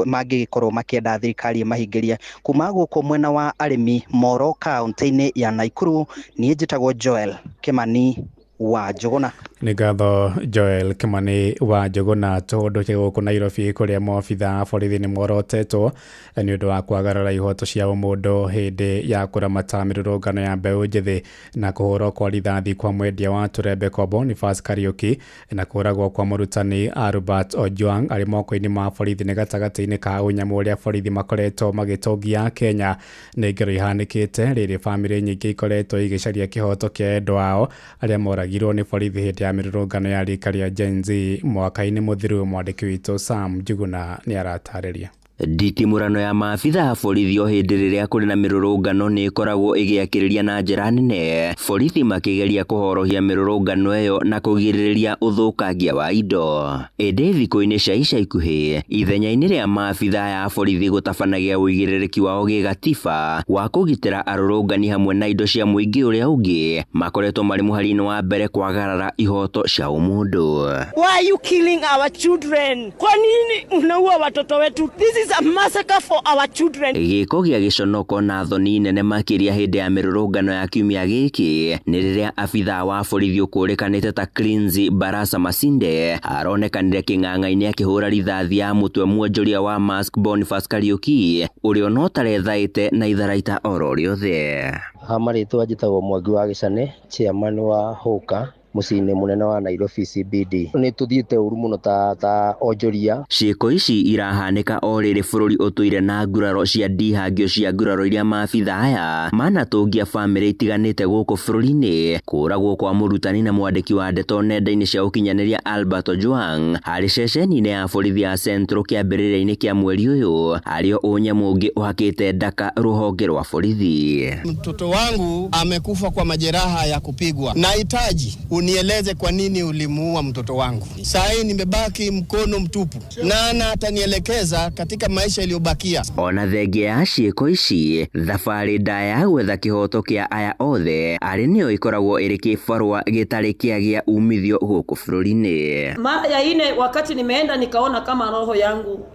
mangĩgĩkorwo makĩenda thirikari ĩmahingĩrie. Kuma gũkũ mwena wa arĩmi Moro kaunti-inĩ ya Naikuru, niĩ njĩtagwo Joel Kĩmani wa Njũgũna. Nĩ ngatho Joel Kĩmani wa Njũgũna. Tũhũndũke gũkũ Nairobi kũrĩa maobitha a borithi nĩ morotetwo nĩ ũndũ wa kwagarara ihoto cia ũmũndũ hĩndĩ ya kũramata mĩrũrũngano ya mbeũ njĩthĩ na kũhũrwo kwa rithathi kwa mwendia wa tũrembeko Boniface Kariuki na kũragwo kwa mũrutani Albert Ojwang arĩ moko-inĩ ma borithi nĩ gatagatĩ-inĩ ka ũnyamũ ũrĩa borithi makoretwo magĩtongia Kenya. Nĩ ngero ihanĩkĩte rĩrĩ bamĩrĩ nyingĩ ikoretwo igĩcaria kĩhoto kĩa endwa ao arĩa moragirwo nĩ borithi hĩndĩ ya mĩrũrũngano ya rika rĩa Gen Z mwaka-inĩ mũthiru. Mwandĩki witũ Sam Njuguna nĩ aratarĩria. Nditimũrano ya maabitha a borithi o hĩndĩ rĩrĩa kũrĩ na mĩrũrũngano nĩ ĩkoragwo ĩgĩakĩrĩria na njĩra nene, borithi makĩgeria kũhorohia mĩrũrũngano ĩyo na kũgirĩrĩria ũthũkangia wa indo. Ĩndĩ thikũ-inĩ cia ica ikuhĩ, ithenya-inĩ rĩa maabitha aya a borithi gũtabanagia ũigĩrĩrĩki wao gĩgatiba wa kũgitĩra arũrũngani hamwe na indo cia mũingĩ ũrĩa ũngĩ, makoretwo marĩ mũhari-inĩ wa mbere kwagarara ihoto cia ũmũndũ. Why are you killing our children? Kwa nini unaua watoto wetu? This is a massacre for our children. Gĩko gĩa gĩconoko na thoni nene makĩria hĩndĩ ya mĩrũrũngano ya kiumia gĩkĩ nĩ rĩrĩa abithaa wa borithi ũkũrĩkanĩte ta Cleansi Barasa Masinde aronekanire kĩng'ang'a-inĩ akĩhũra rithathi ya mũtwe mwonjoria wa mask Boniface Kariuki ũrĩa onotarethaĩte na itharaita oro rĩothe. Ha marĩtwa njĩtagwo Mwangi wa Gĩcane, chairman wa Hũka. Mũciĩ-inĩ mũnene wa Nairobi CBD. Nĩ tũthiĩte ũru mũno ta, ta onjoria. Ciĩko ici irahanĩka o rĩrĩ bũrũri ũtũire na nguraro cia ndihangio cia nguraro iria maabitha aya manatũngia bamĩrĩ itiganĩte gũkũ bũrũri-inĩ. Kũragwo kwa mũrutani na mwandĩki wa ndeto nenda-inĩ cia ũkinyanĩria Albert Ojwang harĩ ceceni-inĩ ya borithi ya Central kĩambĩrĩria-inĩ kĩa mweri ũyũ arĩ o ũnyamũ ũngĩ ũhakĩte ndaka rũhonge rwa borithi. Mtoto wangu amekufa kwa majeraha ya kupigwa. Nahitaji unieleze kwa nini ulimuua mtoto wangu. Saa hii nimebaki mkono mtupu, nana atanielekeza katika maisha iliyobakia. Ona thengia ya ciĩko ici, thabarĩ ndaya ya gwetha kĩhoto kĩa aya othe arĩ nĩyo ĩkoragwo ĩrĩ kĩbarũa gĩtarĩ kĩagĩa umithio gũkũ bũrũri-inĩ. Mara ya ine wakati nimeenda nikaona kama roho yangu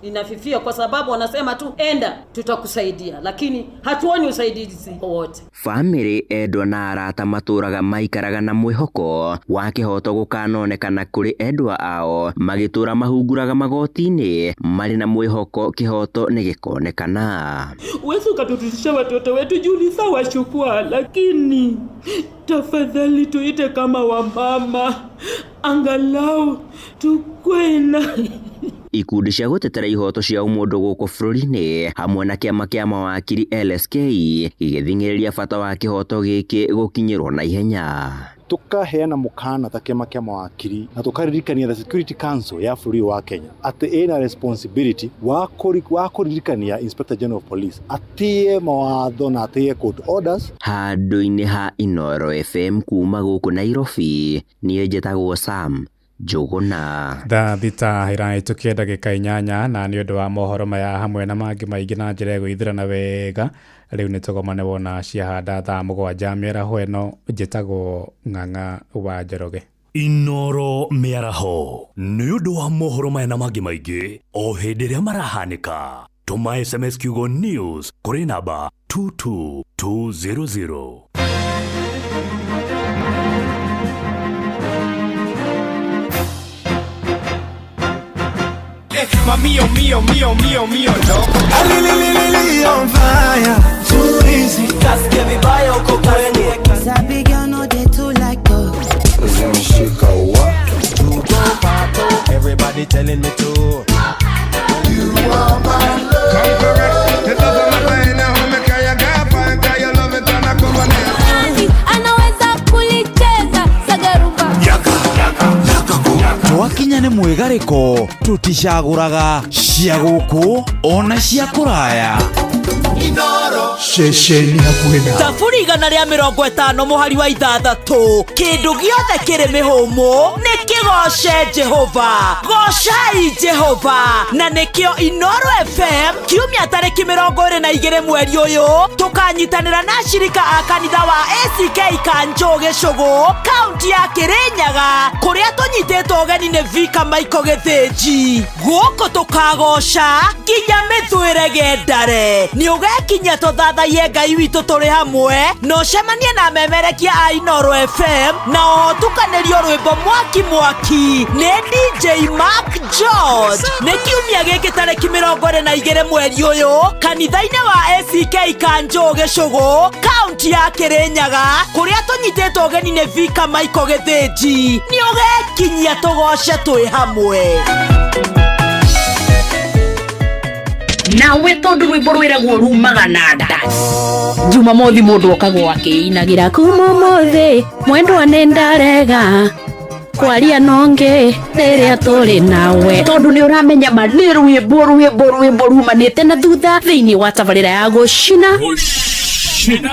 inafifia, kwa sababu wanasema tu enda tutakusaidia, lakini hatuoni usaidizi wowote. Bamĩrĩ, endwa na arata matũraga maikaraga na mwĩhoko wa kĩhoto gũkanonekana kũrĩ endwa ao magĩtũra mahunguraga magoti-inĩ marĩ na mwĩhoko kĩhoto nĩ gĩkonekana. Uwezi ukatutisha watoto wetu juu ni sawa chukua, lakini tafadhali tuite kama wamama, angalau tukwe na Ikundi cia gũtetera ihoto cia ũmũndũ gũkũ bũrũri-inĩ hamwe na kĩama kĩa mawakiri LSK gĩgĩthing'ĩrĩria bata wa kĩhoto gĩkĩ gũkinyĩrwo na ihenya. Tukaheana mukana ta kĩama kĩa mawakiri na tukaririkania the Security Council ya bũrũri wa Kenya atĩ ĩna responsibility wa kũririkania Inspector General of Police atĩe mawatho na atĩe court orders. Handũ-inĩ ha Inooro FM kuma gũkũ Nairobi, niĩ njĩtagwo Sam Njũgũna. Thaa 6 ĩrahĩtũkia ndagĩka 8 na nĩ ũndũ wa mohoro maya hamwe na mangĩ maingĩ na njĩra ĩgũithĩrana wega rĩu nĩ tũgomane wona ciahanda thaa 7 mĩaraho ĩno. Njĩtagwo Ng'ang'a wa Njoroge. Inooro mĩaraho nĩ ũndũ wa mohoro maya na mangĩ maingĩ o hĩndĩ ĩrĩa marahanĩka. Tũma SMS kiugo news kũrĩ namba 22200. Mio, mio, mio, mio, mio, loco. Alililili on fire. Too easy. Kasikia vibaya uko kwenye. Sabi girl no dey too like talk. Zimeshika wa. Everybody telling me to. You are my love. Come correct. The love of my life now me kaya gapa kaya love it na kubane. Anaweza kulicheza sagaruba. Yaka yaka yaka. Twakinya nĩ mwĩgarĩko tũticagũraga cia gũkũ ona cia kũraya. Ceceni hakuhĩ na Thaburi 150 mũhari wa 6 kĩndũ gĩothe kĩrĩ mĩhũmũ nĩ kĩgoce Jehova. Gocai Jehova na nĩkĩo Inooro FM kiumia tarĩki 22 mweri ũyũ tũkanyitanĩra na ashirika a kanitha wa ACK Kanjũ Gĩcũgũ kaunti ya Kĩrĩnyaga kũrĩa tũnyitĩtwo ũgeni nĩ Vika Michael Gĩthĩnji. Gũkũ tũkagoca nginya mĩthwĩre gendare. Nĩ ũgekinyia tũthathaiye Ngai witũ tũrĩ hamwe na ũcemanie na memerekia a Inooro FM na ũtukanĩrio rwĩmbo mwaki mwaki nĩ DJ Mark George. Nĩ kiumia gĩkĩ tarĩki 22 mweri ũyũ kanitha-inĩ wa ACK Kanjũ Gĩcũgũ kaunti ya Kĩrĩnyaga kũrĩa tũnyitĩtwo ũgeni nĩ Vika Michael Gĩthĩnji. Nĩ ũgekinyia tũgoce twĩ hamwe. Nawe tondu rwimbo rwiragwo rumaga na nda. Jumamothi mundu okagwo akiinagira kuma umuthi mwendwa nĩ ndarega kwaria nonge rĩrĩa tũrĩ nawe, tondu nĩ ũramenya ma nĩ rwĩmbo rwĩmbo rwĩmbo rumanĩte na thutha thĩinĩ wa tabarĩra ya gũcina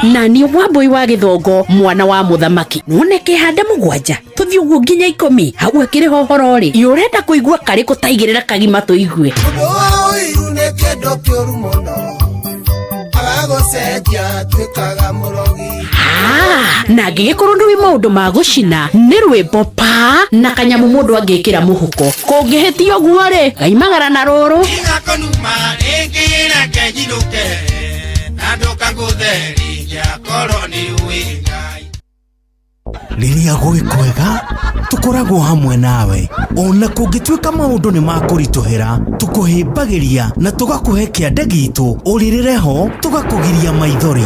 na nĩ Wambui wa Gĩthongo mwana wa mũthamaki. None kĩhanda 7 tũthiĩ ũguo nginya 10 hau akĩrĩ hohoro rĩ ũrenda kũigua karĩkũ taigĩrĩra kagima tũigue. Ũiru nĩ kĩndũ kĩũru mũno agagũcenjia tuĩkaga mũrogi. Na angĩgĩkorwo ndũĩ maũndũ ma gũcina nĩ rwĩmbo pa na kanyamũ mũndũ angĩkĩra mũhuko kũngĩhĩtia ũguo rĩ gaimagara na rũrũ. Igakonuma rĩngĩ reke nyinũke na ndũkangũtheria korwo nĩ ũĩ Ngai. Rĩrĩa gwĩ kwega tũkoragwo hamwe nawe ona kũngĩtuĩka maũndũ nĩ makũritũhĩra tũkũhĩmbagĩria na tũgakũhe kĩande gitũ ũrĩrĩre ho tũgakũgiria maithori.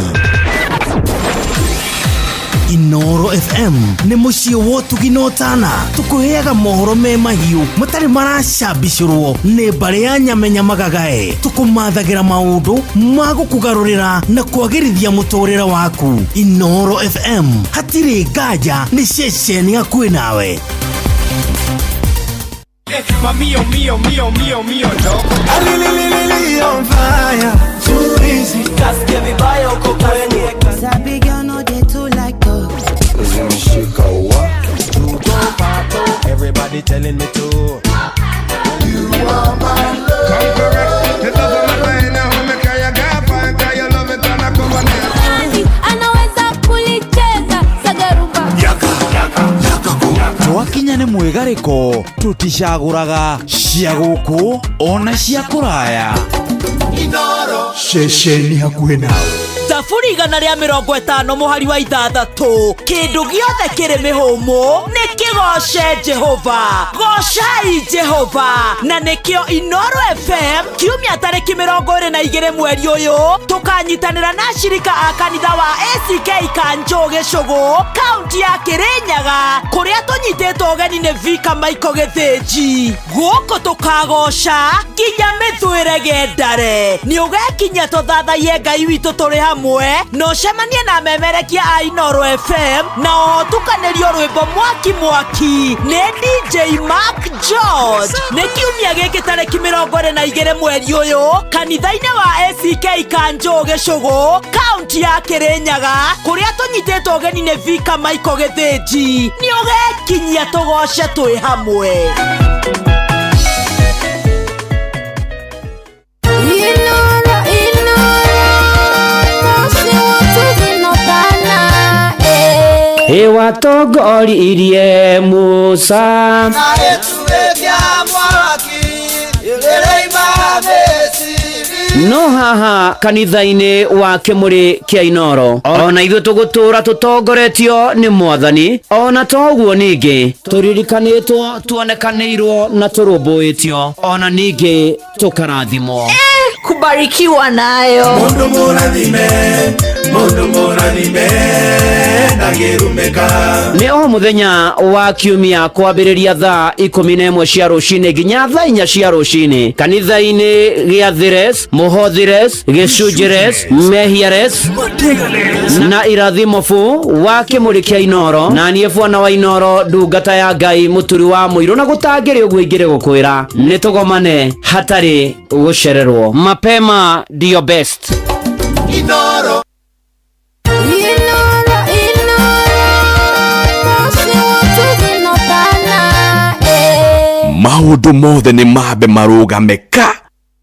Inoro FM nĩ mũciĩ wa ũtugi na ũtana. Tũkũheaga mohoro me mahiũ matarĩ maracambicũrwo nĩ mbarĩ ya nyamenya magagae. Tũkũmathagĩra maũndũ ma gũkũgarũrĩra na kwagĩrithia mũtũrĩre waku. Inoro FM hatirĩ nganja nĩ ceceni hakuhĩ nawe. Mamio, mio, mio, mio, mio, no. Alililili on fire. Too easy. Kasikia vibaya uko kwenye. Sabi girl no dey too like talk. Zimeshika wa. Everybody telling me to. You are my love. Come correct. It doesn't matter now. Make I get fine. Cause you love it and I come on. Anaweza kulicheza sagarumba. Yaka, yaka, yaka. Twakinya nĩ mwĩgarĩko tũticagũraga cia gũkũ ona cia kũraya. Ceceni hakuhĩ nawe. Thaburi 150 mũhari wa 6 kĩndũ gĩothe kĩrĩ mĩhũmũ nĩ kĩgoce Jehova. Gocai Jehova. Na nĩkĩo Inoro FM kiumia tarĩki 22 mweri ũyũ tũkanyitanĩra na ashirika a kanitha wa ACK Kanjũ Gĩcũgũ kaunti ya Kĩrĩnyaga kũrĩa tũnyitĩtwo ũgeni nĩ Vika Michael Gĩthĩnji. Gũkũ tũkagoca nginya mĩthwĩre gendare. Nĩ ũgekinya tũthathaiye Ngai witũ tũrĩ hamwe na ũcemanie na memerekia a Inoro FM na ũtukanĩrio rwĩmbo mwaki mwaki nĩ DJ Mark George. Nĩ kiumia gĩkĩ tarĩki 22 mweri ũyũ kanitha-inĩ wa ACK Kanjũ Gĩcũgũ kaunti ya Kĩrĩnyaga kũrĩa tũnyitĩtwo ũgeni nĩ Vika Michael Gĩthĩnji. Nĩ ũgekinyia tũgoce twĩ hamwe. Ĩwatongoririe Musa na ĩtuĩkia mwaki ĩrĩima Misiri. No haha kanitha-inĩ wa Kĩmũrĩ kĩa Inoro ona ithuĩ tũgũtũra tũtongoretio nĩ Mwathani. Ona toguo ningĩ tũririkanĩtwo tuonekanĩirwo na tũrũmbũĩtio ona ningĩ tũkarathimwo. Kubarikiwa nayo. Mundu mũrathime, mundu mũrathime ndangĩrumĩka. Nĩ o mũthenya wa kiumia kwambĩrĩria thaa 11 cia rũcinĩ nginya thaa 4 cia rũcinĩ kanitha-inĩ gĩa Thires, Mũhothires, Gĩcunjĩres, Mehiares na Irathimobu wa Kĩmũrĩ kĩa Inoro. Na niĩ bwana wa Inoro ndungata ya Ngai mũturi wa mũirũ na gũtangĩrĩ ũguo ingĩrĩ gũkwĩra nĩ tũgomane hatarĩ gũcererwo. Mapema ndio best. Inoro. Inoro, Inoro, mũciĩ wa ũtugi na ũtana, Maũndũ mothe nĩ mambe marũgame ka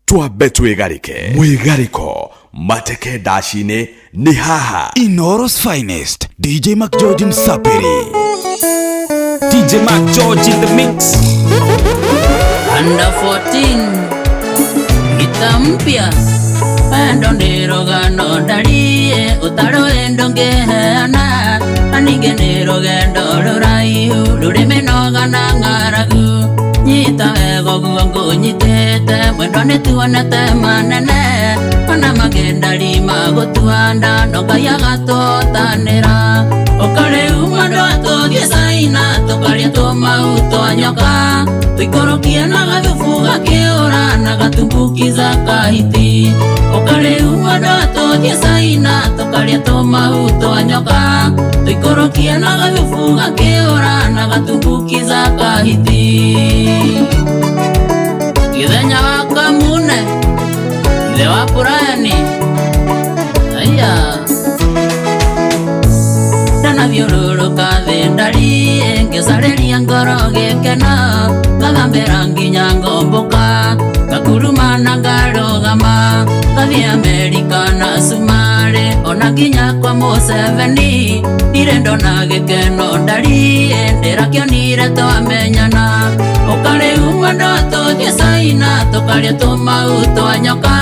twambe twĩgarĩke. Mwĩgarĩko mateke ndaci-inĩ nĩ haha. Inoro's finest DJ Mac George Msapiri. DJ Mac George in the mix. Under 14 gita mpya pendo nĩ rũgano ndarie ũtarĩ ngĩheana na ningĩ nĩ rũgendo rũraihu rũrĩ mĩnoga na ng'aragu. Nyita wega ũguo ngũnyitĩte mwendwa nĩ tuonete manene ona magendari magũtua nda no Ngai agatũtanĩra. Ũkarĩu mwendwa tũthiĩ Caina tũkarĩe tũmau twa nyoka tũikũrũkie na gathubu gakĩũra na gatumbukiza kahiti. Ũkarĩu mwendwa tũthiĩ Caina tũkarĩe tũmau twa nyoka tũikũrũkie na gathubu gakĩũra na gatumbukiza kahiti. Githenya wa Kamune ithe wa Purani aya ndanathiũrũrũka thĩ ndarie ngĩcarĩria ngoro gĩkeno ngathambĩra nginya ngomboka ngakuruma na ngarũgama ngathiĩ Amerika na Cumarĩ ona nginya kwa Museveni ndirĩ ndona gĩkeno ndarie ndĩrakĩonire twamenyana. Ũkarĩu mwendwa tũthiĩ Caina tũkarĩe tũmau twa nyoka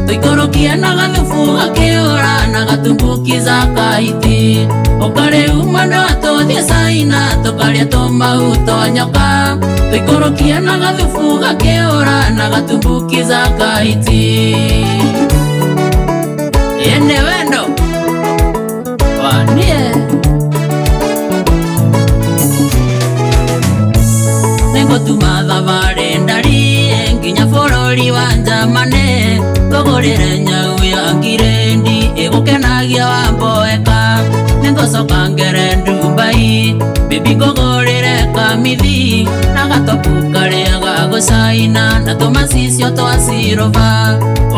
tũikũrũkie na gathubu gakĩũra na gatumbukiza kahiti. Ũkarĩu mwendwa tũthiĩ Caina tũkarĩe tũmau twa nyoka tũikũrũkie na gathubu gakĩũra na gatumbukiza kahiti. Yene wendo wanie. Nĩngũtuma thabarĩ ndari nginya bũrũri wa Njamane ngũgũrĩre nyau ya ngirendi ĩgũkenagia wamboeka nĩngũcoka ngere Dubai bibi ngũgũrĩre kamithi na gatopu karĩa ga gũcaina na tũmacicio twa cirũba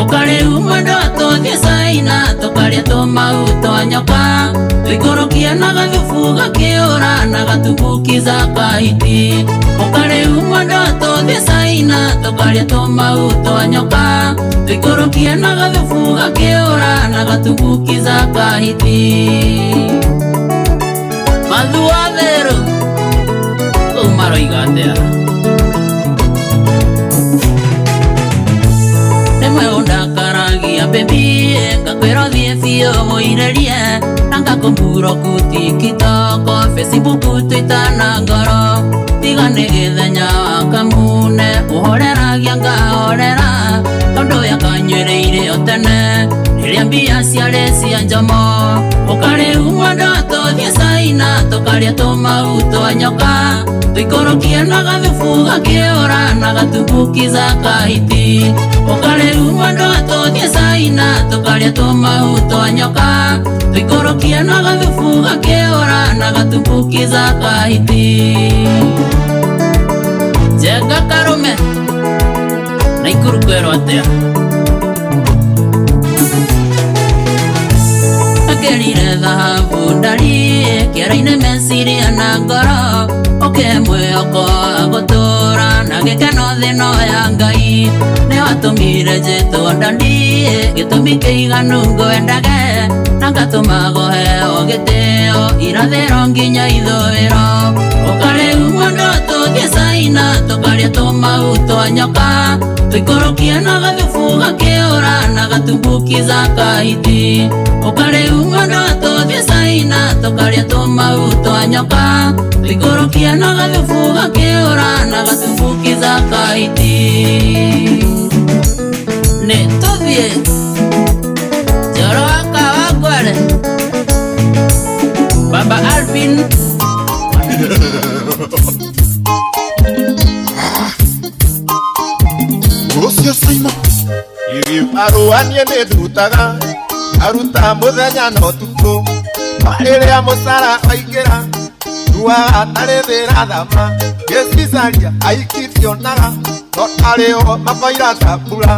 ũkarĩu mwendwa tũthiĩ Caina tũkarĩa tũmau twa nyoka tũikũrũkie na gathubu gakĩũra na gatumbukiza kahiti ũkarĩu mwendwa tũthiĩ Caina tũkarĩa tũmau twa nyoka tũikũrũkie na gathubu gakĩũra na gatumbukiza kahiti mathua therũ kũu maroiga atĩa rĩmwe ũndakaragia baby ngakwĩra ũthiĩ biũ mũirĩrie na ngakũmburoku TikTok Facebook Twitter na ngoro tiga nĩ gĩthenya wa kamune ũhoreragia ngahorera tondũ yakanyuĩrĩire o tene rĩrĩa mbia ciarĩ cia njomo ũkarĩu mwendwa tũthiĩ Caina tũkarĩa tũmau twa nyoka tũikũrũkie na gathubu gakĩũra na gatumbukiza kahiti ũkarĩu mwendwa tũthiĩ Caina tũkarĩa tũmau twa nyoka tũikũrũkie na gathubu gakĩũra na gatumbukiza kahiti Njenga karume Naikuru kwĩrwo atĩa Akĩrire thahabu ndari kĩara-inĩ meciria na ngoro ũkĩ mwĩhoko wa gũtũũra na gĩkeno thĩ no ya Ngai nĩ watũmire njĩtwo ndandi gĩtũmi kĩiganu ngwendage na ngatũma kũheo gĩtĩo irathĩro nginya ithũĩro ũkarĩu mwendwa tũthiĩ Caina tũkarĩa tũmau twa nyoka tũikũrũkie na gathubu gakĩũra na gatumbukiza kahiti ũkarĩu mwendwa tũthiĩ Caina tũkarĩa tũmau twa nyoka tũikũrũkie na gathubu gakĩũra na gatumbukiza kahiti nĩ tũthiĩ Njoro wa Kawangware Baba Alvin Rũcio Simon Arũa niĩ nĩ ndutaga aruta mũthenya na ũtukũ rĩrĩa mũcara waingĩra ruaga tarĩ thĩra thama gĩcicaria aikitionaga no tarĩ o makoira ta mbura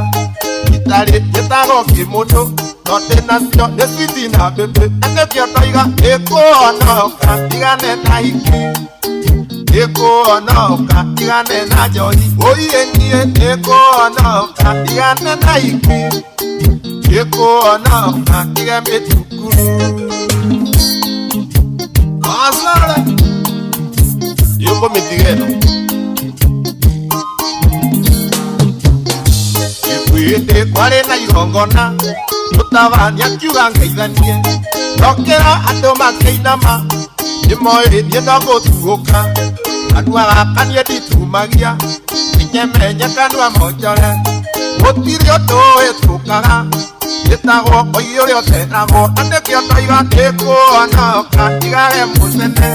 itarĩ njĩtagwo kĩmũndũ no ndĩnacio nĩ switi na mbĩmbĩ na nĩkĩo ndoiga ĩkũhonoka tigane na hiki ĩkũhonoka tigane na njohi ũiĩ niĩ ĩkũhonoka tigane na hiki ĩkũhonoka tige mĩtukuru Asara yũkũmĩtiga ĩno ĩkwĩndĩ kwarĩ na igongona mũtabania akiuga ngeithanie ndokĩra andũ makĩinama nĩmoĩ niĩ no gũtuũka kanua gaka niĩ nditumagia inyemenye kanua monjore gũtirĩ ũndũ ũhĩtũkaga ĩtagwo ũi ũrĩa ũteragwo na nĩkĩo ndoiga ĩkũhonoka tigage mũcene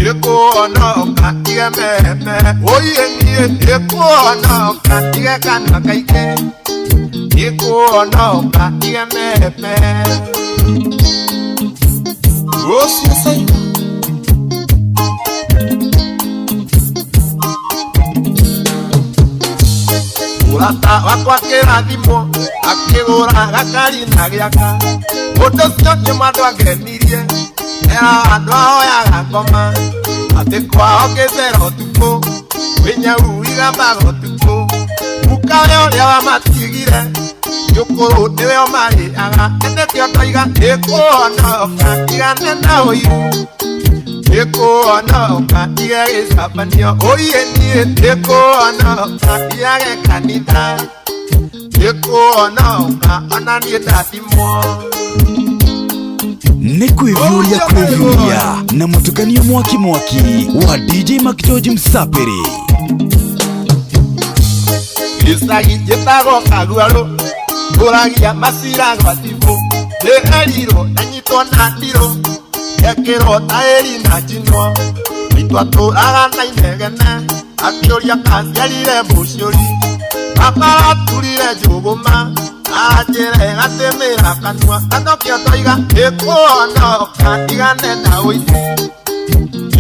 ĩkũhonoka tige meme ũiĩ niĩ ĩkũhonoka tige kanua kaingĩ ĩkũhonoka tige meme Rũcio Simon Mũrata wakwa kĩrathimwo akĩgũra gakari na gĩaka ũndũ ũcio nĩ mwandũ angenirie era andũ ahoyaga ngoma atĩ kwao ngĩcera ũtukũ kwĩ nyau igambaga ũtukũ mũkawe ũrĩa wamatigire nyũkũrũ nĩwe ũmarĩaga nĩkĩo ndoiga ĩkũhonoka tigane na ũiru ĩkũhonoka tige gĩcabanio ũiĩ niĩ ĩkũhonoka tigage kanitha ĩkũhonoka ona niĩ ndathimwo nĩ kwĩviũria kwĩviũria na mũtukanio mwaki mwaki wa DJ McGeorge Msapiri gĩcagi njĩtagwo kaguarũ ngũragia macira gwa cibũ nĩ erirwo ndanyitwo na ndirũ ekĩrwo taĩri na njinwo Twatũraga na inegene akĩũria kaciarire mũciũri baba araturire njũgũma anjĩra ĩgatĩmĩra kanua kanokio ndoiga ĩkũhonoka ndigane na ũici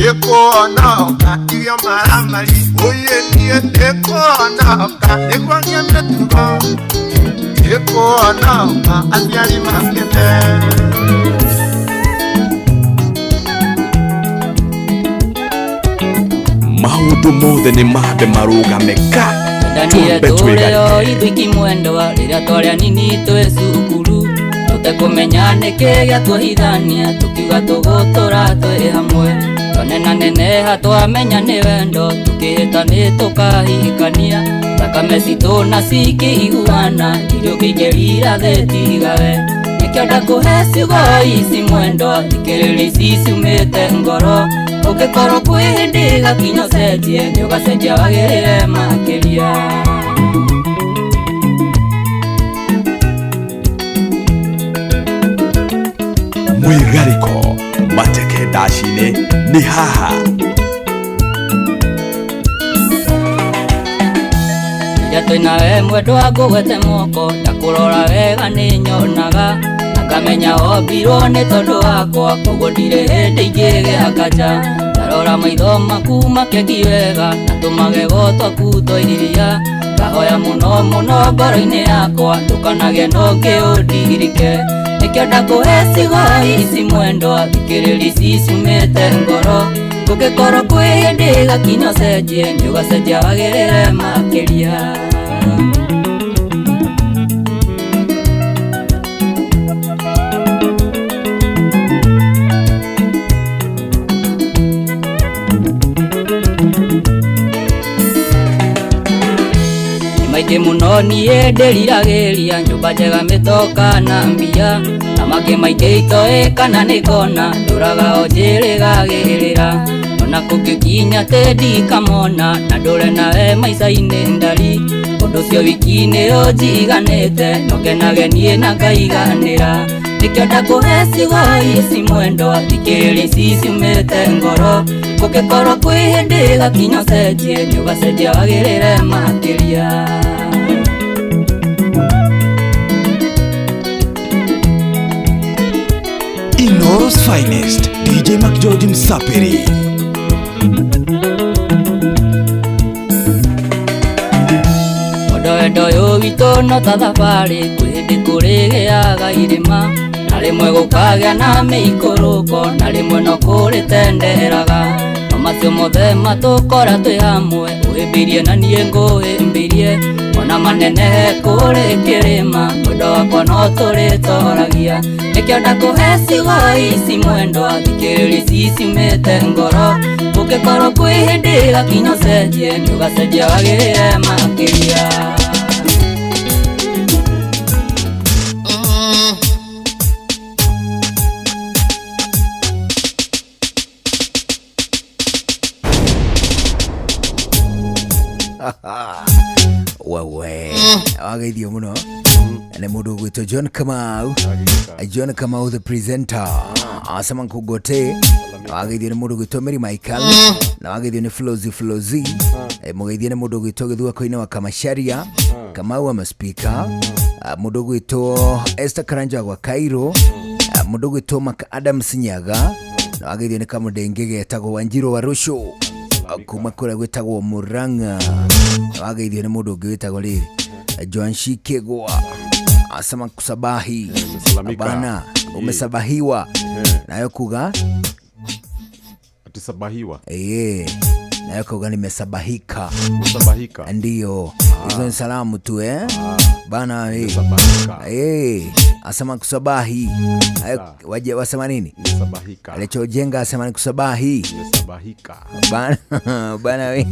ĩkũhonoka irio maramari ũiĩ niĩ ĩkũhonoka nĩguo ngĩe mĩtugo ĩkũhonoka aciari makene. Maũndũ mothe nĩ mambe marũgame ka Ndanire twambe tũrĩo twĩgarĩke. ithuĩ ikĩmwendwa rĩrĩa twarĩ anini twĩ cukuru tũtekũmenya nĩkĩ gĩatuohithania tũkiuga tũgũtũra twĩ hamwe twanenaneneha twamenya nĩ wendo tũkĩhĩta nĩ tũkahikania thakame citũ na cikĩiguana irio kĩingĩrira thĩ tigawe nĩkĩo ndakũhe ciugo ici mwendwa thikĩrĩria ici ciumĩte ngoro ũngĩkorwo kwĩ hĩndĩ gakinya ũcenjie nĩ ũgacenjia wagĩrĩre makĩria. Mwĩgarĩko mateke ndaci-inĩ nĩ haha. Rĩrĩa twĩnawe mwendwa ngũgwete moko ndakũrora wega nĩ nyonaga na ngamenya wombirwo nĩ tondũ wakwa koguo ndirĩ hĩndĩ ingĩgĩa nganja ndarora maitho maku makeki wega na tũmagego twaku twa iria ngahoya mũno mũno ngoro-inĩ yakwa ndũkanagĩe na ũngĩ ũndirike nĩkĩo ndakũhe ciugo ici mwendwa thikĩrĩria ici ciumĩte ngoro ũngĩkorwo kwĩ hĩndĩ gakinya ũcenjie nĩ ũgacenjia wagĩrĩre makĩria. Nĩ maingĩ mũno niĩ ndĩriragĩria nyũmba njega mĩtoka na mbia na mangĩ maingĩ itoĩ kana nĩ ngona ndũraga o njĩrĩgagĩrĩra ona kũngĩkinya atĩ ndikamona na ndũre nawe maica-inĩ ndari ũndũ ũcio wiki nĩ ũnjiganĩte no ngenage niĩ na ngaiganĩra nĩkĩo ndakũhe ciugo ici mwendwa thikĩrĩria ici ciumĩte ngoro kũngĩkorwo kwĩ hĩndĩ gakinya ũcenjie nĩ ũgacenjia wagĩrĩre makĩria. Inoro's finest DJ McGeorge Msapiri. Wendo wendo ũyũ witũ no ta thabarĩ kwĩ hĩndĩ kũrĩgĩaga irĩma na rĩmwe gũkagĩa na mĩikũrũko na rĩmwe no kũrĩtenderaga no macio mothe matũkora twĩ hamwe ũhĩmbĩirie na niĩ ngũhĩmbĩirie ona manenehe kũrĩ kĩrĩma mwendo wakwa no tũrĩtoragia nĩkĩo ndakũhe ciugo ici mwendwa thikĩrĩria ici ciumĩte ngoro ũngĩkorwo kwĩ hĩndĩ gakinya ũcenjie nĩ ũgacenjia wagĩrĩre makĩria. Wewe wageithio muno nĩ mũndũ ũgwĩtwo John Kamau. John Kamau the presenter asema nkugote wageithio nĩ mũndũ ũgwĩtwo Mary Michael na wageithio nĩ Flozi Flozi mũgeithio nĩ mũndũ ũgwĩtwo Gĩthua-inĩ wa Kamasharia Kamau ama speaker mũndũ ũgwĩtwo Esther Karanja wa Cairo mũndũ ũgwĩtwo Mark Adams Nyaga na wageithio nĩ kamũndenge getagwo Wanjiru wa Rũcũ kuma kũrĩa gwĩtagwo Murang'a na wageithio nĩ mũndũ ũngĩ wĩtagwo rĩrĩ Joan Shikegwa asema kusabahi bana umesabahiwa nayo kuga atisabahiwa nayo kuga nimesabahika. Umesabahika ndio hizo ni salamu tu bana asema kusabahi waje wasema nini nimesabahika alichojenga asema ni kusabahi nimesabahika bana bana we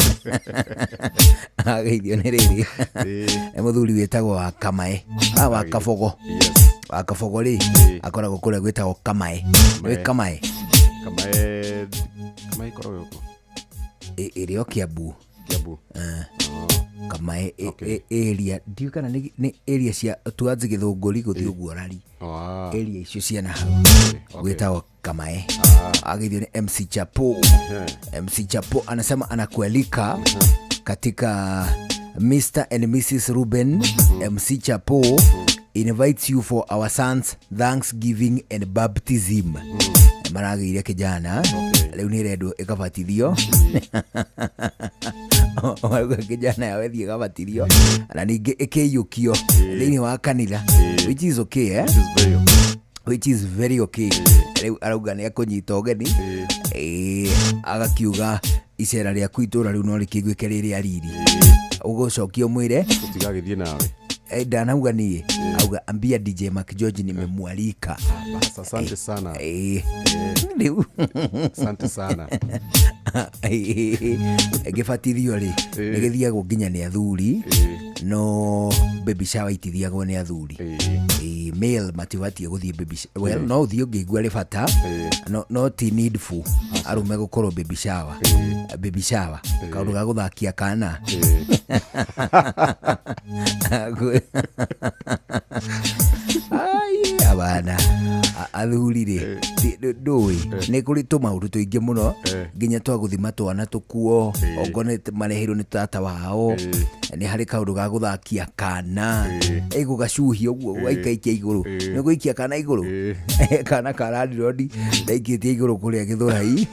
ageithio nĩ rĩrĩ nĩ mũthuri wĩtagwo wa Kamae wa Kabogo wa Kabogo rĩ akoragwo kũrĩa gwĩtagwo Kamae nĩ Kamae Kamae Kamae ikoragwo kũ ĩrĩ o Kiambu Kiambu Kamae. Kamae area ndiũ kana nĩ area cia towards Gĩthũngũri gũthiĩ ũguo rari area icio ciana hau gwĩtagwo Kamae. Ageithio nĩ MC Chapo. MC Chapo anasema anakualika katika Mr and Mrs Ruben. MC Chapo invites you for our son's Thanksgiving and baptism. Maragĩire kijana rĩu nĩ ĩrendwo ĩkabatithio. Marauga kijana yawe ĩthiĩ ĩkabatithio na ningĩ ĩkĩiyũkio thĩinĩ wa kanitha, which is okay, eh? Which is very okay. Rĩu arauga nĩ akũnyita ũgeni, agakiuga icera rĩaku itũra rĩu no rĩkĩiguĩke rĩrĩa riri ũgũcokia ũmwĩre Tũtigagĩthiĩ nawe. Ndanauga niĩ auga ambia DJ Mac George nimemwalika. Basi, asante sana. Rĩu Asante sana. Gĩbatithio rĩ nĩ gĩthiagwo nginya nĩ athuri, no baby shower itithiagwo nĩ athuri. Male matibatiĩ gũthiĩ baby shower. Well, no ũthiĩ ũngĩigua rĩ bata, no ti needful arũme gũkorwo baby shower. Baby shower kaũndũ ga gũthakia kana. Ai, abana athuri rĩ ndũĩ nĩ kũrĩ tũmaũndũ tũingĩ mũno nginya twa gũthima twana tũkuo ongorwo nĩ mareheirwo nĩ tata wao, nĩ harĩ kaũndũ ga gũthakia kana ĩgũgacuhia ũguo gũgaikaikia igũrũ, nĩ gũikia kana igũrũ kana ka landlord ndaikĩtie igũrũ kũrĩa Gĩthũrai,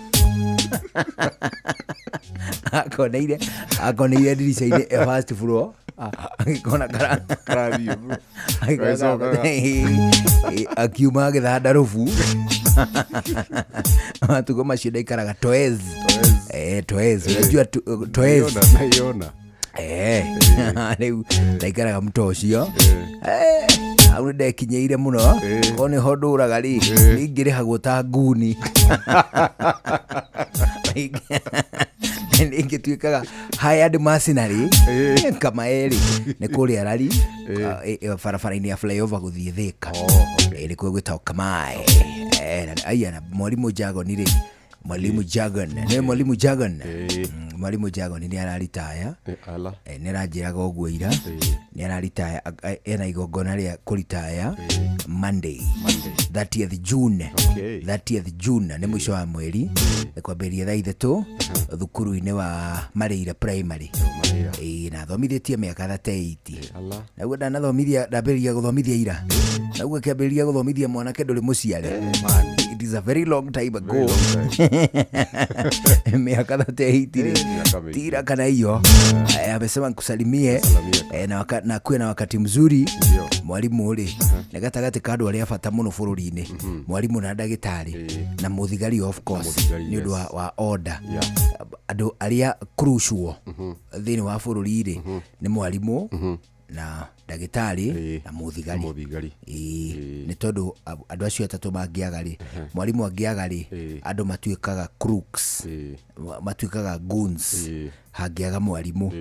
akoneire ndirica-inĩ e first floor, agĩkona Karathiĩ. Akiuma agĩthandarũbu. Matukũ macio ndaikaraga Toez. Toez, unajua Toez. Naiona. Rĩu ndaikaraga mũto ũcio hau nĩ ndekinyĩire mũno korwo nĩho ndũraga rĩ ningĩrĩhagwo ta nguni, ningĩtuĩkaga hired mercenary. Kamae rĩ nĩ kũrĩa rari barabara-inĩ ya flyover gũthiĩ Thĩka. Nĩkuo gwĩtagwo Kamae. Aya na mwarimũ Jagon rĩ, mwalimu Jagon nĩ mwalimu Jagon. Mwalimu Jagon nĩ araritaya. Ala. Nĩ aranjĩraga ũguo ira nĩ araritaya, ena igongona rĩa kũritaya Monday 30th June. 30th June nĩ mũico wa mweri, nĩ kwambĩrĩria thaa 3 thukuru-inĩ wa Mareira Primary. Na athomithĩtie mĩaka 38. Naguo ndanathomithia, ndambĩrĩria gũthomithia ira, naguo akĩambĩrĩria gũthomithia mwanake ndũrĩ mũciare. It is a very long time ago, miaka 38 rĩ tira kana hiyo. Amesema nikusalimie na kuwe na wakati mzuri. Mwalimu rĩ nĩ gatagatĩ ka andũ arĩa bata mũno bũrũri-inĩ, mwalimu na ndagĩtarĩ na mũthigari of course, nĩ ũndũ wa order. Andũ arĩa crucial thĩinĩ wa bũrũri rĩ nĩ mwalimu na ndagĩtarĩ na mũthigari. Nĩ tondũ andũ acio atatũ mangĩaga rĩ, mwalimu angĩaga rĩ, andũ matuĩkaga crooks, matuĩkaga goons hangĩaga mwalimu.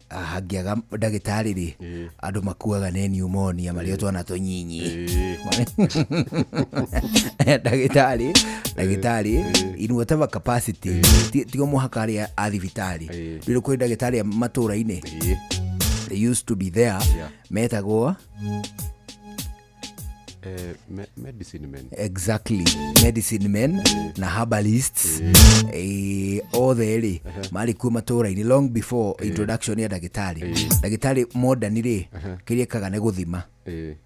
Hangĩaga ndagĩtarĩ rĩ, andũ makuaga nĩ pneumonia marĩ o twana tũnyinyi. Ndagĩtarĩ in whatever capacity, tigo mũhaka arĩa a thibitarĩ, rĩu kwĩ ndagĩtarĩ a matũra-inĩ, they used to be there, metagwo Medicine men. Exactly, medicine men na herbalists, othe rĩ marĩ kuo matũra-inĩ long before introduction ya ndagĩtarĩ. Ndagĩtarĩ modern rĩ kĩrĩa ekaga nĩ gũthima,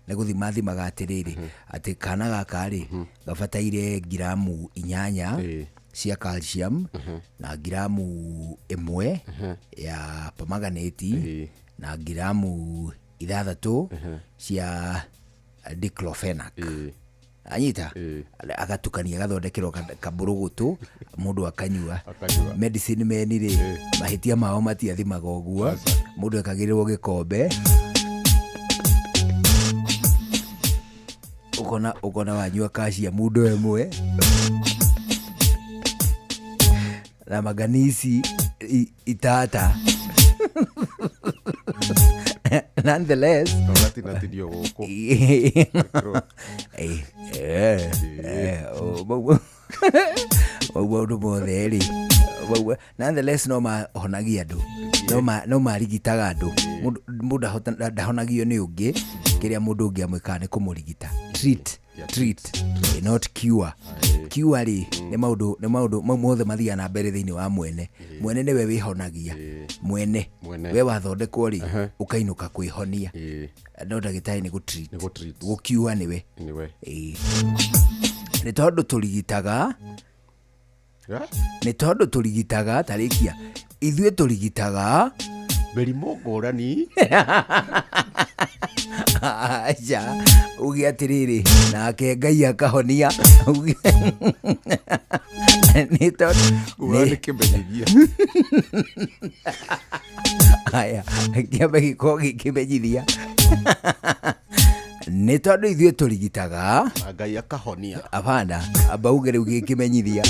nĩ gũthima athimaga atĩrĩrĩ atĩ kana gaka rĩ gabataire ngiramu 8 cia calcium na ngiramu 1 ya permanganate na ngiramu 6 cia diclofenac. Anyita agatukania agathondekerwo kabũrũgũtũ mũndũ akanyua. Medicine men rĩ mahĩtia mao matiathimaga ũguo, mũndũ ekagĩrĩrwo gĩkombe ukona wanyua calcium mũndũ ĩmwe na maganisi itata. Nonetheless, Tũgatinatirio gũkũ. Mau maũndũ mothe rĩ Nonetheless no mahonagia andũ, no marigitaga andũ. Mũndũ ndahonagio nĩ ũngĩ, kĩrĩa mũndũ ũngĩ amwĩkaga nĩ kũmũrigita. Treat, treat, not cure. Cure rĩ nĩ maũndũ mau mothe mathiaga na mbere thĩinĩ wa mwene. Mwene nĩwe wĩhonagia. Mwene we wathondekwo rĩ ũkainũka kwĩhonia. No ndagĩtarĩ nĩ gũ-treat, gũ-cure nĩwe. Nĩ tondũ tũrigitaga, nĩ tondũ tũrigitaga tarĩkia ithuĩ tũrigitaga mĩrimũ ngũrani. Aca uge atĩrĩrĩ, nake Ngai akahonia. Nĩ tondũ nĩ kĩmenyithia. Aya, kĩambe gĩkorwo gĩkĩmenyithia. Nĩ tondũ ithuĩ tũrigitaga Ngai akahonia. Abana, amba uge rĩu gĩkĩmenyithia.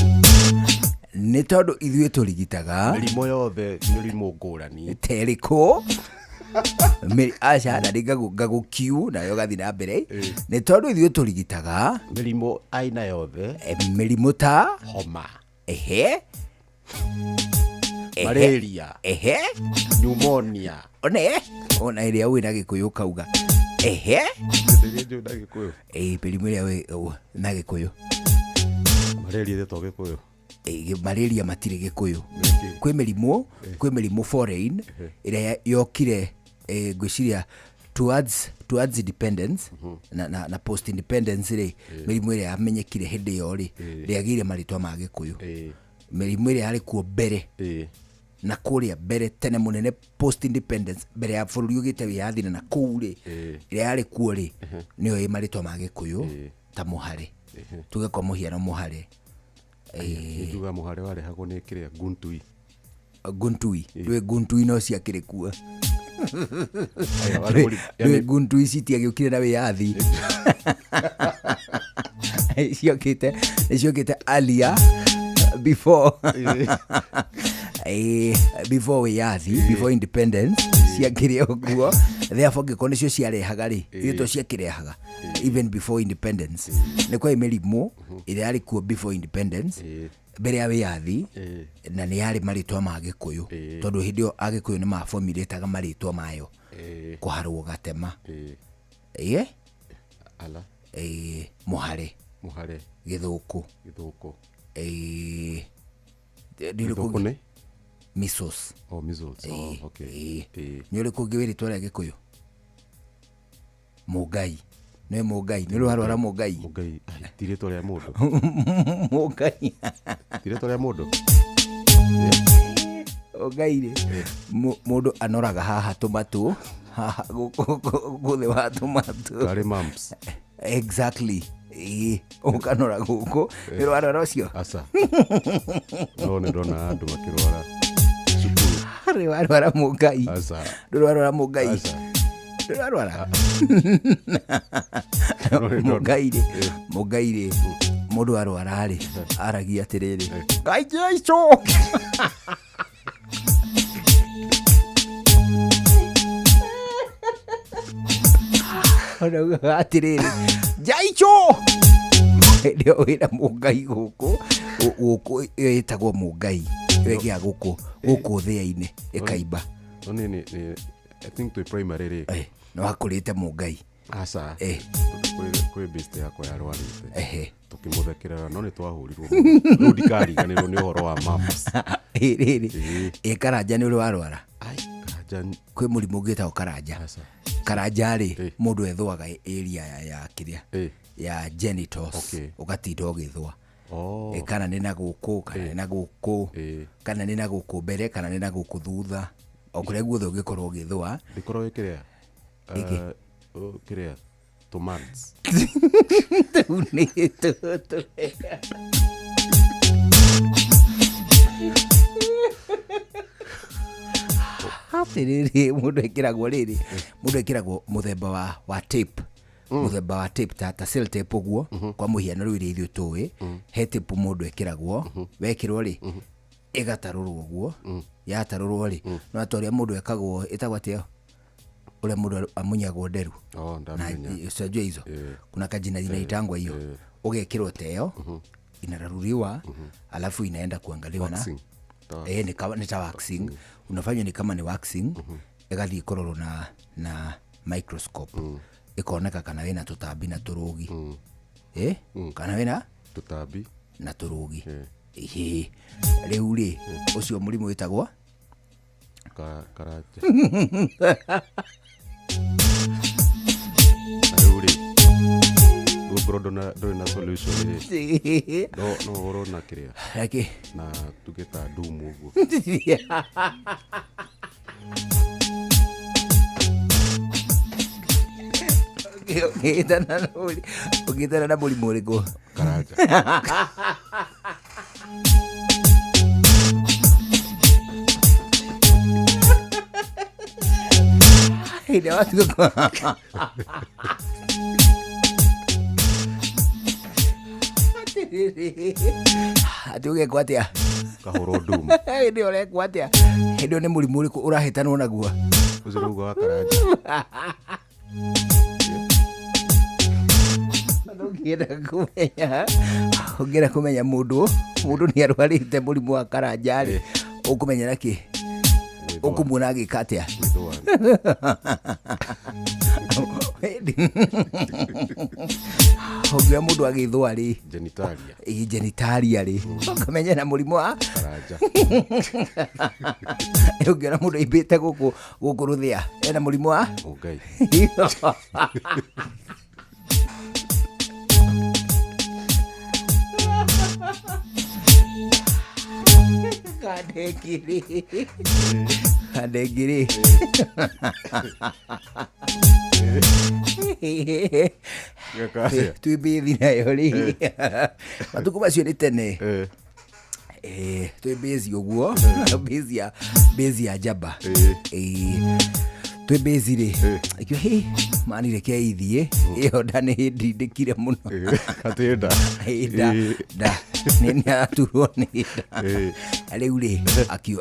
Nĩ tondũ ithuĩ tũrigitaga mĩrimũ yothe, mĩrimũ ngũrani. Terĩkũ? Aca na nĩ ngagũkiu nayo gathiĩ na mbere. Nĩ tondũ ithuĩ tũrigitaga mĩrimũ aina yothe. Mĩrimũ ta homa, ehe, malaria, ehe, pneumonia, one ona ĩrĩa wĩ na Gĩkũyũ kauga ehe, mĩrimũ ĩrĩa wĩ na Gĩkũyũ. Malaria ĩtwo Gĩkũyũ. Malaria matirĩ Gĩkũyũ. Kwĩ mĩrimũ foreign ĩrĩa yokire ngwĩciria towards independence na post independence rĩ, mĩrimũ ĩrĩa yamenyekire hĩndĩ ĩyo rĩ ndĩagĩire marĩtwa ma Gĩkũyũ. Mĩrimũ ĩrĩa yarĩ kuo mbere na kũrĩa mbere tene mũnene post independence, mbere ya bũrũri ũgĩte wĩyathi na kũu rĩ, ĩrĩa yarĩ kuo rĩ nĩyo ĩ marĩtwa ma Gĩkũyũ ta mũhare. Tuge kwa mũhiano mũhare. Njuga mũhare warehagwo nĩ kĩrĩa guntui. Guntui ndwĩ guntui no ciakĩrĩ kuo. Ndwĩ guntui citiagĩũkire na wĩyathi. Ciokĩte earlier before before wĩyathi, before independence ciakĩrĩ o kuo. Therefore ngĩkorwo nĩcio ciarehaga rĩ, ithuĩ to ciakĩrehaga even before independence. Nĩ kwarĩ mĩrimũ ĩrĩa yarĩ kuo before independence, mbere ya wĩyathi, na nĩ yarĩ marĩtwa ma Gĩkũyũ, tondũ hĩndĩ ĩyo Agĩkũyũ nĩ maformulataga marĩtwa mayo. Kũharwo gatema, ala, mũhare, mũhare, gĩthũkũ, gĩthũkũ, gĩthũkũ nĩ measles. Oh, measles. Oh, okay. Nĩ ũrĩkũ ũngĩ wĩ rĩtwa rĩa Gĩkũyũ? Mũngai. Nĩ Mũngai, nĩ rwarwara Mũngai. Mũngai, ti rĩtwa rĩa mũndũ. Mũngai. Ti rĩtwa rĩa mũndũ. Mũngai rĩ, mũndũ anoraga haha tũmatũ, haha gũkũ thĩ wa tũmatũ. Karĩ mumps. Exactly. Ũkanora gũkũ, nĩ rwarwara ũcio? Aca. No nĩ ndona andũ makĩrwara cukuru. Nĩ warwara Mũngai. Aca. Ndũrwarwara Mũngai. Aca. Ndũrarwara. Mũngai rĩ, Mũngai rĩ, mũndũ arwara rĩ, aragia atĩrĩrĩ, Ngai Jesũ. Araugaga atĩrĩrĩ, Jaicho. Hĩndĩ ĩyo wĩna Mũngai gũkũ, gũkũ ĩtagwo Mũngai, ĩyo ĩngĩ ya gũkũ, gũkũ thĩa-inĩ ĩkaimba. No nĩ I think twĩ primary rĩ. Nĩ wakũrĩte Mũngai. Aca. Kwĩ best yakwa yarwarĩte. Tũkĩmũthekerera no nĩ twahũrirwo mũno. Rĩu ndikariganĩrwo nĩ ũhoro wa mumps. Rĩrĩ. Ĩ karanja nĩ ũrĩ warwara? Karanja. Kwĩ mũrimũ ũngĩ wĩtagwo karanja. Karanja rĩ, mũndũ ethũaga area ya kĩrĩa? Ya genitals. Ũgatinda ũgĩthũa. Kana nĩ na gũkũ, kana nĩ na gũkũ, kana nĩ na gũkũ mbere, kana nĩ na gũkũ thutha. O kũrĩa guothe ũngĩkorwo ũgĩthũa. Ndĩkorwo ĩ kĩrĩa? Kĩrĩa? Tomats. Tũu nĩ tũtũ. Atĩrĩrĩ, mũndũ ekĩragwo rĩrĩ, mũndũ ekĩragwo mũthemba wa tape. Mũthemba wa tape ta cell tape ũguo, kwa mũhiano rĩu iria ithuĩ tũĩ, he tape mũndũ ekĩragwo, wekĩrwo rĩ, ĩgatarũrwo ũguo, yatarũrwo rĩ, no ta ũrĩa mũndũ ekagwo, ĩtagwo atĩa? Ũrĩa mũndũ amunyagwo nderu. Na unajua hizo. Kuna kajina inaitangwa hiyo. Ũgekĩrwo ta ĩyo, inararuriwa, alafu inaenda kuangaliwa na Waxing. Eh, nĩ ta waxing unafanywa, ni kama ni waxing, ĩgathiĩ kũrorwo na microscope, ĩkoneka kana wĩna tũtambi na tũrũgi. Eh, kana wĩna tũtambi na tũrũgi. Ĩhĩ, rĩu rĩ, ũcio mũrimũ wĩtagwo Karanja. Na rĩu rĩ, ũngorwo ndũrĩ na solution rĩ, no ũhũrwo na kĩrĩa Reke. Na tuge ta ndumu ũguo. Ũngĩtana na mũrimũ ũrĩkũ? Karanja. Hĩndĩ ĩrĩa watuĩka atĩ ũgekwo atĩa? Kahũrwo ndumu. Hĩndĩ ĩyo ũrekwo atĩa? Hĩndĩ ĩyo nĩ mũrimũ ũrĩkũ ũrahĩtanwo naguo? Ũcio nĩguo wa karanja. Ũngĩenda kũmenya mũndũ nĩ arwarĩte mũrimũ wa karanja rĩ, ũkũmenya na kĩ? Ũkũmuona agĩka atĩa? Ũngĩona mũndũ agĩthũa rĩ, Genitalia. Ĩ, genitalia rĩ, ũkamenya na mũrimũ wa karanja. Ũngĩona mũndũ aimbĩte gũkũ rũthĩa, ena mũrimũ wa Mũngai. Kandengiri, kandengiri. Geka atĩa? Twĩ mbĩthi nayo rĩ, matukũ macio nĩ tene. Eh, twĩ mbĩzi ũguo, mbĩzi ya njamba. Eh, twĩ mbĩzi rĩ, ikĩo hĩ mani, reke ithiĩ ĩyo nda nĩ ndindĩkire mũno. Atĩ nda? Ĩ, nda nda nĩ araturwo nĩ nda. Rĩu rĩ,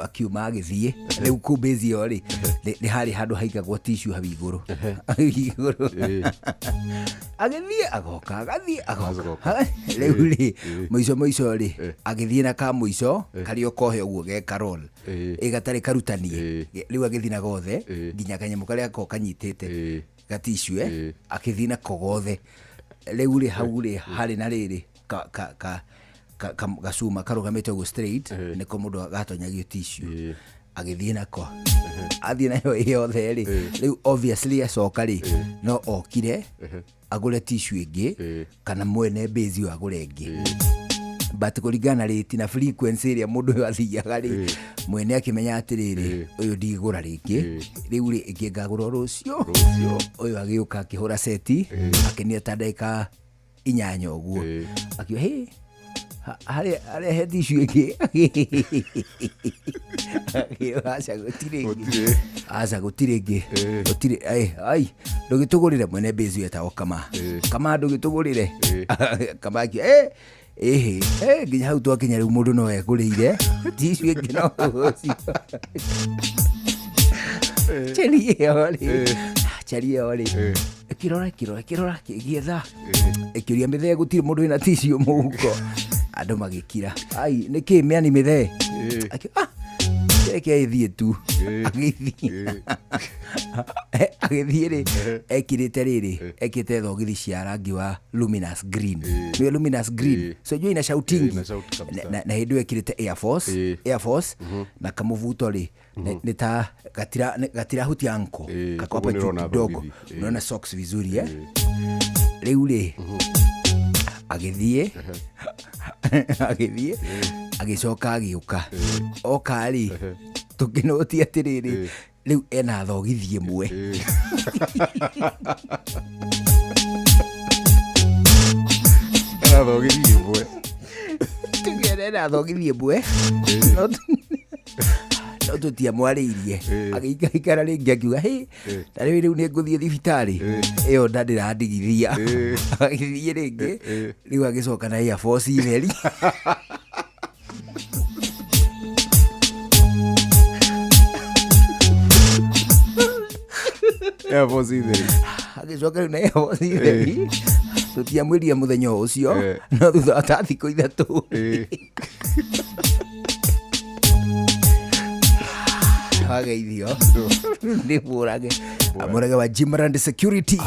akiuma agĩthiĩ rĩu kũu mbĩzi ĩyo rĩ, nĩ harĩ handũ haigagwo tissue hau igũrũ. Agĩthiĩ agoka, agathiĩ agoka. Rĩu rĩ, mũico rĩ, agĩthiĩ na ka mũico karĩa kohe ũguo ge karol ĩ gatarĩ karutanie. Rĩu agĩthiĩ na gothe nginya kanyamũ karĩa ko kanyitĩte gaticue, akĩthiĩ nako gothe. Rĩu rĩ, hau rĩ harĩ na rĩrĩ ka, ka, ka, ka, ka, gacuma karũgamĩte ũguo straight, nĩko mũndũ gatonyagio tissue. Agĩthiĩ nako, athiĩ nayo ĩ yothe rĩ. Rĩu obviously acoka rĩ, no okire agũre tissue ĩngĩ kana mwene mbĩzi ĩyo agũre ĩngĩ, but kũringana na rate na frequency ĩrĩa mũndũ ũyũ athiaga rĩ, mwene akĩmenya atĩrĩrĩ, ũyũ ndigũra rĩngĩ. Rĩu rĩ, ĩngĩ ngagũra o rũciũ. Ũyũ agĩũka akĩhũra seti, akĩnia ta ndagĩka 8 ũguo, akiuga hĩ, harĩa he tissue ĩngĩ? Akiuga aca, gũtirĩ ĩngĩ, aca gũtirĩ ĩngĩ, gũtirĩ. Ai ai, ndũgĩtũgũrĩre. Mwene mbĩzi ĩyo etagwo kama, ndũgĩtũgũrĩre. Kama akiuga eh ĩhĩ, eh, nginya hau twakinya rĩu mũndũ no egũrĩire tissue ĩngĩ no rũciũ. Cheri ĩyo rĩ, cheri ĩyo rĩ, ĩkĩrora, ĩkĩrora, ĩkĩrora, ĩgĩetha, ĩkĩũria mĩthee, gũtirĩ mũndũ wĩna tissue mũhuko? Andũ magĩkira. Ai, nĩkĩ mĩani mĩthee? Ah, reke ĩthiĩ tu. Agĩthiĩ rĩ, ekĩrĩte rĩrĩ, ekĩrĩte thogithi cia rangi wa luminous green. Nĩwe luminous green, so jua ina shouting. Ina shout kabisa. Na hĩndĩ ĩyo ekĩrĩte Air Force, Air Force na kamũbuto rĩ, nĩ ta gatirahutia anko kako Koguo hapa juu nĩũrona kidogo. thogithi. Unaona socks vizuri, eh. Rĩu rĩ, agĩthiĩ agĩcoka agĩũka. Oka rĩ, tũkĩnũti atĩrĩrĩ, rĩu ena thogithi ĩmwe. Ena thogithi ĩmwe. Tũkĩona ena thogithi ĩmwe, no tũtiamwarĩirie. Agĩikaikara rĩngĩ, akiuga hĩ, na rĩu nĩ ngũthiĩ thibitarĩ, ĩyo nda ndĩrandigithia. Agĩthiĩ rĩngĩ, rĩu agĩcoka na Air Force theri. Air Force theri. Agĩcoka rĩu na Air Force theri. Tũtiamwĩrire mũthenya o ũcio, no thutha wa ta thikũ 3. Wageithio nĩ Mũrage, Mũrage wa Jimrand Security.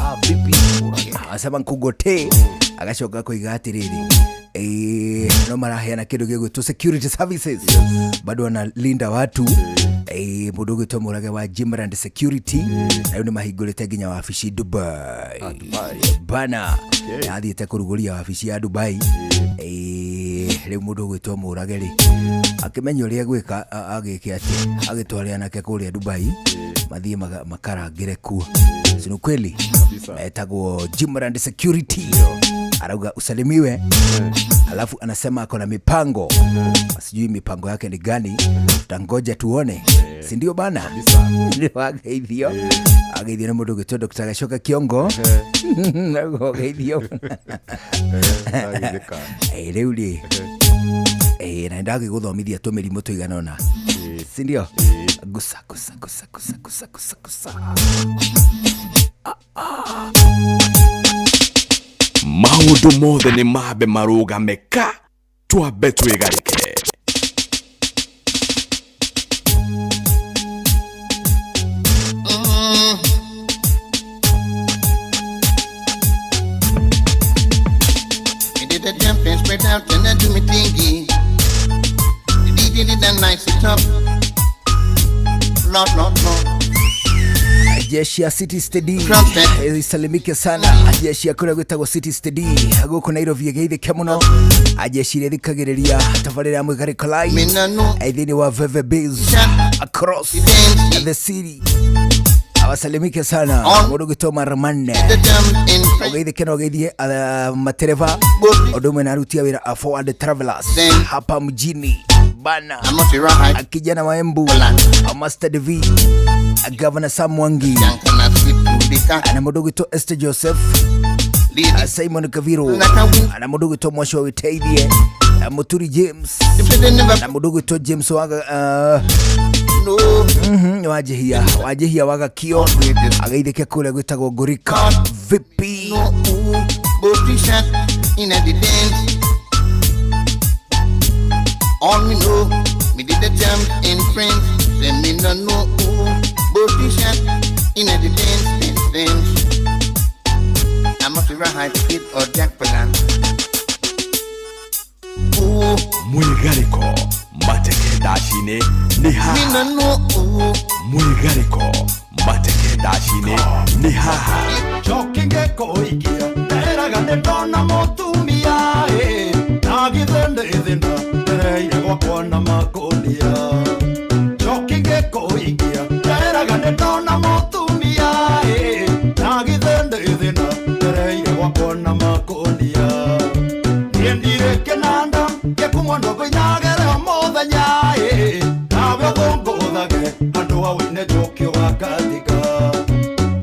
Acema nkungote agacoka koiga atiriri, no maraheana kindu gigwitwo security services, bado wanalinda watu. Mundu ugwitwo Mũrage wa Jimrand Security na riu ni mahingũrĩte nginya wabici Dubai bana. Athiĩte kũrugũria wabici ya Dubai. Rĩu mũndũ ũgwĩtwo Mũrage rĩ, akĩmenya ũrĩa egwĩka, agĩke atĩ agĩtware anake kũrĩa Dubai mathiĩ makarangĩre kuo. Si ni kweli? Etagwo Jimrand Security, arauga usalimiwe, alafu anasema ako na mipango, sijui mipango yake ni gani, tutangoja tuone, si ndio bana? Nĩ wageithio, ageithio nĩ mũndũ ũgwĩtwo Dr. Gacoka Kiongo. Ageithio. Rĩu rĩ, na ndagĩgũthomithia tũmĩrimũ tũigana ũna, si ndio? Gusa gusa gusa gusa gusa gusa gusa. Maũndũ mothe nĩ mambe marũgame ka twambe twĩgarĩke. Me did the jumping straight out and I do me thingy. The DJ did a nice it up. Lord, Lord, Lord. Jeshi ya City Steady isalimike sana. Jeshi ya kũrĩa gwĩtagwo City Steady gũkũ Nairobi ĩgeithĩke mũno. Jeshi iria ĩthikagĩrĩria tabarĩra ya Mwĩgarĩko Live thĩinĩ wa Veve Biz across the city, awasalimike sana. Mũndũ ũgwĩtwo Maramanne ũgeithĩke na ũgeithie matereba ũndũ ũmwe na aruti a wĩra a Forward Travelers hapa mjini bana. Kijana wa Embu Master DV, Governor Sam Mwangi na mũndũ ũgwĩtwo Esther Joseph, Simon Kaviro na mũndũ ũgwĩtwo Mwasho wa Wĩteithie, Muturi James na mũndũ ũgwĩtwo James waga Wajihia, Wajihia Wagakio ageithĩke kũrĩa gwĩtagwo Ngũrika. Vipi? All me know, me did the jump in friends. Say me no know who, both shot in the dance, dance, dance. I must be right, kid or Jack Palan. Ooh, Mwĩgarĩko mateke dashi-inĩ nĩ haha. Me no know who. Mwĩgarĩko mateke dashi-inĩ nĩ haha. Njoki ngĩkũikia nderaga nĩ ndona mũtumia ĩ na githĩ ndĩ thĩna ndereire gwakwa na makũnia. Njoki ngĩkũikia nderaga nĩ ndona mũtumia ĩ na githĩ ndĩ thĩna ndereire gwakwa na makũnia. Niĩ ndirĩ kĩnanda gĩkumwo ndũkũinagĩre o mũthenya ĩ nawe ũthũngũthage handũ ha ũine njoki ũgakathika.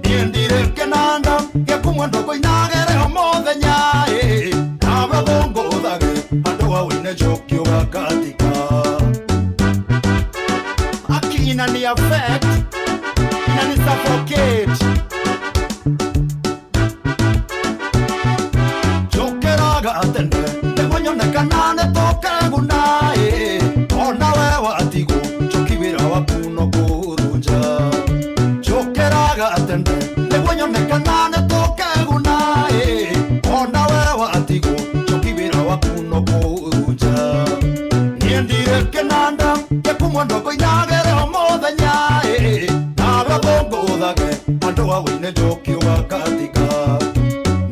Niĩ ndirĩ kĩnanda gĩkumwo ndũkũinagĩre o mũthenya ĩ nawe ũthũngũthage handũ ha ũine njoki ũgakathika. Aki inani affect, inani suffocate. Njũkĩraga tene nĩguo nyone kana nĩ tũkeguna ĩ ona we watigwo njoki wĩra waku no kũhurunja. Njũkĩraga tene nĩguo nyone kana nĩ tũkeguna ĩ ona we watigwo njoki wĩra waku no kũhurunja. Niĩ ndirĩ kĩnanda gĩkumwo ndũkũinagĩre o mũthenya ĩ nawe ũthũngũthage handũ ha ũine njoki ũgakathika.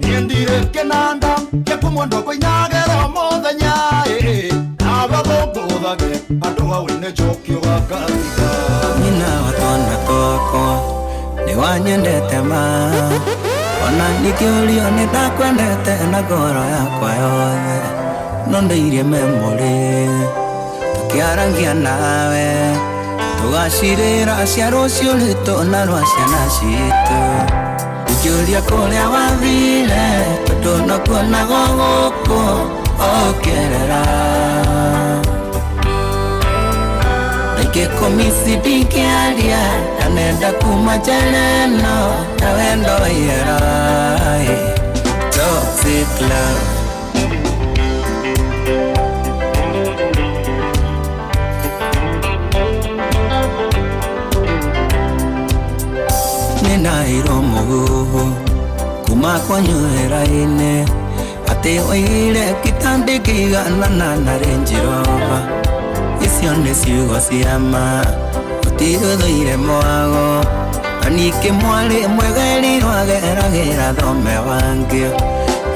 Niĩ ndirĩ kĩnanda gĩkumwo ndũkũinagĩre o mũthenya ĩ nawe ũthũngũthage handũ ha ũine njoki ũgakathika. Nyina wa twana twakwa nĩ wanyendete ma ona ndikĩũrio nĩ ndakwendete na ngoro yakwa yothe no ndĩirie memory tũkĩarangia nawe tũgacirĩra cia rũciũ rwitũ na rwa ciana citũ. Ndikĩũria kũrĩa wathire tondũ nokuonago gũkũ ũkĩrera. Ndingĩkũmici ndingĩaria na nenda kuma njera ĩno na wendo waiyũra. Toxic love. Nĩndaheirwo mũhuhu kuma kwanyu wĩra-inĩ atĩ oigire kitandĩkĩiganana na Range Rover. Icio nĩ ciugo cia ma ũtirũthũire mwago na ningĩ mwarĩ mwegerirwo ageragĩra thome wangĩ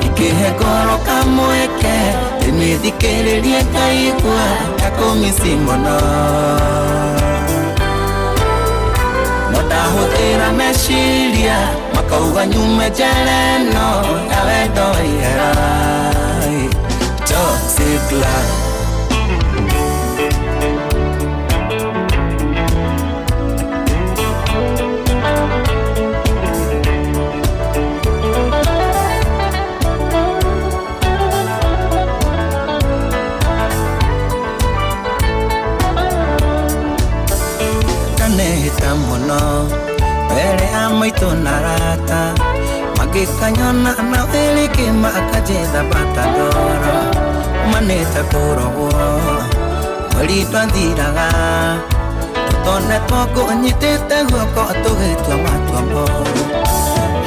ikĩhe ngoro kamweke ndĩmĩthikĩrĩrie ngaigua ta kũmici mũno no ndahũthĩra meciria makauga nyume njera ĩno ya wendo wa ihera. Toxic love. Ndanehĩta mũno mbere ya maitũ na arata magĩkanyona na wĩrĩkĩ makanjetha bata ndoro manĩte kũrogwo mweri twathiraga tũtonetwo ngũnyitĩte guoko tũgĩtua matua moru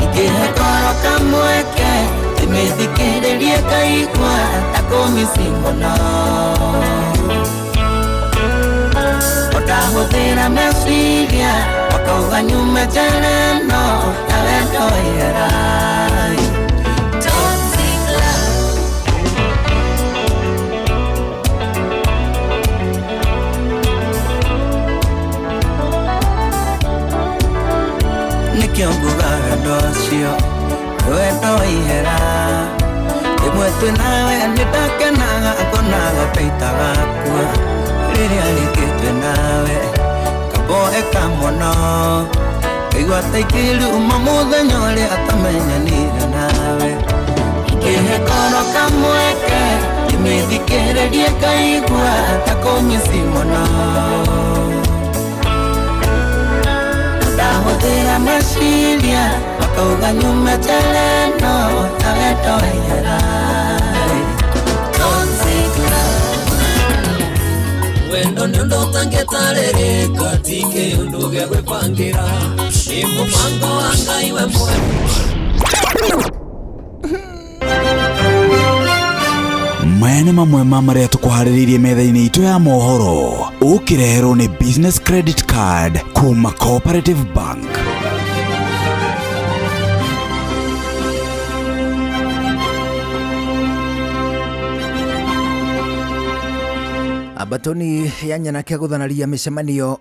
ingĩhe ngoro kamweke ndĩmĩthikĩrĩrie ngaigua ta kũmici mũno ndahũthĩra meciria makauga nyume njera ĩno ya wendo wa ihera. Toxic love. Nĩkĩo nguga wendo ũcio nĩ wendo wa ihera rĩmwe twĩ nawe nĩndakenaga ngonaga ta itagakua rĩrĩa rĩngĩ twĩ nawe kamboeka mũno ngaigua ta ingĩruma mũthenya ũrĩa atamenyanire nawe ingĩhe ngoro kamweke ndĩmĩthikĩrĩrie ngaigua ta kũmici mũno ndahũthĩra meciria makauga nyume njera ĩno ya wendo wa ihera. Toxic love. Wendo nĩ ũndũ ũtangĩtarĩrĩka ti kĩũndũ gĩa gwĩbangĩra nĩ mũbango wa Ngai we mwene. Maya nĩ mamwe ma marĩa tũkũharĩrĩirie metha-inĩ itũ ya mohoro ũkĩreherwo nĩ Business Credit Card kuma Cooperative Bank. Ambatoni ya nyanake guthanaria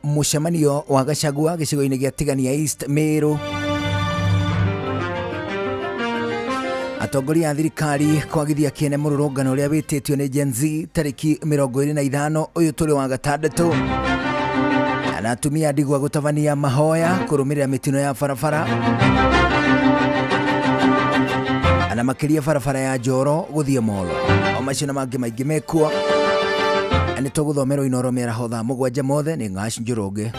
mucemanio wa Gachagua gicigo-inĩ gĩa Tigania East Meru. Atongoria a thirikari kwagithia kĩene mũrũrũngano ũrĩa wĩtĩtio nĩ Gen Z tarĩki 25 ũyũ tũrĩ wa gatandatũ na atumia ndigwa gũtabania mahoya kũrũmĩrĩra mĩtino ya barabara na makĩria barabara ya Njoro gũthiĩ Molo. O macio na mangĩ maingĩ mekuo nĩ tũgũthomerwo Inoro mĩaraho thaa 7 mothe nĩ Ng'ash Njoroge.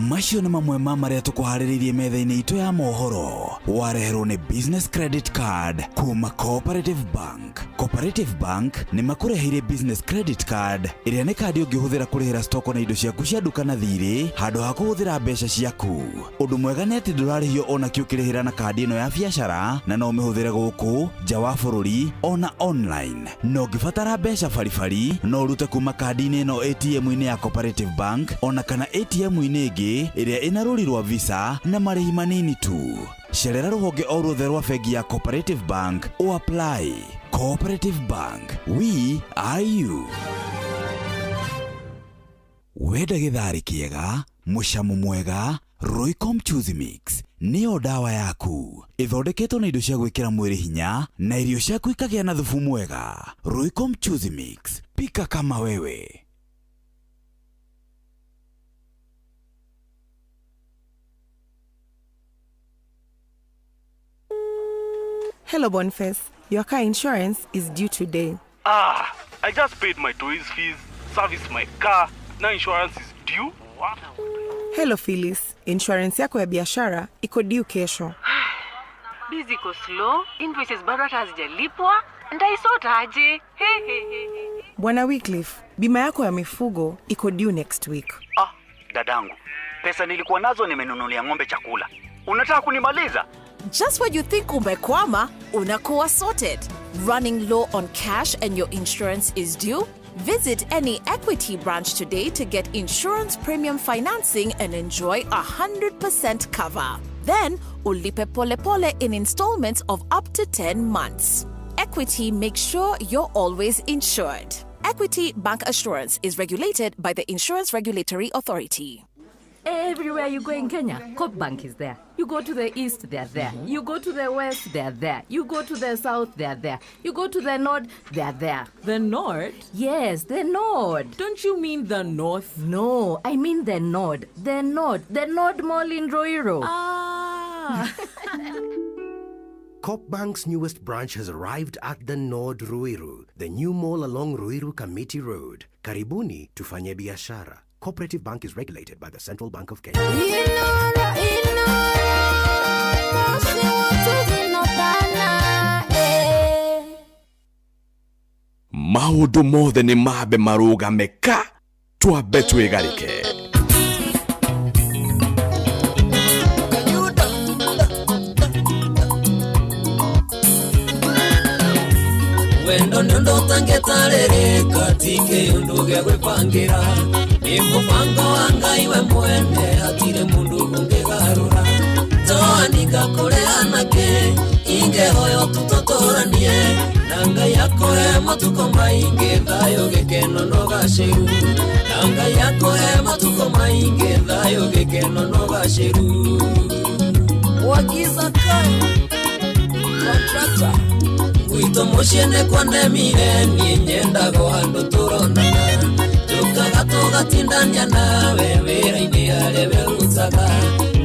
Macio nĩ mamwe ma marĩa tũkũharĩrĩirie metha-inĩ itũ ya mohoro wareherwo nĩ Business Credit Card kuma Cooperative Bank. Cooperative Bank nĩ makũreheire Business Credit Card ĩrĩa nĩ kandi ũngĩhũthĩra kũrĩhĩra stoko na indo ciaku cia nduka na thirĩ handũ ha kũhũthĩra mbeca ciaku. Ũndũ mwega nĩ atĩ ndũrarĩhio ona kĩ ũkĩrĩhĩra na kandi ĩno ya biacara na no ũmĩhũthĩre gũkũ nja wa bũrũri ona online. Na ũngĩbatara mbeca baribari no ũrute kuma kandi-inĩ ĩno ATM-inĩ ya Cooperative Bank ona kana ATM-inĩ ĩngĩ ĩrĩa ĩna rũri rwa Visa na marĩhi manini tu. Cerera rũhonge o ruothe rwa bengi ya Cooperative Bank o apply. Cooperative Bank, we are you. Wenda gĩtharĩ kĩega, mũcamo mwega, Royco Mchuzi Mix nĩyo ndawa yaku. Ĩthondeketwo na indo cia gwĩkĩra mwĩrĩ hinya na irio ciaku ikagĩa na thubu mwega. Royco Mchuzi Mix, pika kama wewe. Hello, Boniface. Your car insurance is due today. Ah, I just paid my toys fees, serviced my car. Now insurance is due? What? Hello, Phyllis. Insurance yako ya biashara iko due kesho. Busy iko slow, invoices bado hata hazijalipwa. Ndaisota aje? He he he. Bwana Wycliffe, bima yako ya mifugo iko due next week. Ah, dadangu. Pesa nilikuwa nazo nimenunulia ng'ombe chakula. Unataka kunimaliza? Just when you think umekwama, unakuwa sorted. Running low on cash and your insurance is due? Visit any Equity branch today to get insurance premium financing and enjoy 100% cover. Then, ulipe pole pole in installments of up to 10 months. Equity makes sure you're always insured. Equity Bank Assurance is regulated by the Insurance Regulatory Authority. Everywhere you go in Kenya, Coop Bank is there. You go to the east, they're there. You go to the west, they're there. You go to the south, they're there. You go to the north, they're there. The north? Yes, the north. Don't you mean the north? No, I mean the north. The north. The North Mall in Roiro. Ah. Coop Bank's newest branch has arrived at the Nord Ruiru, the new mall along Ruiru Committee Road. Karibuni tufanye biashara. Cooperative Bank is regulated by the Central Bank of Kenya. Inoro, inoro, Maũndũ mothe nĩ mambe marũgame ka twambe twĩgarĩke. Wendo nĩ ũndũ ũtangĩtarĩrĩka ti kĩũndũ gĩa gwĩbangĩra nĩ mũbango wa Ngai we mwene hatirĩ mũndũ ũngĩgarũra toanika kũrĩ anake ingĩhoyo tũtũtũranie na Ngai akũhe matukũ maingĩ thayũ gĩkeno na ũgacĩru na Ngai akũhe matukũ maingĩ thayũ gĩkeno na ũgacĩru. Wagiza kai contractor gwitũ mũciĩ nĩ kwandemire niĩ nyendaga o handũ tũronana tũkaga tũgatindania nawe wĩra-inĩ harĩa werutaga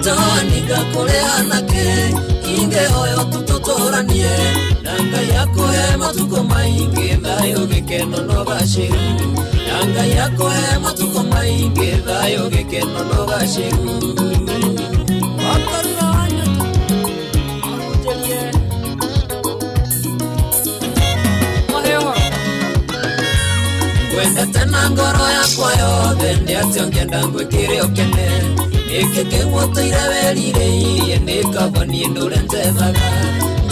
toanika kũrĩ anake ingĩhoyo tũtũtũranie na Ngai akũhe matukũ maingĩ thayũ gĩkeno na ũgacĩru na Ngai akũhe matukũ maingĩ thayũ gĩkeno na ũgacĩru. Wendete na ngoro yakwa yothe nĩ atĩ ũngĩenda ngwĩkĩre ũkene nĩkĩ kĩu ũtũire werirĩirie nĩ kaba niĩ ndũre njethaga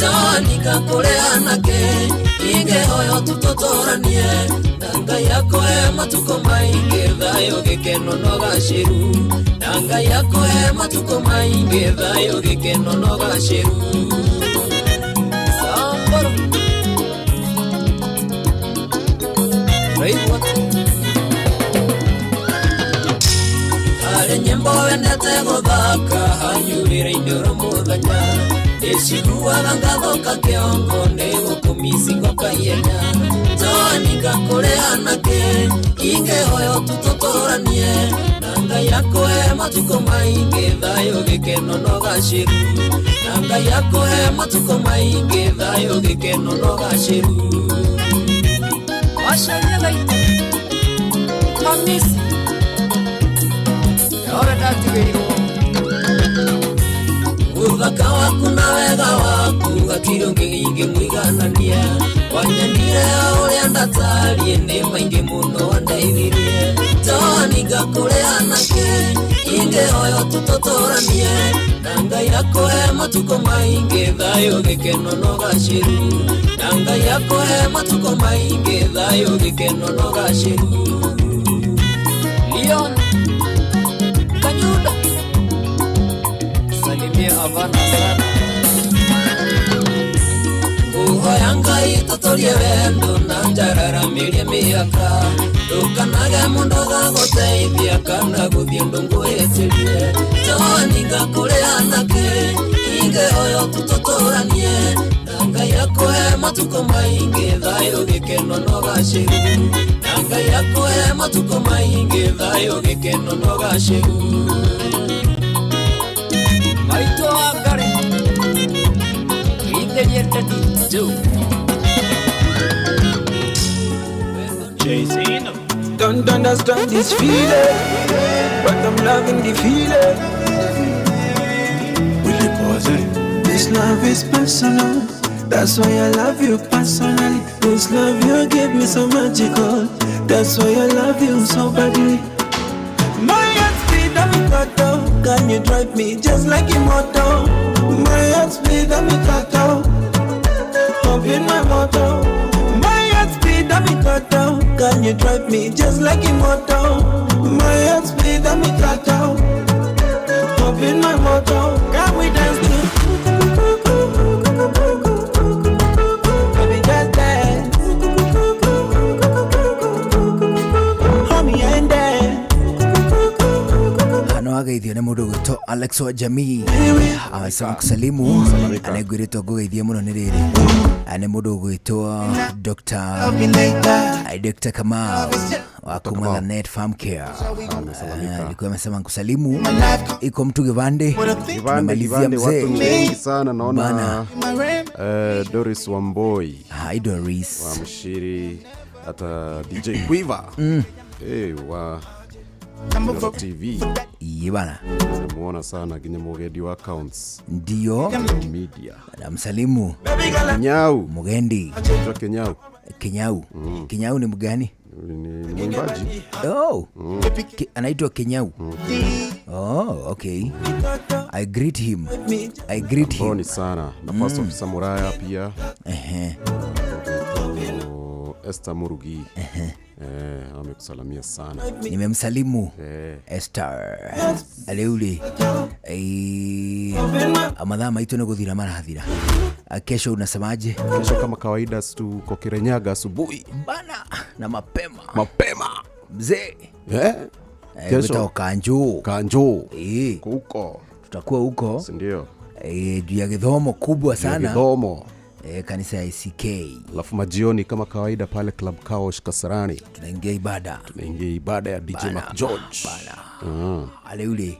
toanika kũrĩ anake ingĩhoyo tũtũtũranie na Ngai akũhe matukũ maingĩ thayũ gĩkeno na ũgacĩru na Ngai akũhe matukũ maingĩ thayũ gĩkeno na ũgacĩru. Samboro harĩ nyĩmbo wendete gũthaka hanyurĩre-inĩ oro mũthenya ndĩciguaga ngathũka kĩongo nĩ gũkũmici ngoka ihenya toanika kũrĩ anake ingĩhoyo tũtũtũranie na Ngai akũhe matukũ maingĩ thayũ gĩkeno na ũgacĩru na Ngai akũhe matukũ maingĩ thayũ gĩkeno na ũgacĩru. Wacaria gaitũ Hamisi Ore ndatigĩirwo ũthaka waku na wega waku hatirĩ ũngĩ ingĩmũiganania wanyendire o ũrĩa ndatariĩ nĩ maingĩ mũno wandeithirie toanika kũrĩ anake ingĩhoyo tũtũtũranie na Ngai akũhe matukũ maingĩ thayũ gĩkeno na ũgacĩru na Ngai akũhe matukũ maingĩ thayũ gĩkeno na ũgacĩru. Leon Kanyundo salimia Havana sana Uhoya Ngai tũtũrie wendo na njararamirie mĩaka ndũkanage mũndũ gagũteithia kana gũthiĩ ndũngũhĩtĩrie toanika kũrĩ anake ingĩhoyo tũtũtũranie na Ngai akũhe matukũ maingĩ thayũ gĩkeno na ũgacĩru na Ngai akũhe matukũ maingĩ thayũ gĩkeno na ũgacĩru. Maitũ wa Ngarĩ ithĩrie Teddy Joe. Don't understand this feeling, but I'm loving the feeling. Willie Pose. This love is personal, that's why I love you personally. This love you give me so magical, that's why I love you so badly. My heart speed, I'm cut down. Can you drive me just like a motor? My heart speed, I'm a tato. Hop in my motor. My heart speed, I'm a tato. Can you drive me just like a motor? My heart speed, I'm a tato. Hop in my motor. Can we dance to? Baby, just dance. Homie, and dance. Hano ageithio nĩ mũndũ ũgwĩtwo Alex wa Jamii amesema kusalimu anegwĩrĩtwo ngũgeithie mũno nĩ rĩrĩ nĩ mũndũ ũgwĩtwo Dr. Kamau wa kuma Net Farm Care. Alikuwa amesema nkusalimu. Iko mtu Givande, Givande, watu ni wengi sana naona. Doris Wamboi. Hi Doris. Wa Mshiri, hata DJ Quiver. Wa TV. Bana. Namuona sana kinye Mugendi wa accounts. Ndio. Media. Namsalimu. Kenyau. Mugendi. Kenyau. Kenyau. Kenyau ni mgani? Ni mwimbaji. Oh. Anaitwa Kenyau. Oh, okay. I greet him. I greet him. Mboni sana. Na First of Samurai pia. Esther Murugi. Amekusalamia sana. Nimemsalimu Esther. Aleule. Amadhaa maitu nĩ gũthira marathira. Kesho unasemaje? Kesho kama kawaida tuko Kirinyaga asubuhi. Bana na mapema. Mapema. Mzee. Kesho Kanjo. Kanjo. Huko. Tutakuwa huko. Si ndio? Juu ya githomo kubwa sana. Githomo. Kanisa ya ICK. Alafu majioni kama kawaida pale Club Kaosh Kasarani. Tunaingia ibada. Tunaingia ibada ya DJ Mac George. Bana. Ale ule.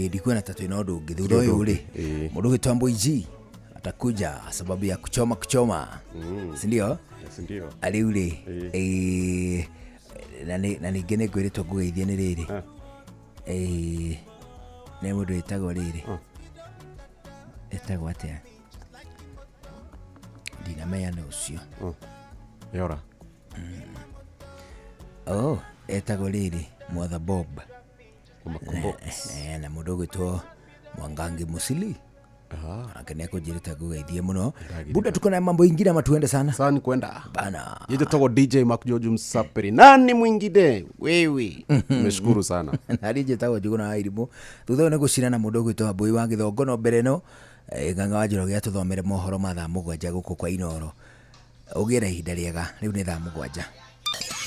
Ndikuwa na tatu inodo githudo yule. Mũndũ ũgwĩtwo Mboiji atakuja sababu ya kuchoma. Si ndio? Si ndio. Ale ule. Na ningĩ nĩ ngwĩrĩtwo ngũgeithie nĩ rĩrĩ. Nĩ mũndũ wĩtagwo rĩrĩ. Etagwo atĩa? Ndinamenya nĩ ũcio. Yora. Oh, etagwo rĩrĩ Mwatha Bob. Na mũndũ ũgwĩtwo Mwangangi Musili. Akene kujirita ngũgeithie mũno. Buda tuko na mambo ingine ama tuende sana? Sana kwenda. Bana. Yeye toka DJ Mark George Msaperi. Nani mwingine? Wewe. Nimeshukuru sana. Na DJ tago Njuguna wa Irimũ. Thutha ũyũ nĩ gũcirana mũndũ ũgwĩtwo Mbui wa Gĩthongo no mbere no Ng'ang'a wa Njoroge atũthomere mohoro ma thaa 7 gũkũ kwa Inoro. Ũgĩe na ihinda rĩega. Rĩu nĩ thaa 7.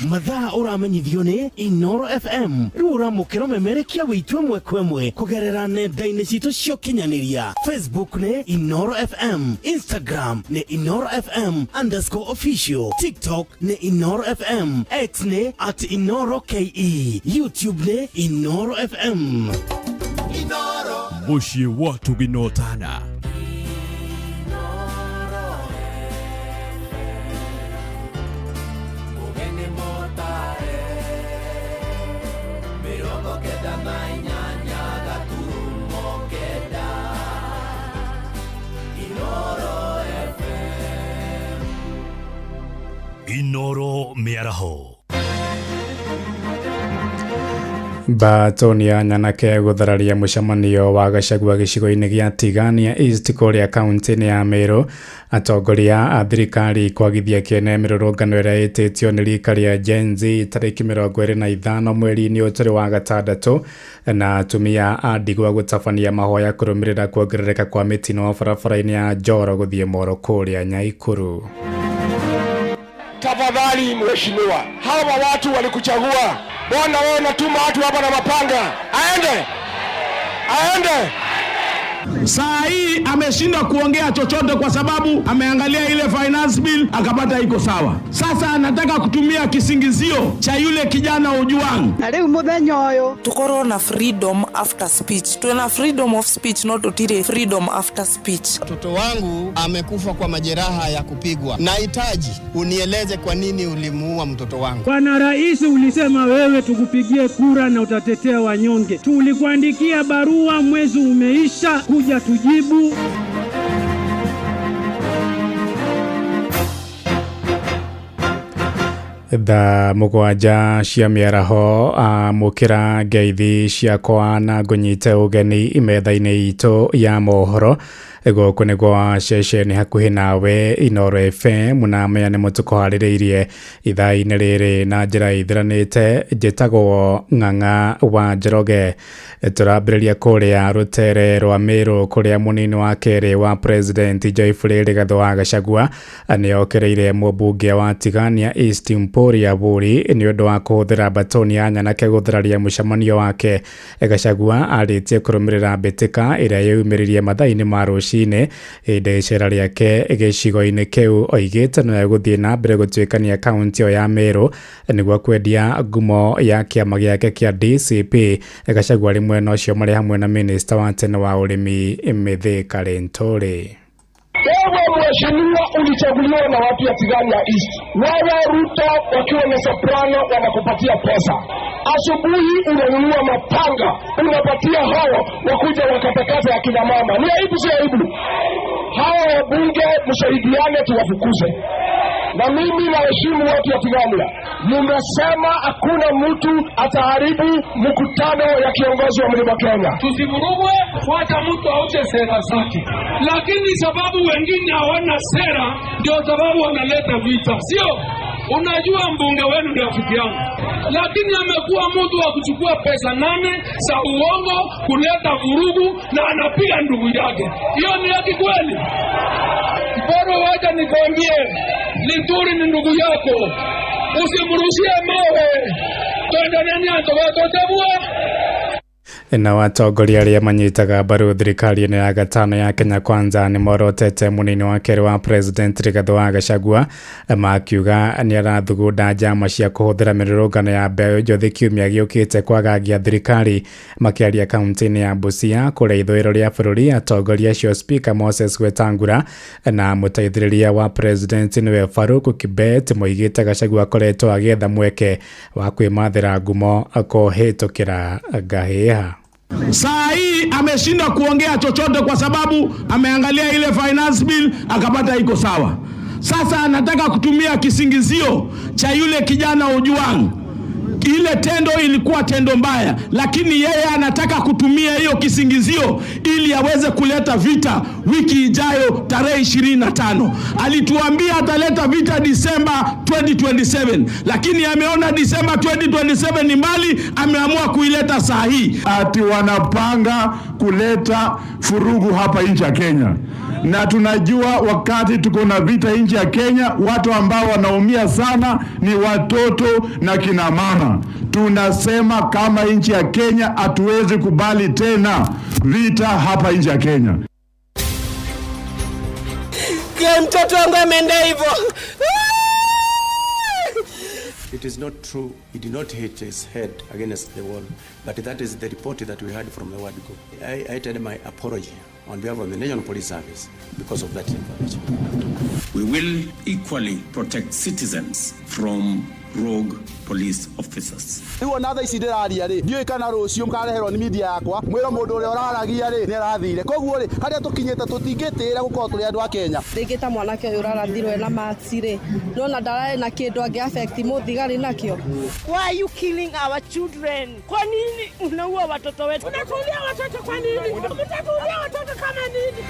Mathaa ũramenyithio nĩ Inoro FM. Rĩu ũramũkĩra ũmemerekia witũ ĩmwe kwa ĩmwe kũgerera nenda-inĩ citũ cia ũkinyanĩria. Facebook nĩ Inoro FM, Instagram nĩ Inoro FM _official, TikTok nĩ Inoro FM, X nĩ @InoroKE, YouTube nĩ Inoro FM. Inoro. Mũciĩ wa tũginotana. Inoro Mĩaraho. Mbatoni ya nyanake gũthararia mũcemanio wa Gachagua gĩcigo-inĩ gĩa Tigania East kũrĩa kaunti-inĩ ya Meru. Atongoria a thirikari kwagithia kĩene mĩrũrũngano ĩrĩa ĩtĩtio nĩ rika rĩa Gen Z tarĩki 25 mweri-inĩ ũyũ tũrĩ wa gatandatũ, na atumia a ndigwa gũtabania mahoya kũrũmĩrĩra kuongerereka kwa mĩtino barabara-inĩ ya Njoro gũthiĩ Moro kũrĩa Nyaikuru. Tafadhali mheshimiwa, hawa watu walikuchagua. Mbona wewe unatuma watu hapa na mapanga? Aende. Aende. Saa hii ameshindwa kuongea chochote kwa sababu ameangalia ile finance bill akapata iko sawa. Sasa anataka kutumia kisingizio cha yule kijana Ojwang. Na rĩu mũthenya ũyũ tukorwo na freedom after speech. Tuna freedom of speech, not tutire freedom after speech. Mtoto wangu amekufa kwa majeraha ya kupigwa. Nahitaji unieleze kwa nini ulimuua mtoto wangu. Bwana Rais, ulisema wewe tukupigie kura na utatetea wanyonge. Tulikuandikia barua, mwezi umeisha, kuja tujibu. Thaa 7 cia mĩaraho, amũkĩra ngeithi ciakwa na ngũnyite ũgeni metha-inĩ itũ ya mohoro. Gũkũ nĩ gwa ceceni hakuhĩ nawe Inooro FM, na maya nĩmo tũkũharĩrĩirie ithaa-inĩ rĩrĩ na njĩra ĩthiranĩte. Njĩtagwo Ng'ang'a wa Njoroge. Tũrambĩrĩria kũrĩa rũtere rwa Meru, kũrĩa mũnini wa kerĩ wa President Geoffrey Rigathĩ wa Gachagua nĩokĩrĩire mũmbunge wa Tigania East Mpuru Aburi nĩ ũndũ wa kũhũthĩra batoni ya nyanake gũthararia mũcemanio wake. Gachagua arĩtie kũrũmĩrĩra mbĩtĩka ĩrĩa yeyumĩririe mathaa-inĩ ma rũcinĩ hĩndĩ icera rĩake gĩcigo-inĩ kĩu. Oigĩte no egũthiĩ na mbere gũtuĩkania kaunti ĩyo ya Meru nĩguo kwendia ngumo ya kĩama gĩake kĩa DCP. Gachagua arĩ mwena ũcio marĩ hamwe na minista wa tene wa ũrĩmi Mithika Linturi. Wewe mheshimiwa ulichaguliwa na watu ya Tigania East. Wewe Ruto wakiwa na Soprano wanakupatia pesa. Asubuhi unanunua mapanga, unapatia hao wakuja wakatakata ya kina mama. Ni aibu, si aibu? Hawa wabunge msaidiane tuwafukuze. Na mimi naheshimu watu ya Tigania. Mumesema hakuna mtu ataharibu mkutano ya kiongozi wa Mlima Kenya. Tusivurugwe, wacha mtu auche sera zake. Lakini sababu wengine hawana sera ndio sababu wanaleta vita, sio? Unajua mbunge wenu ni rafiki yangu, lakini amekuwa mtu wa kuchukua pesa 8 za uongo kuleta vurugu na anapiga ndugu yake. Hiyo ni haki kweli? Mboro, wacha nikwambie, Linturi ni ndugu yako, usimrushie mawe. Twendane atogatotebwa. Na watongoria arĩa manyitaga mbaru thirikari ĩno ya gatano ya Kenya Kwanza nĩ morotete mũnini wa kerĩ wa President Rigathĩ wa Gachagua, makiuga nĩ arathugunda njama cia kũhũthĩra mĩrũrũngano ya mbeũ njũthĩ kiumia gĩũkĩte kwagagia thirikari. Makĩaria kaunti-inĩ ya Busia kũrĩa ithũĩro rĩa bũrũri, atongoria acio Speaker Moses Wetangula na mũteithĩrĩria wa President nĩwe Farouk Kibet moigĩte Gachagua akoretwo agĩetha mweke wa kwĩmathĩra ngumo kũhĩtũkĩra ngahĩha. Saa hii ameshindwa kuongea chochote kwa sababu ameangalia ile finance bill akapata iko sawa. Sasa anataka kutumia kisingizio cha yule kijana Ojwang. Ile tendo ilikuwa tendo mbaya, lakini yeye anataka kutumia hiyo kisingizio ili aweze kuleta vita wiki ijayo tarehe 25. Alituambia ataleta vita Disemba 2027, lakini ameona Disemba 2027 ni mbali, ameamua kuileta saa hii. Ati wanapanga kuleta furugu hapa nchi ya Kenya. Na tunajua wakati tuko na vita nchi ya Kenya, watu ambao wanaumia sana ni watoto na kina mama. Tunasema kama nchi ya Kenya hatuwezi kubali tena vita hapa nchi ya Kenya. Mtoto wangu ameenda hivyo. It is not true. He did not hit his head against the wall, but that is the report that we had from the word go. I tender my apology on behalf of the National Police Service because of that information. We will equally protect citizens from rogue police officers. Rĩu ona thaa ici ndĩraria rĩ, ndiũĩ kana rũciũ mũkareherwo nĩ media yakwa mwĩrwo mũndũ ũrĩa ũraragia rĩ nĩ arathire. Koguo rĩ, harĩa tũkinyĩte tũtingĩtĩĩra gũkorwo tũrĩ andũ a Kenya. Rĩngĩ ta mwanake ũyũ ũrarathirwo ena marks rĩ, nona ndararĩ na kĩndũ angĩ affect mũthigari nakĩo. Why are you killing our children? Kwa nini unaua watoto wetu? Unatuulia watoto kwa nini? Mtatuulia watoto kama nini?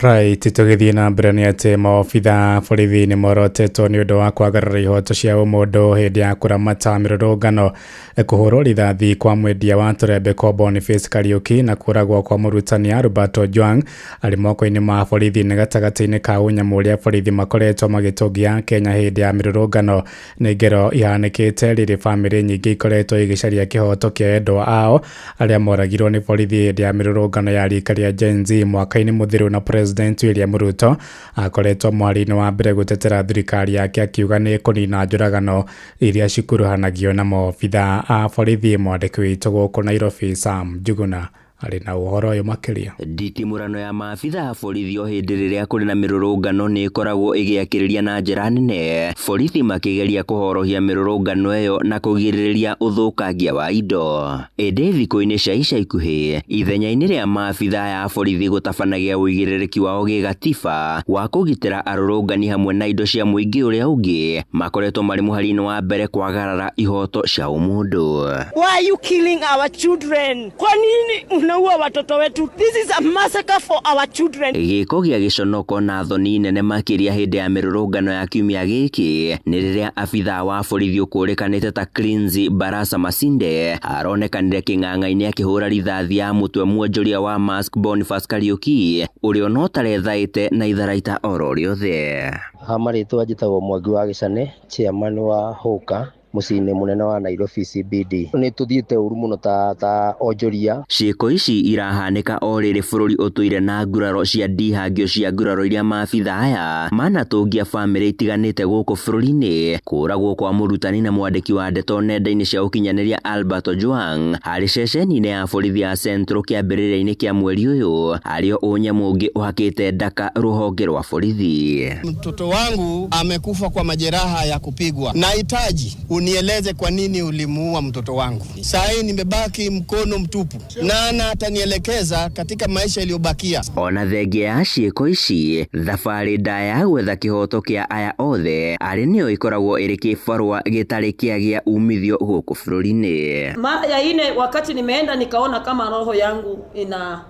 Right, tũgĩthiĩ na mbere nĩ atĩ maobitha borithi nĩ morotetwo nĩ ũndũ wa kwagarara ihoto cia ũmũndũ hĩndĩ ya kũramata mĩrũrũngano, kũhũrwo rithathi kwa mwendia wa tũrembeko Boniface Kariuki na kũragwo kwa mũrutani Albert Ojwang arĩ moko-inĩ ma borithi nĩ gatagatĩ-inĩ ka ũnyamũ ũrĩa borithi makoretwo magĩtũngia Kenya hĩndĩ ya mĩrũrũngano. Nĩ ngero ihanĩkĩte rĩrĩ bamĩrĩ nyingĩ ikoretwo igĩcaria kĩhoto kĩa endwa ao arĩa moragirwo nĩ borithi hĩndĩ ya mĩrũrũngano ya rika rĩa Gen Z mwaka-inĩ mũthiru, na President William Ruto akoretwo mwari-inĩ wa mbere gũtetera thirikari yake akiuga nĩ kũnina njũragano iria cikuruhanagio na maobitha a borithi. Mwandĩki witũ gũkũ Nairobi Sam Njuguna Arĩ na ũhoro ũyũ makĩria. Nditimũrano ya maabitha a borithi o hĩndĩ rĩrĩa kũrĩ na mĩrũrũngano nĩ ĩkoragwo ĩgĩakĩrĩria na njĩra nene, borithi makĩgeria kũhorohia mĩrũrũngano ĩyo na kũgirĩrĩria ũthũkangia wa indo. Ĩndĩ thikũ-inĩ cia ica ikuhĩ, ithenya-inĩ rĩa maabitha aya a borithi gũtabanagia ũigĩrĩrĩki wao gĩgatiba wa kũgitĩra arũrũngani hamwe na indo cia mũingĩ ũrĩa ũngĩ, makoretwo marĩ mũhari-inĩ wa mbere kwagarara ihoto cia ũmũndũ. Why are you killing our children? Kwa nini unaua watoto wetu? This is a massacre for our children. Gĩko gĩa gĩconoko na thoni nene makĩria hĩndĩ ya mĩrũrũngano ya kiumia gĩkĩ nĩ rĩrĩa abithaa wa borithi ũkũrĩkanĩte ta Cleansi Barasa Masinde aronekanire kĩng'ang'a-inĩ akĩhũra rithathi ya mũtwe mwonjoria wa mask Boniface Kariuki ũrĩa ona ũtarethaĩte na itharaita oro rĩothe. Ha marĩtwa njĩtagwo Mwangi wa Gĩcane, chairman wa Hũka mũciĩ-inĩ mũnene wa Nairobi CBD. Nĩ tũthiĩte ũru mũno ta onjoria. Ciĩko ici irahanĩka o rĩrĩ bũrũri ũtũire na nguraro cia ndihangio cia nguraro iria maabitha aya manatũngia bamĩrĩ itiganĩte gũkũ bũrũri-inĩ. Kũragwo kwa mũrutani na mwandĩki wa ndeto nenda-inĩ cia ũkinyanĩria Albert Ojwang harĩ ceceni-inĩ ya borithi ya Central kĩambĩrĩria-inĩ kĩa mweri ũyũ arĩo ũnyamũ ũngĩ ũhakĩte ndaka rũhonge rwa borithi. Mtoto wangu amekufa kwa majeraha ya kupigwa. Nahitaji unieleze kwa nini ulimuua mtoto wangu. Saa hii nimebaki mkono mtupu. Nana atanielekeza katika maisha iliyobakia. Ona thengia ya ciĩko ici, thabarĩ ndaya ya gwetha kĩhoto kĩa aya othe arĩ nĩyo ĩkoragwo ĩrĩ kĩbarũa gĩtarĩ kĩagĩa umithio gũkũ bũrũri-inĩ. Mara ya ine wakati nimeenda nikaona kama roho yangu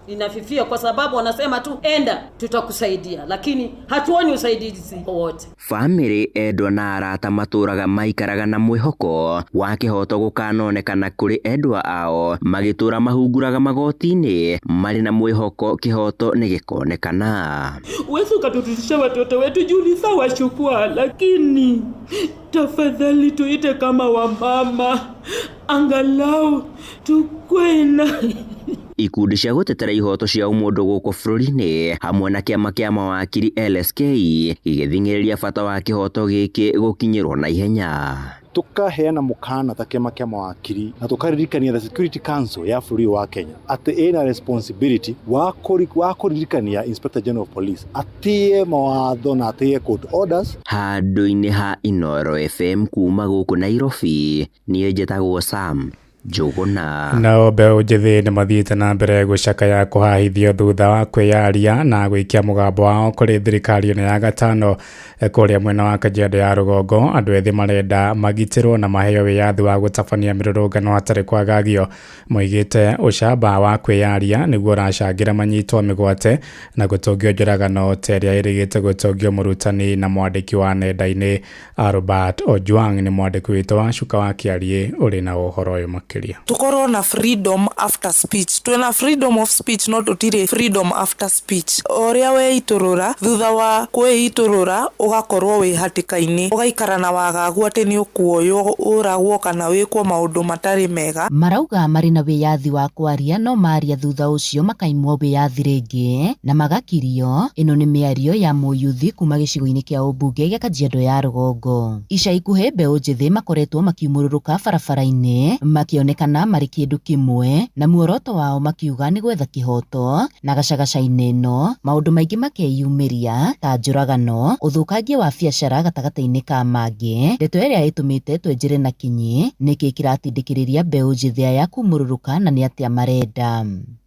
inafifia kwa sababu wanasema tu enda tutakusaidia, lakini hatuoni usaidizi wowote. Famĩlĩ endwa na arata matũraga maikaraga na mwĩhoko wa kĩhoto gũkanonekana kũrĩ endwa ao magĩtũra mahunguraga magoti-inĩ marĩ na mwĩhoko kĩhoto nĩ gĩkonekana. Uwezi ukatutisha watoto wetu juu ni sawa shukua, lakini tafadhali tuite kama wamama angalau tukwe na Ikundi cia gũtetera ihoto cia ũmũndũ gũkũ bũrũri-inĩ hamwe na kĩama kĩa mawakiri LSK gĩgĩthing'ĩrĩria bata wa kĩhoto gĩkĩ gũkinyĩrwo na ihenya. Tukaheana mukana ta kĩama kĩa mawakiri na tukaririkania the Security Council ya bũrũri wa Kenya atĩ ĩna responsibility wa kũririkania Inspector General of Police atĩe mawatho na atĩe court orders. Handũ-inĩ ha Inooro FM kuma gũkũ Nairobi, niĩ njĩtagwo Sam Njũgũna. Nao mbeũ njĩthĩ nĩ mathiĩte na mbere gũcakaya kũhahithio thutha wa kwĩyaria na gwĩkia mũgambo wao kũrĩ thirikari ĩno ya gatano kũrĩa mwena wa Kajiado ya rũgongo. Andũ ethĩ marenda magitĩrwo na maheo wĩyathi wa gũtabania mĩrũrũngano hatarĩ kwagagio. Moigĩte ũcamba wa kwĩyaria nĩguo ũracangĩra manyitwo mĩgwate na gũtũngio njũragano ta ĩrĩa ĩrĩgĩte gũtũngio mũrutani na mwandĩki wa nenda-inĩ Albert Ojwang. Nĩ mwandĩki witũ wa Cuka wa Kĩariĩ ũrĩ na ũhoro ũyũ makĩria. Tukorwo na freedom after speech. Twina freedom of speech no tutire freedom after speech. Oria weiturura thutha wa kweiturura ugakorwo wi hatikaini, ugaikara na wagagu ati ni ukuoywo uragwo kana wikwo maundu matari mega. Marauga mari na wiyathi wa kwaria no maria thutha ucio makaimwo wiyathi ringi na magakirio. Ino ni miario ya muyuthi kuma gicigo-ini kia ubunge gia Kajiado ya rũgongo. Ica ikuhĩ mbeũ njĩthĩ makoretwo makiumũrũrũka barabara-inĩ makionekana marĩ kĩndũ kĩmwe na muoroto wao makiuga nĩ gwetha kĩhoto. Na gacagaca-inĩ ĩno maũndũ maingĩ makeyumĩria ta njũragano, ũthũkangia wa biacara gatagatĩ-inĩ ka mangĩ. Ndeto ĩrĩa ĩtũmĩte twenjere na kinyi nĩkĩ kĩratindĩkĩrĩria mbeũ njĩthĩ aya kumũrũrũka na nĩ atĩa marenda.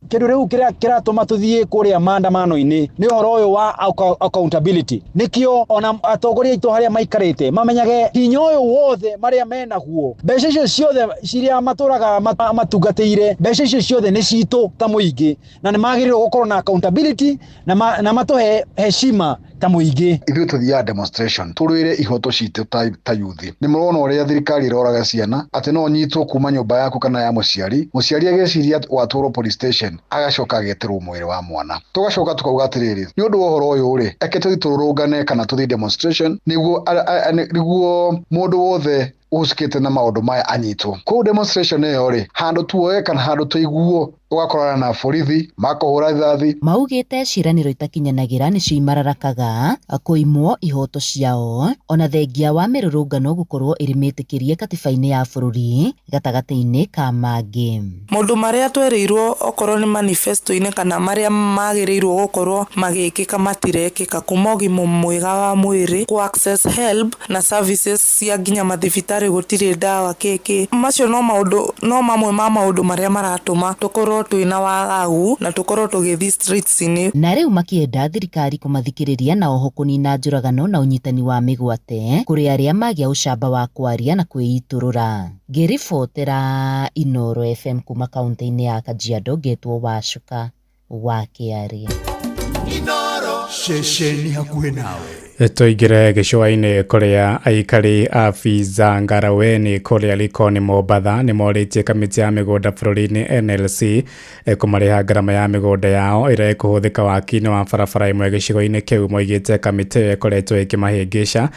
Kĩndũ rĩu kĩrĩa kĩratũma tũthiĩ kũrĩa maandamano-inĩ nĩ ũhoro ũyũ wa accountability. Nĩkĩo ona atongoria aitũ harĩa maikarĩte mamenyage hinya ũyũ wothe marĩa menaguo, mbeca icio ciothe ciria matũraga matungatĩire, mbeca icio ciothe nĩ citũ ta mũingĩ, na nĩ magĩrĩirwo gũkorwo na accountability na matũhe heshima ta mũingĩ. Ithuĩ tũthiaga demonstration tũrũĩre ihoto citũ ta yuthi. Nĩ mũrona ũrĩa thirikari ĩroraga ciana atĩ no ũnyitwo kuma nyũmba yaku kana ya mũciari, mũciari ageciria watwarwo police station agacoka ageterwo mwĩrĩ wa mwana. Tũgacoka tukauga atĩrĩrĩ, nĩ ũndũ wa ũhoro ũyũ rĩ, eke tũthiĩ tũrũrũngane kana tũthiĩ demonstration nĩguo mũndũ wothe Ũhũcĩkĩte na maũndũ maya anyitwo. Kũu demonstration ĩyo rĩ, handũ tuoe kana handũ tũiguo, ũgakorana na borithi makũhũra rithathi. Maugĩte ciĩranĩro itakinyanagĩra nĩcio imararakaga kũimwo ihoto ciao ona thengia wa mĩrũrũngano gũkorwo ĩrĩ mĩtĩkĩrie katiba-inĩ ya bũrũri gatagatĩ-inĩ ka mangĩ. Maũndũ marĩa twerirwo okorwo nĩ manifesto-inĩ kana marĩa magĩrĩirwo gũkorwo magĩkĩka matirekĩka, kuma ũgima mwega wa mwĩrĩ, ku access help na services cia nginya mathibitarĩ gũtirĩ ndawa kĩkĩ. Macio no maũndũ no mamwe ma maũndũ marĩa maratũma tũkorwo twĩna wagagu na tũkorwo tũgĩthiĩ streets-inĩ. Na rĩu makĩenda thirikari kũmathikĩrĩria na oho kũnina njũragano na ũnyitani wa mĩgwate kũrĩ arĩa magĩa ũcamba wa kwaria na kwĩitũrũra. Ngĩribotera Inooro FM kuma kaunti-inĩ ya Kajiado, ngetwo Wacuka wa Kĩarĩ. Ceceni hakuhĩ nawe. Tũingĩre gĩcũa-inĩ kũrĩa aikari a Vizangaraweni kũrĩa Likoni Mombatha nĩ morĩtie kamĩtĩ ya mĩgũnda bũrũri-inĩ NLC kũmarĩha ngarama ya mĩgũnda yao ĩrĩa ĩkũhũthĩka waki-inĩ wa barabara ĩmwe gĩcigo-inĩ kĩu. Moigĩte kamĩtĩ ĩyo ĩkoretwo ĩkĩmahĩngĩca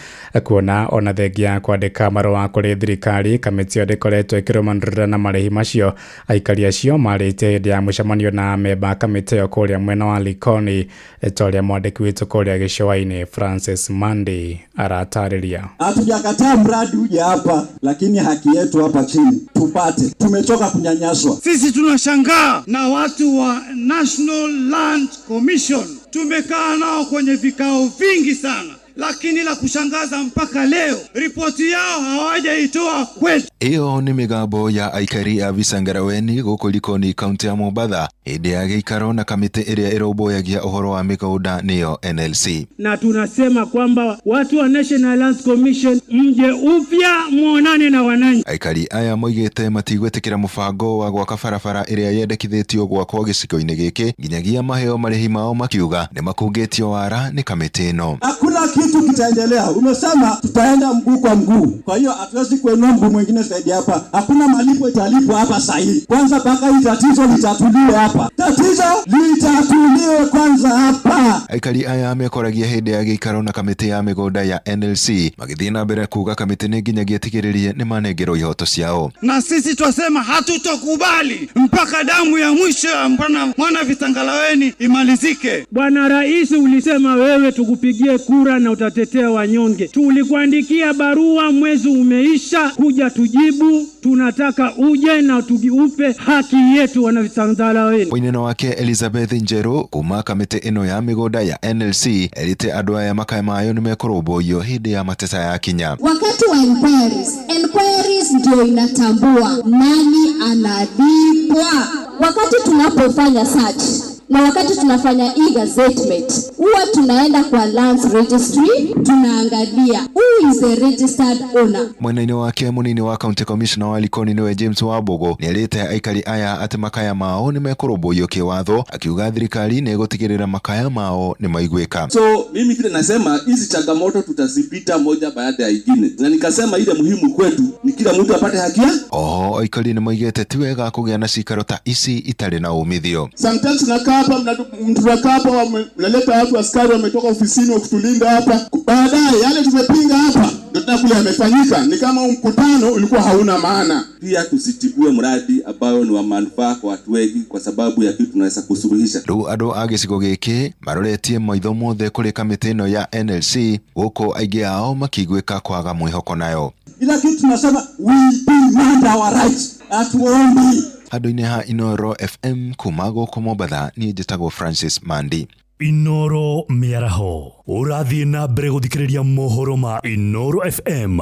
kuona ona thengia ya kwandĩka marũa kũrĩ thirikari kamĩtĩ ĩyo ndĩkoretwo ĩkĩrũmanĩrĩra na marĩhi macio. Aikari acio marĩtie hĩndĩ ya mũcemanio na amemba a kamĩtĩ ĩyo kũrĩa mwena wa Likoni, ta ũrĩa mwandĩki witũ kũrĩa gĩcũa-inĩ Francis Mandi aratarĩria. Hatujakataa mradi uje hapa, lakini haki yetu hapa chini tupate. Tumechoka kunyanyaswa. Sisi tunashangaa na watu wa National Land Commission, tumekaa nao kwenye vikao vingi sana, lakini la kushangaza mpaka leo ripoti yao hawajaitoa kwetu. Iyo ni migambo ya aikari a Vizangaraweni gũkũ Likoni kaunti ya Mombatha hĩndĩ ya gĩikaro na kamĩtĩ ĩrĩa ĩrũmbũyagia ũhoro wa mĩgũnda nĩyo NLC. Na tunasema kwamba watu wa National Land Commission mje upya muonane na wananchi. Aikari aya moigĩte matigwĩtĩkĩra mũbango wa gwaka barabara ĩrĩa yendekithĩtio gwakwo gĩcigo-inĩ gĩkĩ nginyagia maheo marĩhi mao, makiuga nĩ makungĩtio wara nĩ kamĩtĩ ĩno. Hakuna kitu kitaendelea. Umesema tutaenda mguu kwa mguu, kwa hiyo hatuwezi kuinua mguu mwingine zaidi hapa. Hakuna malipo italipwa hapa sahihi. Kwanza mpaka hii tatizo litatuliwe hapa. Tatizo litatuliwe kwanza hapa. Aikari aya mekoragia hĩndĩ ya gĩikaro na kamĩtĩ ya mĩgũnda ya NLC magĩthiĩ na mbere kuga kamĩtĩ nĩ nginyagia ĩtigĩrĩrie nĩ manengerwo ihoto ciao. Na sisi twasema hatutokubali mpaka damu ya mwisho ya mwana Vizangalaweni imalizike. Bwana Rais, ulisema wewe tukupigie kura na utatetea wanyonge. Tulikuandikia barua, mwezi umeisha, kuja tujibu. Tunataka uje na tujiupe haki yetu wana Vizangalaweni. Mũineno wake Elizabeth Njeru kuma kamĩtĩ ĩno ya mĩgũnda ya NLC erĩte andũ aya makae mayo nĩ mekũrũmbũiyo hĩndĩ ya mateta ya kinya. Wakati wa inquiries ndio inatambua nani analipwa. Wakati tunapofanya search na wakati tunafanya e-gazettement, huwa tunaenda kwa Lands Registry, tunaangalia who is the registered owner. Mwena-inĩ wake mũnini wa County Commissioner wa Likoni nĩwe James Wambugu nĩerĩte aikari aya atĩ makaya mao nĩmekũrũmbũiyo kĩwatho, akiuga thirikari nĩĩgũtigĩrĩra makaya mao nĩmaiguĩka. So mimi kile nasema hizi changamoto tutazipita moja baada ya ingine, na nikasema ile muhimu kwetu ni kila mtu apate haki yake. Oho aikari nĩmoigĩte ti wega kũgĩa na cikaro ta ici itarĩ na umithio. Sometimes hapa mtunakaa hapa, mnaleta watu askari wametoka ofisini wa kutulinda hapa, baadaye yale tumepinga hapa ndio tena kule yamefanyika. Ni kama mkutano ulikuwa hauna maana. Pia tusitibue mradi ambao ni wa manufaa kwa watu wengi kwa sababu ya kitu tunaweza kusuluhisha. Rĩu andũ a gĩcigo gĩkĩ maroretie maitho mothe kũrĩ kamĩtĩ ĩno ya NLC gũkũ aingĩ ao makĩiguĩka kwaga mwĩhoko nayo. Ila kitu tunasema we demand our rights, hatuombi. Handũ-inĩ ha Inooro FM kuma gũkũ Mombatha, niĩ njĩtagwo Francis Mandi. Inooro mĩaraho ũrathiĩ na mbere gũthikĩrĩria mohoro ma Inooro FM.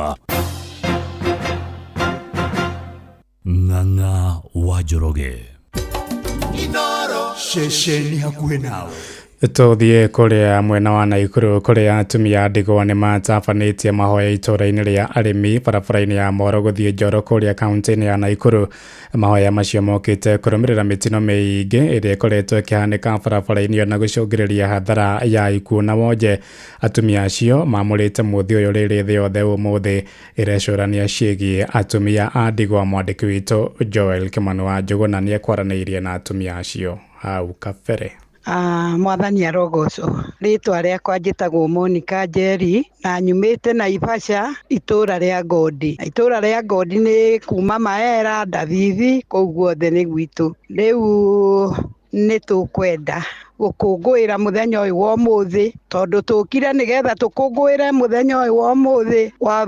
Ng'ang'a wa Njoroge. Inooro ceceni hakuhĩ nawe. Tũthiĩ kũrĩa mwena wa Naikuru kũrĩa atumia a ndigwa nĩ matabanĩtie mahoya itũũra-inĩ rĩa arĩmi barabara-inĩ ya Moro gũthiĩ Njoro kũrĩa kaunti-inĩ ya Naikuru. Mahoya macio mokĩte kũrũmĩrĩra mĩtino mĩingĩ ĩrĩa ĩkoretwo ĩkĩhanĩka barabara-inĩ ĩyo na gũcũngĩrĩria hathara ya ikuũ na wonje. Atumia acio mamũrĩte mũthĩ ũyũ rĩrĩ thĩ yothe ũmũthĩ ĩrecũrania ciĩgiĩ atumia a ndigwa. Mwandĩki witũ Joel Kimani wa Njũgũna nĩekwaranĩirie na atumia acio hau kabere. Mwathani arogocwo. Rĩtwa rĩakwa njĩtagwo Monica Njeri na nyumĩte Naivasha itũra rĩa Ngondi. Na itũra rĩa Ngondi nĩ kuma Maera, Ndavivi, kũu guothe nĩ gwitũ. Rĩu nĩ tũkwenda gũkũngũĩra mũthenya ũyũ wa ũmũthĩ tondũ tũkire nĩgetha tũkũngũĩre mũthenya ũyũ wa ũmũthĩ wa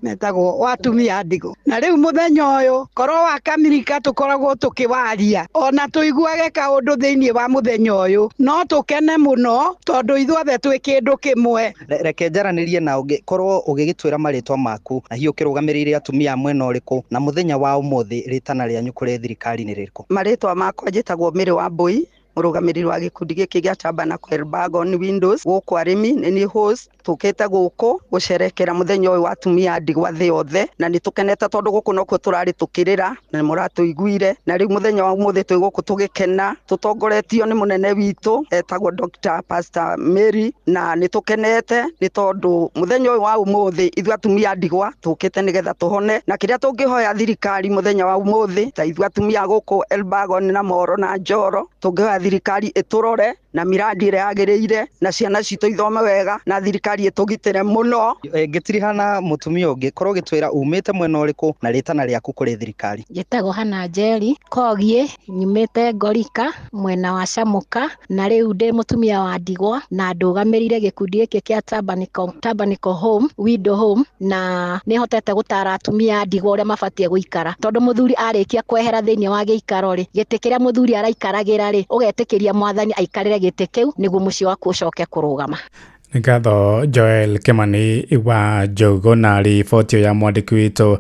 metagwo wa atumia a ndigwa. Na rĩu mũthenya ũyũ korwo wa Kamirika tũkoragwo tũkĩwaria ona tũiguage kaũndũ thĩinĩ wa mũthenya ũyũ no tũkene mũno tondũ ithuothe twĩ kĩndũ kĩmwe. Reke njaranĩrie na ũngĩkorwo ũgĩgĩtwĩra marĩtwa maku na hihi ũkĩrũgamĩrĩire atumia a mwena ũrĩkũ na mũthenya wa ũmũthĩ rĩtana rĩanyu kũrĩ thirikari nĩ rĩrĩkũ? Marĩtwa makwa njĩtagwo Mary Wambui, mũrũgamĩrĩri wa gĩkundi gĩkĩ gĩa Tabernacle Elbagon Windows gũkũ arĩmi nĩ niĩ host. Tũkĩte gũkũ gũcerekera mũthenya ũyũ wa atumia a ndigwa thĩ yothe na nĩ tũkenete tondũ gũkũ nokuo tũrarĩ tũkĩrĩra na nĩ mũratũiguire, na rĩu mũthenya wa ũmũthĩ twĩ gũkũ tũgĩkena tũtongoretio nĩ mũnene witũ etagwo Dr. Pastor Mary, na nĩ tũkenete nĩ tondũ mũthenya ũyũ wa ũmũthĩ ithuĩ atumia a ndigwa tũkĩte nĩgetha tũhone, na kĩrĩa tũngĩhoya thirikari mũthenya wa ũmũthĩ ta ithuĩ atumia gũkũ Elbagon na Moro na Njoro, tũngĩhoya thirikari ĩtũrore na miradi ĩrĩa yagĩrĩire na ciana citũ ithome wega na thirikari ĩtũgitĩre mũno. Ngĩtirihana mũtumia ũngĩ, korwo ũgĩtwĩra umĩte mwena ũrĩkũ na rĩtana rĩaku kũrĩ thirikari. Njĩtagwo Hana Njeri Kogiĩ, nyumĩte Ngorika mwena wa Camuka, na rĩu ndĩ mũtumia wa ndigwa na ndũgamĩrĩire gĩkundi gĩkĩ kĩa Tabernacle Home, Widow Home, na nĩhotete gũtara atumia a ndigwa ũrĩa mabatiĩ gũikara tondũ mũthuri arĩkia kwehera thĩinĩ wa gĩikaro rĩ, gĩtĩ kĩrĩa mũthuri araikaragĩra rĩ, ũgetĩkĩria mwathani aikarĩre gĩtĩ kĩu nĩguo mũciĩ waku ũcoke kũrũgama. Nĩ ngatho Joel Kimani wa Njogu na riboti ya mwandĩki witũ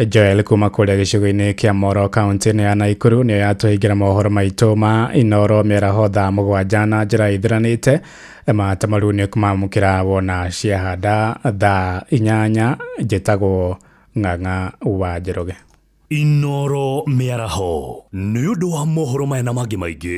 Joel kuma kũrĩa gĩcigo-inĩ kĩa Moro kaunti-inĩ ya Naikuru nĩyo yatũhingĩra mohoro maitũ ma Inooro mĩaraho thaa 7 na njĩra ithiranĩte matamaru nĩ kũmamũkĩra wona ciahanda thaa 8. Njĩtagwo Ng'ang'a wa Njoroge. Inooro mĩaraho nĩ ũndũ wa mohoro maya na mangĩ maingĩ.